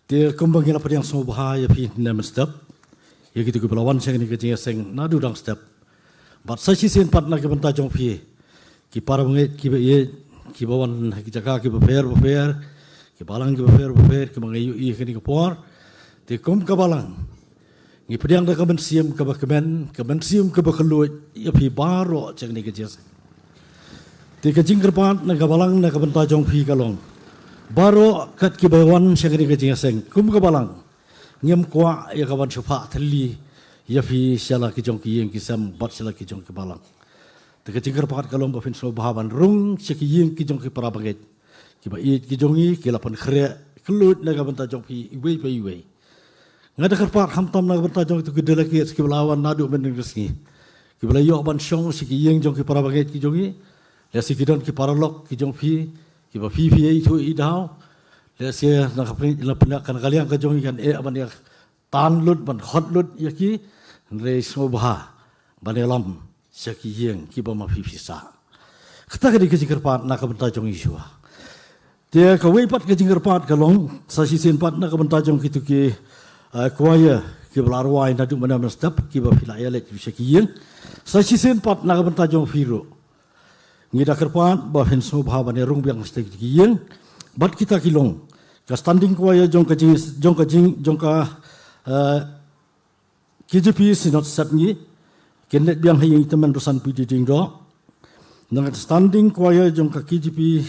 Te kumba ngi la pdiang sngewbha ïa phi ne mynstep, ïa kito kiba la wan sha kane ka jingïaseng naduh dang step. Bad sa shisien pat na ka bynta jong phi, ki para bangeit kiba ïeit, kiba wan ha ki jaka kiba pher bapher, ki balang kiba pher bapher, kiba ngi ïohi ha kane ka por. Te kum ka Balang, ngi pdiang da ka mynsiem kaba kmen, ka mynsiem kaba kylluid ïa phi baroh sha kane ka jingïaseng. Te ka jingkyrpad na ka Balang na ka bynta jong phi ka long, baroh kat kiba wan sha kane ka jingïaseng, kum ka Balang, ngim kwah ïa ka ban shu phah thylli ïa phi sha la ki jong ki ïing ki sem bad sha la ki jong ki balang. Te ka jingkyrpad ka long ba phin sngewbha ban rung sha ki ïing ki jong ki para bangeit, kiba ïeit ki jong ngi, ki la pynkhreh kylluid na ka bynta jong phi iwei pa iwei. Nga da kyrpad khamtam na ka bynta jong kito ki delegates kiba la wan naduh mynhynnin ka sngi, kiba la ïoh ban shong sha ki ïing jong ki para bangeit ki jong ngi. Lehse ki don ki paralok ki jong phi kiba phi phi ïathuh ïa i daw. Lehse na ka pyn-, na pynïaid ka liang ka jong ngi kan eh ban ïa tan lut ban khot lut ïa ki, hynrei sngewbha ban ïalam sha ki ïing kiba ma phi phi sah. Kata ka dei ka jingkyrpad na ka bynta jong ngi shuwa. Te kawei pat ka jingkyrpad ka long, sa shisien pat na ka bynta jong kito ki, eh, choir kiba la rwai naduh mynne mynstep kiba phi la ïaleit sha ki ïing. Sa shisien pat na ka bynta jong phi ruh, ngi da kyrpad ba phin sngewbha ban ïarung biang sha ki ïing. Bad kita ki long ka standing choir jong ka jing, jong ka jing, jong ka, eh, K J P Synod Sepngi, kin leit biang ha ïing i Tymmen Basan P D Diengdoh. Nangta standing choir jong ka K J P,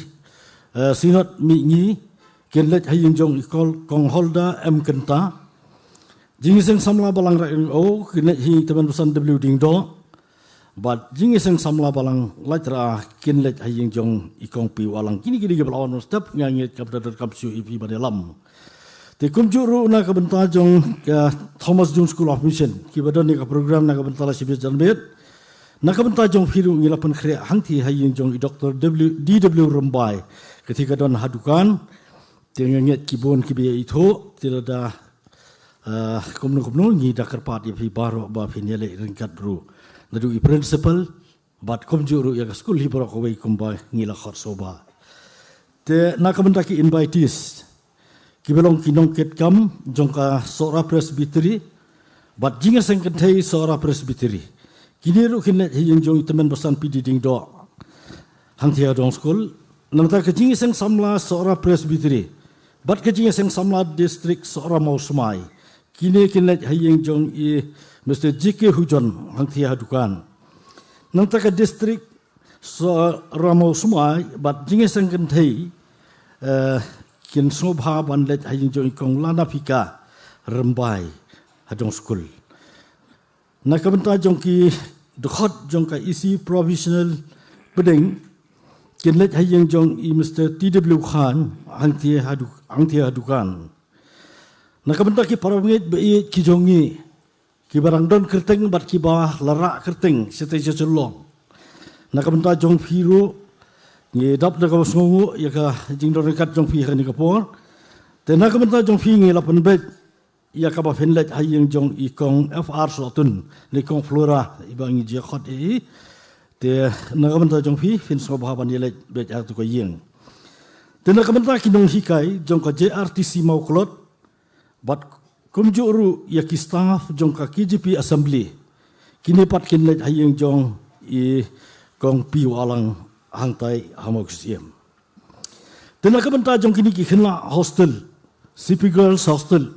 eh, Synod Mihngi, kin leit ha ïing jong i Kol-, Kong Holda M Kynta. Jingïaseng samla Balang Raid Ri-o, kin leit ha ïing i Tymmen Basan W Diengdoh. Bad jingïaseng samla balang lait ra kin leit ha ïing jong i Kong Pi Walang. Kine kine ki ba la wan step nga ngeit ka bynta don kam shu i phi ban ïalam. Te kumjuh ruh na ka bynta jong ka Thomas Jones School of Mission ki ba don ïa ka program na ka bynta la shibit janmiet. Na ka bynta jong phi ruh ngi la pynkhreh hangti ha ïing jong i Doctor W D W Rymbai. Ka ti ka don ha dukan. Te nga ngeit ki bun ki ba ïa ithuh te lada ah, kumno kumno ngi da kyrpad ïa phi baroh ba phin ïaleh ryngkat ruh. Naduh i principal bad kumjuh ruh ïa ka skul hi baroh kawei kumba ngi la khot sngewbha. Te na ka bynta ki invitees ki ba long ki nongkitkam jong ka Sohra Presbytery bad jingïaseng kynthei Sohra Presbytery. Kine ruh kin leit ha ïing jong i tymmen basan P D Diengdoh hangthie ha dong skul. Nangta ka jingïaseng samla Sohra Presbytery bad ka jingïaseng samla district Sohra Mawsmai. Kine kin leit ha ïing jong i Mister J K Hujon hangthie ha dukan. Nangta ka district Sohra Mawsmai bad jingïaseng kynthei eh, kin sngewbha ban leit ha ïing jong i Kong Lanaphika Rymbai ha dong skul. Na ka bynta jong ki dkhot jong ka E C Provisional Pdeng kin leit ha ïing jong i Mister T W Khan hangthie ha du-, hangthie ha dukan. Na ka bynta ki para bangeit ba ïeit ki jong ngi ki ba dang don kyrteng bad ki ba la rah kyrteng shatei sha Shillong. Na ka bynta jong phi ruh ngi dap da kaba sngewnguh ïa ka jingdon ryngkat jong phi ha kane ka por. Te na ka bynta jong phi ngi la pynbeit ïa kaba phin leit ha ïing jong i Kong F R Sohtun ne Kong Flora i ba ngi jia khot ïa i. Te na ka bynta jong phi phin sngewbha ban ïaleit beit ha tu ka ïing. Te na ka bynta ki nonghikai jong ka J R T C Mawklot bad kumjuh ruh ïa ki staff jong ka K J P Assembly. Kine pat kin leit ha ïing jong i Kong P Walang hangtai ha Mawksyiem. Te na ka bynta jong kine ki khynnah hostel, C P Girls Hostel,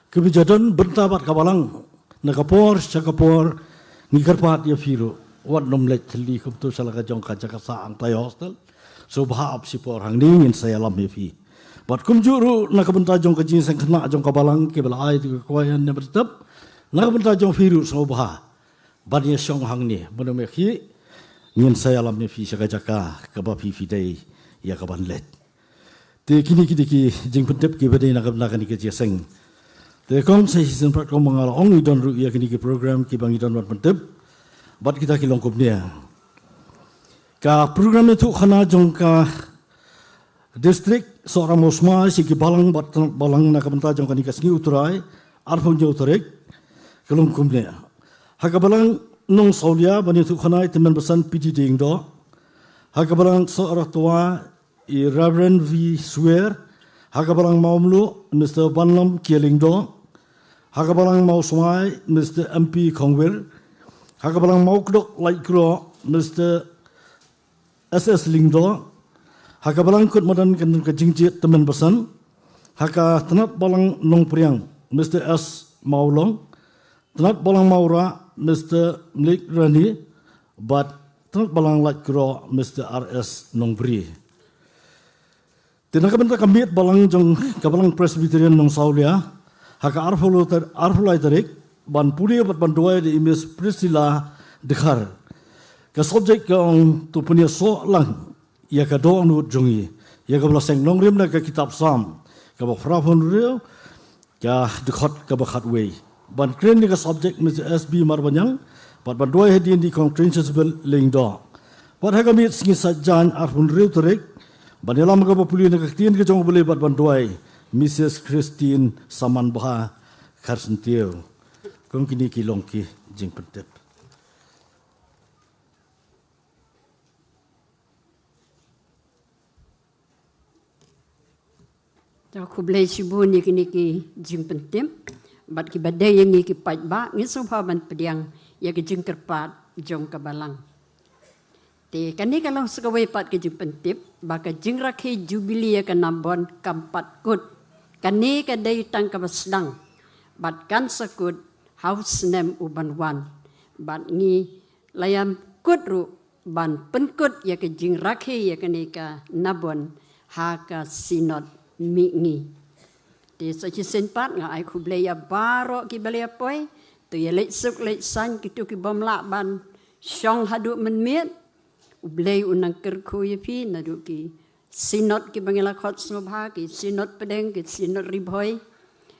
ki ba ïadon bynta bad ka balang na ka por sha ka por, ngi kyrpad ïa phi ruh wat nym leit thylli kumto sha la ka jong ka jaka sah hangtai hostel. Sngewbha ap shipor hangne ngin sa ïalam ïa phi. Bad kumjuh ruh na ka bynta jong ka jingïaseng khynnah jong ka balang ki ba la ai ïa ka kwai ne ba tep. Na ka bynta jong phi ruh sngewbha ban ïashong hangne, mynno me khih ngin sa ïalam ïa phi sha ka jaka kaba phi phi dei ïa ka ban leit. Te kine kine ki jingpyntip ki ba dei na ka bynta kane ka jingïaseng. Te kong sa shisien pat kong ma nga la ong ngi don ruh ïa kine ki program ki ba ngi don ban pyntip. Bad kita ki long kumne. Ka program ïathuhkhana jong ka District Sohra Mawsmai sha ki balang bad tnat balang na ka bynta jong kane ka sngi U Trai arphew hynñiew tarik ka long kumne. Ha ka balang Nongsawlia ban ïathuhkhana i tymmen basan P D Diengdoh. Ha ka balang Sohra Twa i Reverend V Swer. Ha ka balang Mawmluh Mister Banlam K Lyngdoh. Ha ka balang Mawsmai Mister M P Khongwir. Ha ka balang Mawkdok Laitkroh Mister S S Lyngdoh. Ha ka balang Kutmadan kan ka jingjied tymmen basan. Ha ka tnat balang Nongpriang Mister S Mawlong. Tnat balang Mawrah Mister Mlik Rani bad tnat balang Laitkroh Mister R S Nongbri. Te na ka bynta ka miet balang jong ka balang Presbyterian Nongsawlia ha ka arphew lai tar-, arphew lai tarik ban pule bad ban duwai da i Miss Priscilla Dkhar. Ka subject ka ong to pynïasoh lang ïa ka dohnud jong ngi ïa kaba la seng nongrim na ka kitab Salm kaba phra phew hynriew ka dkhot kaba khatwei. Ban kren ïa ka subject Mister S B Marbaniang bad ban duwai hadien dei i Kong Trenchas Bel Lyngdoh. Bad ha ka miet sngi Saitjaiñ arphew hynriew tarik ban ïalam kaba pule na ka ktien ka jong U Blei bad ban duwai Missus Christine Samanbha Kharsyntiew. Kong kine ki long ki jingpyntip. To khublei shibun ïa kine ki jingpyntip bad ki ba dei ïa ngi ki paidbah, ngi sngewbha ban pdiang ïa ki jingkyrpad jong ka balang. Te kane ka long sa kawei pat ka jingpyntip ba ka jingrakhe jubili ïa ka Nabon kam pat kut. Kane ka dei tang kaba sdang bad kan sa kut ha u snem u ban wan. Bad ngi la ïam kut ruh ban pynkut ïa ka jingrakhe ïa kane ka Nabon ha ka Synod mihngi. Te sa shisien pat nga ai khublei ïa baroh ki ba la ïa poi, to ïa leit suk leit saiñ kito ki bym lah ban shong haduh mynmiet, U Blei un nang kyrkhu ïa phi naduh ki synod kiba ngi la khot sngewbha, ki synod pdeng, ki synod Ri Bhoi,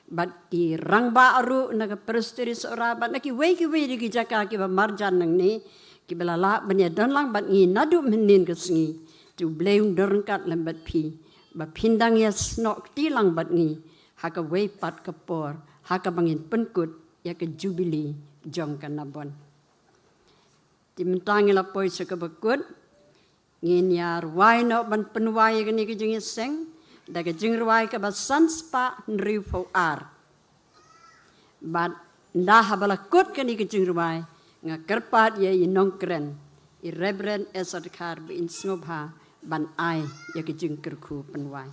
bad ki rangbah ruh na ka Presbytery Sohra, bad na kiwei kiwei de ki jaka kiba marjan nangne, kiba la lah ban ïadon lang bad ngi naduh mynhynnin ka sngi. Te U Blei un don ryngkat lem bad phi, ba phin dang ïasnoh kti lang bad ngi ha kawei pat ka por, ha kaba ngin pynkut ïa ka Jubili jong ka Nabon. Te mynta ngi la poi sha kaba kut, ngin ïa rwai noh ban pynwai ïa kane ka jingïaseng da ka jingrwai kaba san spah hynriewphew ar. Bad ynda haba la kut kane ka jingrwai, nga kyrpad ïa i nongkren, i Reverend Esther Dkhar, ba in sngewbha ban ai ïa ka jingkyrkhu pynwai.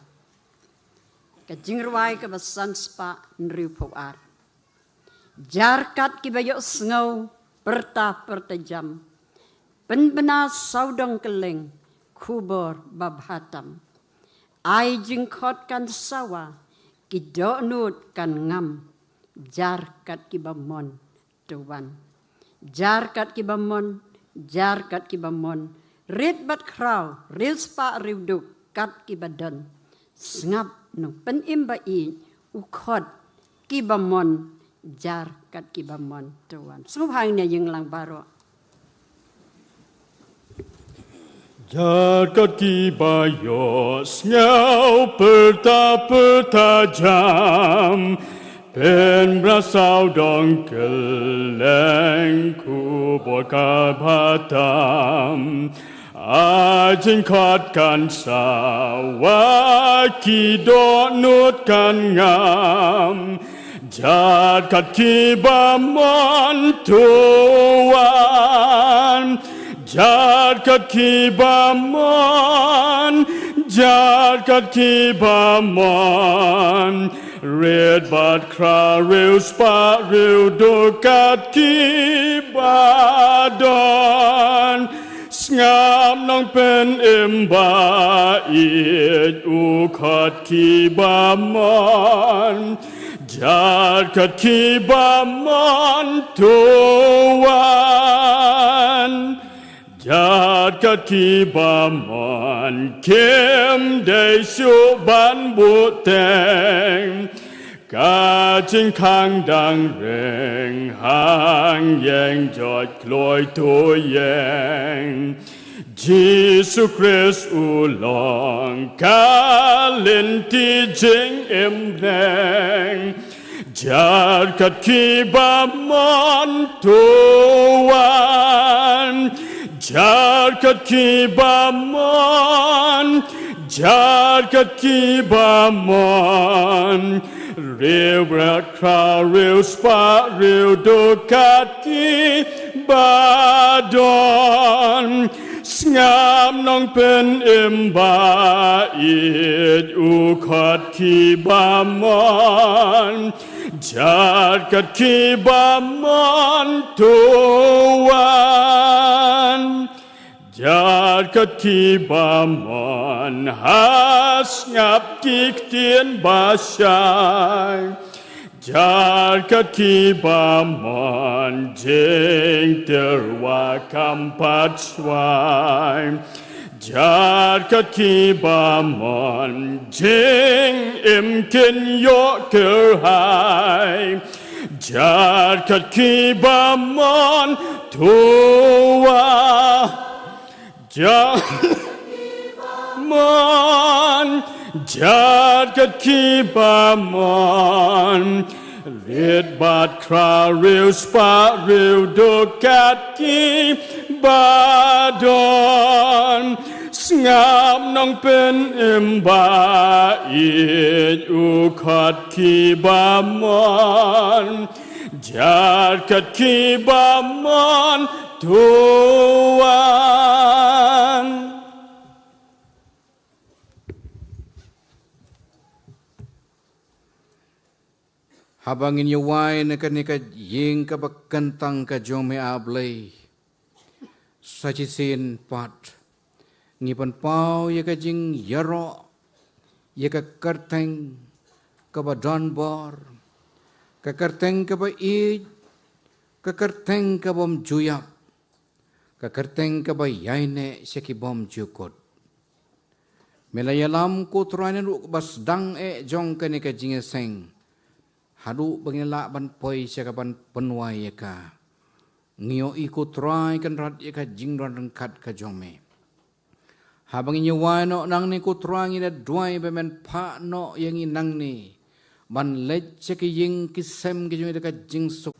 Ka jingrwai kaba san spah hynriewphew ar. Jar kat kiba ïohsngew pyrta pyrta jam, pynbna sawdong kylleng khubor babha tam. Ai jingkhot kan sawa, ki dohnud kan ngam. Jar kat kiba mon, to wan. Jar kat kiba mon, jar kat kiba mon, rit bad khraw, riewspah riewduk, kat kiba don. Sngap nongpynim ba ïeit, u khot kiba mon, jar kat kiba mon, to wan. Sngewbha ngin ïa ïeng lang baroh. Jar kat kiba ïohsngew pyrta pyrta jam, pynbna sawdong kylleng khubor babha tam. Ai jingkhot kan sawa, ki dohnud kan ngam. Jar kat kiba mon, to wan. Jar kat kiba mon, jar kat kiba mon, rit bad khraw, riewspah riewduk, kat kiba don. Sngap nongpynim ba ïeit, u khot kiba mon. Jar kat kiba mon, to wan. Jar kat kiba mon, kim dei shuh ban buhteng. Ka jingkhang dang ring, hang ïeng joit kloi to ïeng. Jisu Khrist u long ka lynti jingim bneng. Jar kat kiba mon, to wan. Jar kat kiba mon, jar kat kiba mon, riew bad khraw, riew spah, riew duk, kat kiba don. Sngap nongpynim ba ïeit, u khot kiba mon. Jar kat kiba mon, to wan. Jar kat kiba mon, ha sngap ki ktien ba shai. Jar kat kiba mon, jingtyrwa kam pat shwai. Jar kat kiba mon, jingim kin ïoh kyrhai. Jar kat kiba mon, to wan. Jar mon, jar kat kiba mon, rit bad khraw, riew spah, riew duk, kat kiba don. Sngap nongpynim ba ïeit, u khot kiba mon. Jar kat kiba mon, to wan. Haba ngin ïa wai na kane ka ïing kaba kyntang ka jong me, A Blei, sa shisien pat ngi pynpaw ïa ka jingïaroh ïa ka kyrteng kaba don bor, ka kyrteng kaba ïeit, ka kyrteng kaba ym ju ïap. Ka kyrteng kaba ïaineh sha ki bymjukut. Me la ïalam, ko Trai, na ruh kaba sdang eh jong kane ka jingïaseng, haduh ba ngin lah ban poi sha ka ban pynwai ïa ka. Ngi ïohi, ko Trai, Kynrad, ïa ka jingroi ryngkat ka jong me. Haba ngin ïa wai noh nangne, ko Trai, ngi da duwai ba men phah noh ïa ngi nangne ban leit sha ki ïing ki sem ki jong ngi da ka jingsuk.